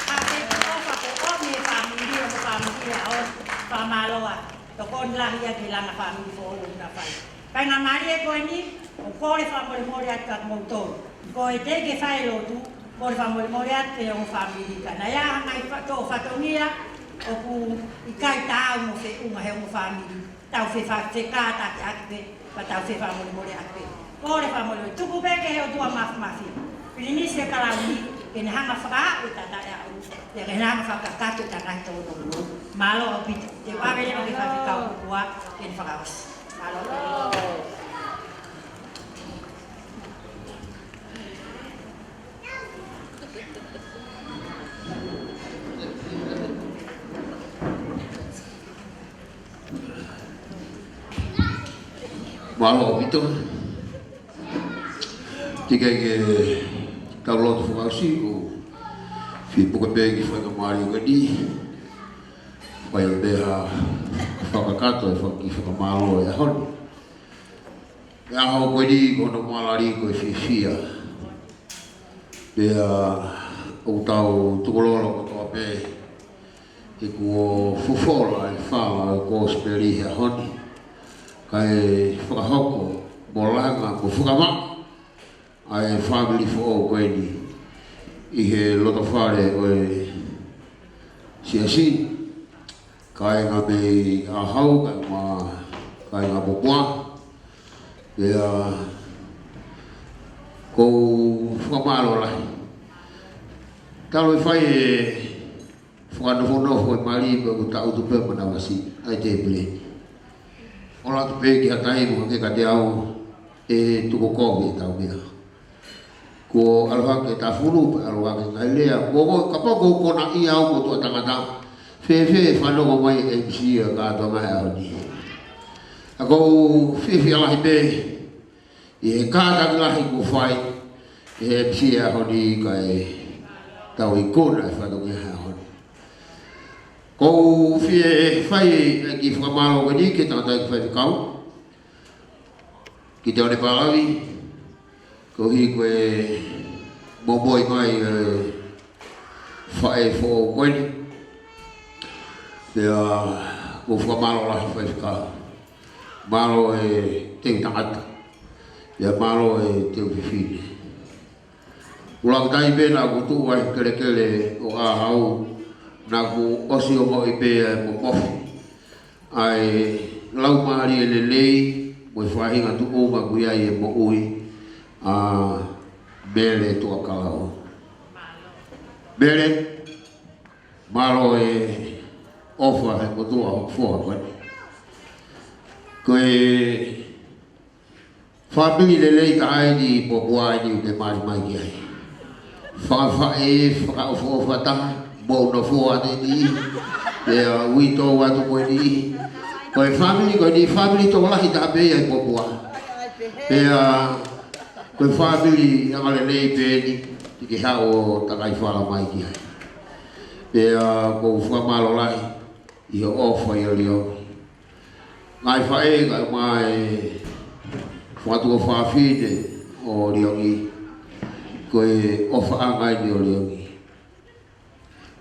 Ka ke ʻofa ko e ʻomi e fāmili ʻo e fāmili ʻa ʻOsi, fakamālō atu. Tokoni lahi ia ki he langa fāmili foʻou ʻoku na fai. Faingamālie ko eni, ʻoku ou kole fakamolemole atu kia kimoutolu. Ko e teʻeki ke fai e lotu, kole fakamolemole atu ki he ongo fāmili. Ka naʻe ʻi ai ha ngaahi fa-, toʻo fatongia ʻoku ʻikai taau mo feʻunga he ongo fāmili. Tau fefa-, fekātakiʻaki pē, pea tau fefakamolemoleʻaki pē. Kole fakamolemole, tuku pē ki he ʻOtua Māfimafi, Pilinisi ʻo e Kalauni, ke ne hanga ʻo fakaaʻu e taʻataʻeʻaʻu, pea ke ne hanga ʻo fakakakato e ngaahi tōnounou. Mālō ʻaupito. Te u ʻave leva ki he faifekau kuo ke ne fakaʻosi. Mālō. Mālō ʻaupito. Teʻeki ai ke tau lotu fakaʻosi, ʻoku fie puke pē ki he faingamālie ko eni. Fai ʻo pehē ha fakakakato e faka-, kiʻi fakamālō ʻo e ʻaho ni. Ko e ʻaho ko eni ko hono mala lī ko e fiefia. Pea ʻoku tau tukulolo kotoa pē, he kuo fofola e fala ʻo e kosipeli he ʻaho ni, kae fakahoko mo langa mo fakamaʻa ʻa e fāmili foʻou ko eni ʻi he loto fale ʻo e siasi, kāinga mei ʻAhau, kāinga, kāinga Popua. Pea ʻoku ou fakamālō lahi. Talu e fai e fakanofonofo e mali pea ʻoku taʻutu pē manavasiʻi ʻa e tēpile ni. ʻOku ʻalu atu pē ki ha taimi ʻoku ʻikai ke u tuku kovi ʻetau meʻa. Kuo ʻalu hake e tafulu, pea ʻalu hake e ngaahi lea. Kuo, kuo, kapau ʻoku ou konaʻia au mo tuʻa tangata, fēfē e fanongo mai e M C ʻa e kātoanga he ʻaho ni. ʻOku ou fiefia lahi pē ʻi he kātaki lahi kuo fai ʻe he M C he ʻaho ni, kae tau ikuna e fatongia he ʻaho ni. ʻOku ou fie fai e kiʻi fakamālō ko eni ki he tangataʻeiki faifekau, ki Teone Palavi, koeʻuhi ko e momoi mai e faʻē foʻou ko eni. Pea ʻoku ou fakamālō lahi faifekau. Mālō e teu tangata. Pea mālō e teu fefine. Ulaku tai pē naʻa ku tuʻu ai he kelekele ʻo ʻAhau, naʻa ku ʻosi ongoʻi pē ʻa e momofi ʻa e laumālie lelei mo e faʻahinga tuʻunga ʻoku ʻi ai e moʻui ʻa Mele Tuʻakalau. Mele, mālō e ʻofa he motuʻa hoʻo foha ko eni. Ko e fāmili lelei taha eni ʻi Popua ni ʻoku ke mali mai ki ai. Fakafaʻē, fakaʻofoʻofa taha, mou nofo atu ʻi he niʻihi, pea uitou atu mo e niʻihi. Ko e fāmili, ko eni fāmili tokolahi taha pē ia ʻi Popua. Pea ko e fāmili angalelei pē eni, te ke haʻu ʻo takai fala mai ki ai. Pea ʻoku ou fakamālō lahi ʻi hoʻo ʻofa ʻia Liongi. Ngaahi faʻē, kae ʻumaʻā e fanga tuofāfine ʻo Liongi, ko e ʻofaʻanga eni ʻo Liongi.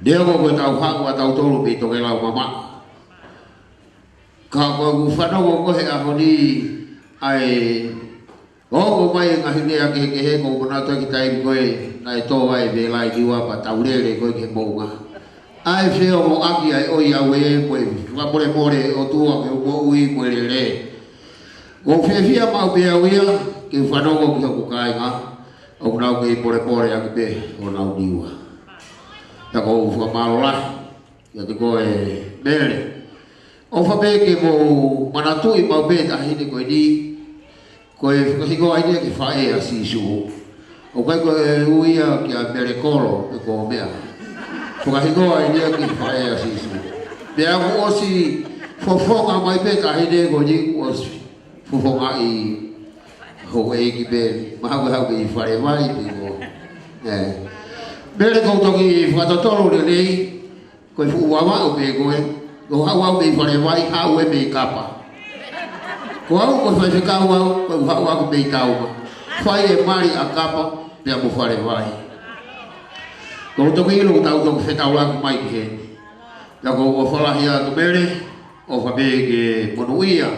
Neongo ko ʻetau haʻu ʻa tautolu mei tokelau mamaʻo, ka ʻoku ou fanongo ko ē he ʻaho ni ʻa e ongo mai e ngaahi lea kehekehe, ʻoku ou manatu ki he taimi ko ē naʻe tō ai e Vela ʻi Niua pea tau lele ko ē ki he moʻunga. ʻA e feongoʻaki ʻa e ʻoiauē mo e fakamolemole ʻOtua ki hoʻo moʻui mo e lele. ʻOku ou fiefia maʻu pē au ia ke u fanongo ki hoku kāinga ʻoku nau kei molemoleʻaki pē honau Niua. Pea ʻoku ou fakamālō lahi kiate koe Mele. ʻOfa pē ke mou manatuʻi maʻu pē e taʻahine ko eni, ko e fakahingoa eni ia ki he faʻē ʻa Sīsū. ʻOku ʻikai ko e ui ia kia Mele Kolo pe ko e meʻa. Fakahingoa eni ia ki he faʻē ʻa Sīsū. Pea kuo ʻosi fofonga mai pē e taʻahine ko eni, kuo ʻosi fofongaʻi houʻeiki pē, mahalo ko e haʻu mei Falevai pe ko e. Mele, ʻoku ou toki fakatotolo lelei, ko e fuʻu Vavaʻu pē koe, ko e haʻu au mei Falevai, haʻu ē mei Kapa. Ko au ko e faifekau au, ko e haʻu au mei Tauma. Fai e mali ʻa Kapa pea mo Falevai. ʻOku ou toki ʻilo ʻoku tau toki fetaulaki mai ki heni. Pea ʻoku ou ʻofa lahi atu Mele, ʻofa pē ke monūʻia.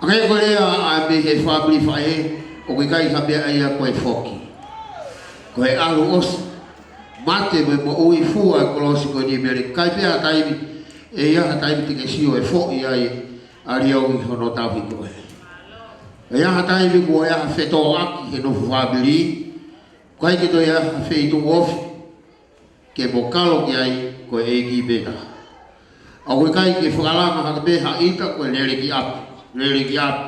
ʻA ia ko e lea ʻa e mei he fāmili faʻē, ʻoku ʻikai ha meʻa ia ko e foki. Ko e ʻalu ʻosi, mate mo e moʻui, fua e kolosi ko eni Mele, kae ʻi ai pē ha taimi, ʻe ʻi ai ha taimi te ke sio ʻe foʻi ai ʻa Liongi hono tauhi koe. ʻE ʻi ai ha taimi kuo ʻi ai ha fetōʻaki he nofo fāmili, ʻikai ke toe ʻi ai ha feituʻu ofi ke mo kalo ki ai ko e ʻEiki pē taha. ʻOku ʻikai ke fakalanga hake pē ha ʻita ko e lele ki ʻapi, lele ki ʻapi.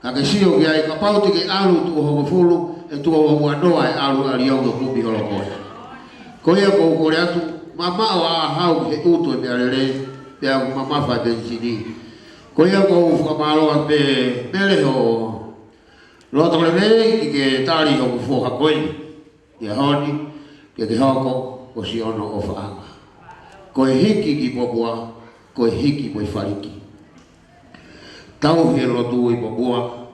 Ka ke sio ki ai, kapau te ke ʻalu tuʻo hongofulu, ʻe tuʻo uanoa e ʻalu ʻa Liongi ʻo kumi holo koe. Ko ia ʻoku ou kole atu, mamaʻo ʻa ʻAhau ki he ʻutu e meʻalele, pea ʻoku mamafa e penisini. Ko ia ʻoku ou fakamālō atu pē Mele hoʻo loto lelei ke ke tali hoku foha ko eni ʻi he ʻaho ni, ke ke hoko ko siʻono ʻofaʻanga. Ko e hiki ki Popua, ko e hiki mo e faliki. Tauhi e lotu ʻi Popua,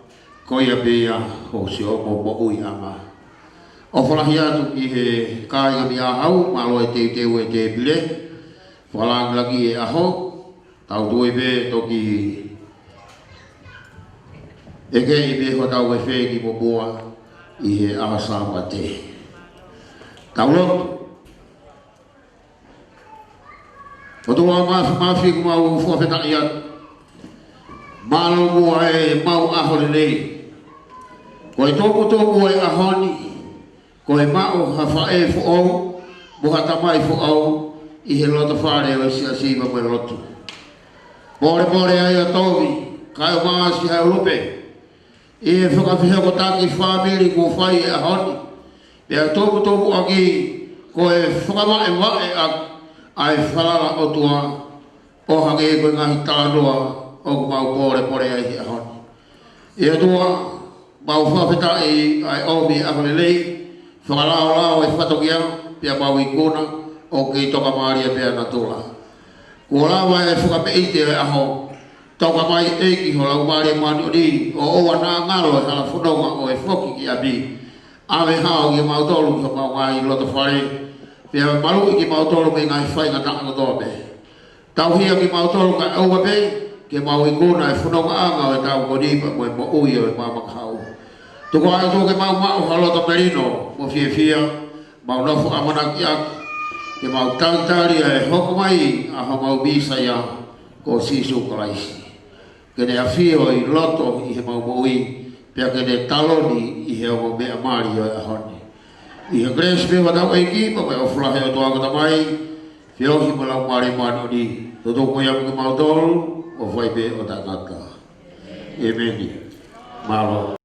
ko ia pē ia ho siʻomo moʻuiʻanga. ʻOfa lahi atu ki he kāinga mei ʻAhau, mālō e teuteu e tēpile, fakalāngilangi e ʻaho, tau tui pē toki ʻeke ʻi pē hotau e fēki mo mua ʻi he ʻaho Sāpate. Tau lotu. ʻOtua Māfimafi, ʻoku mau fakafetaʻi atu. Mālō muʻa e mau ʻaho lelei. Ko e tokotokoua e ʻaho ni, ko e maʻu ha faʻē foʻou mo ha tamai foʻou ʻi he loto fale ʻo e siasi pea mo e lotu. Polepole ai ʻa Tomi, kae ʻumaʻā siʻi ʻulupe, ʻi he fakafehokotaki fāmili kuo fai e ʻaho ni. Pea tomutomuʻaki ko e fakavaʻevaʻe ʻa, ʻa e falala, ʻOtua, ʻo hangē ko e ngaahi talanoa ʻoku mau polepole ai he ʻaho ni. ʻE ʻOtua, mau fakafetaʻi ʻa e ʻomi ʻaho lelei, fakalaolao e fatongia, pea mau ikuna ʻoku kei tokamālie pē ʻa natula. Kuo lava e fakapeʻite e ʻaho, toka mai ʻEiki ho Laumālie Māʻoniʻoni, ʻo ʻoua naʻa ngalo e hala fononga ʻo e foki ki ʻapi. ʻAve hao kimautolu ki homau ngaahi loto fale, pea maluʻi kimautolu mei he ngaahi faingataʻa kotoa pē. Tauhi ʻa kimautolu kae ʻoua pē ke mau ikuna e fonongaʻanga ʻo e taʻu ko eni pea mo e moʻui ʻo e maama kahaʻu. Tuku ā ʻOtua ke mau maʻu ha loto melino mo fiefia, mau nofo ʻamanaki ʻaki ke mau talitali ʻa e hoko mai ʻa homau Mīsaia ko Sīsū Kalaisi. Ke ne ʻafio ʻi loto ʻi heʻemau moʻui, pea ke ne taloni ʻi he ongo meʻa mali ʻo e ʻaho ni. ʻI he kelesi pē ʻa hotau ʻEiki, pea mo e ʻofa lahi ʻa e ʻOtua ko e Tamai, feohi mo e Laumālie Māʻoniʻoni, tuku ia maʻa kimautolu, ʻo fai pē ʻo taʻengata. ʻĒmeni. Mālō.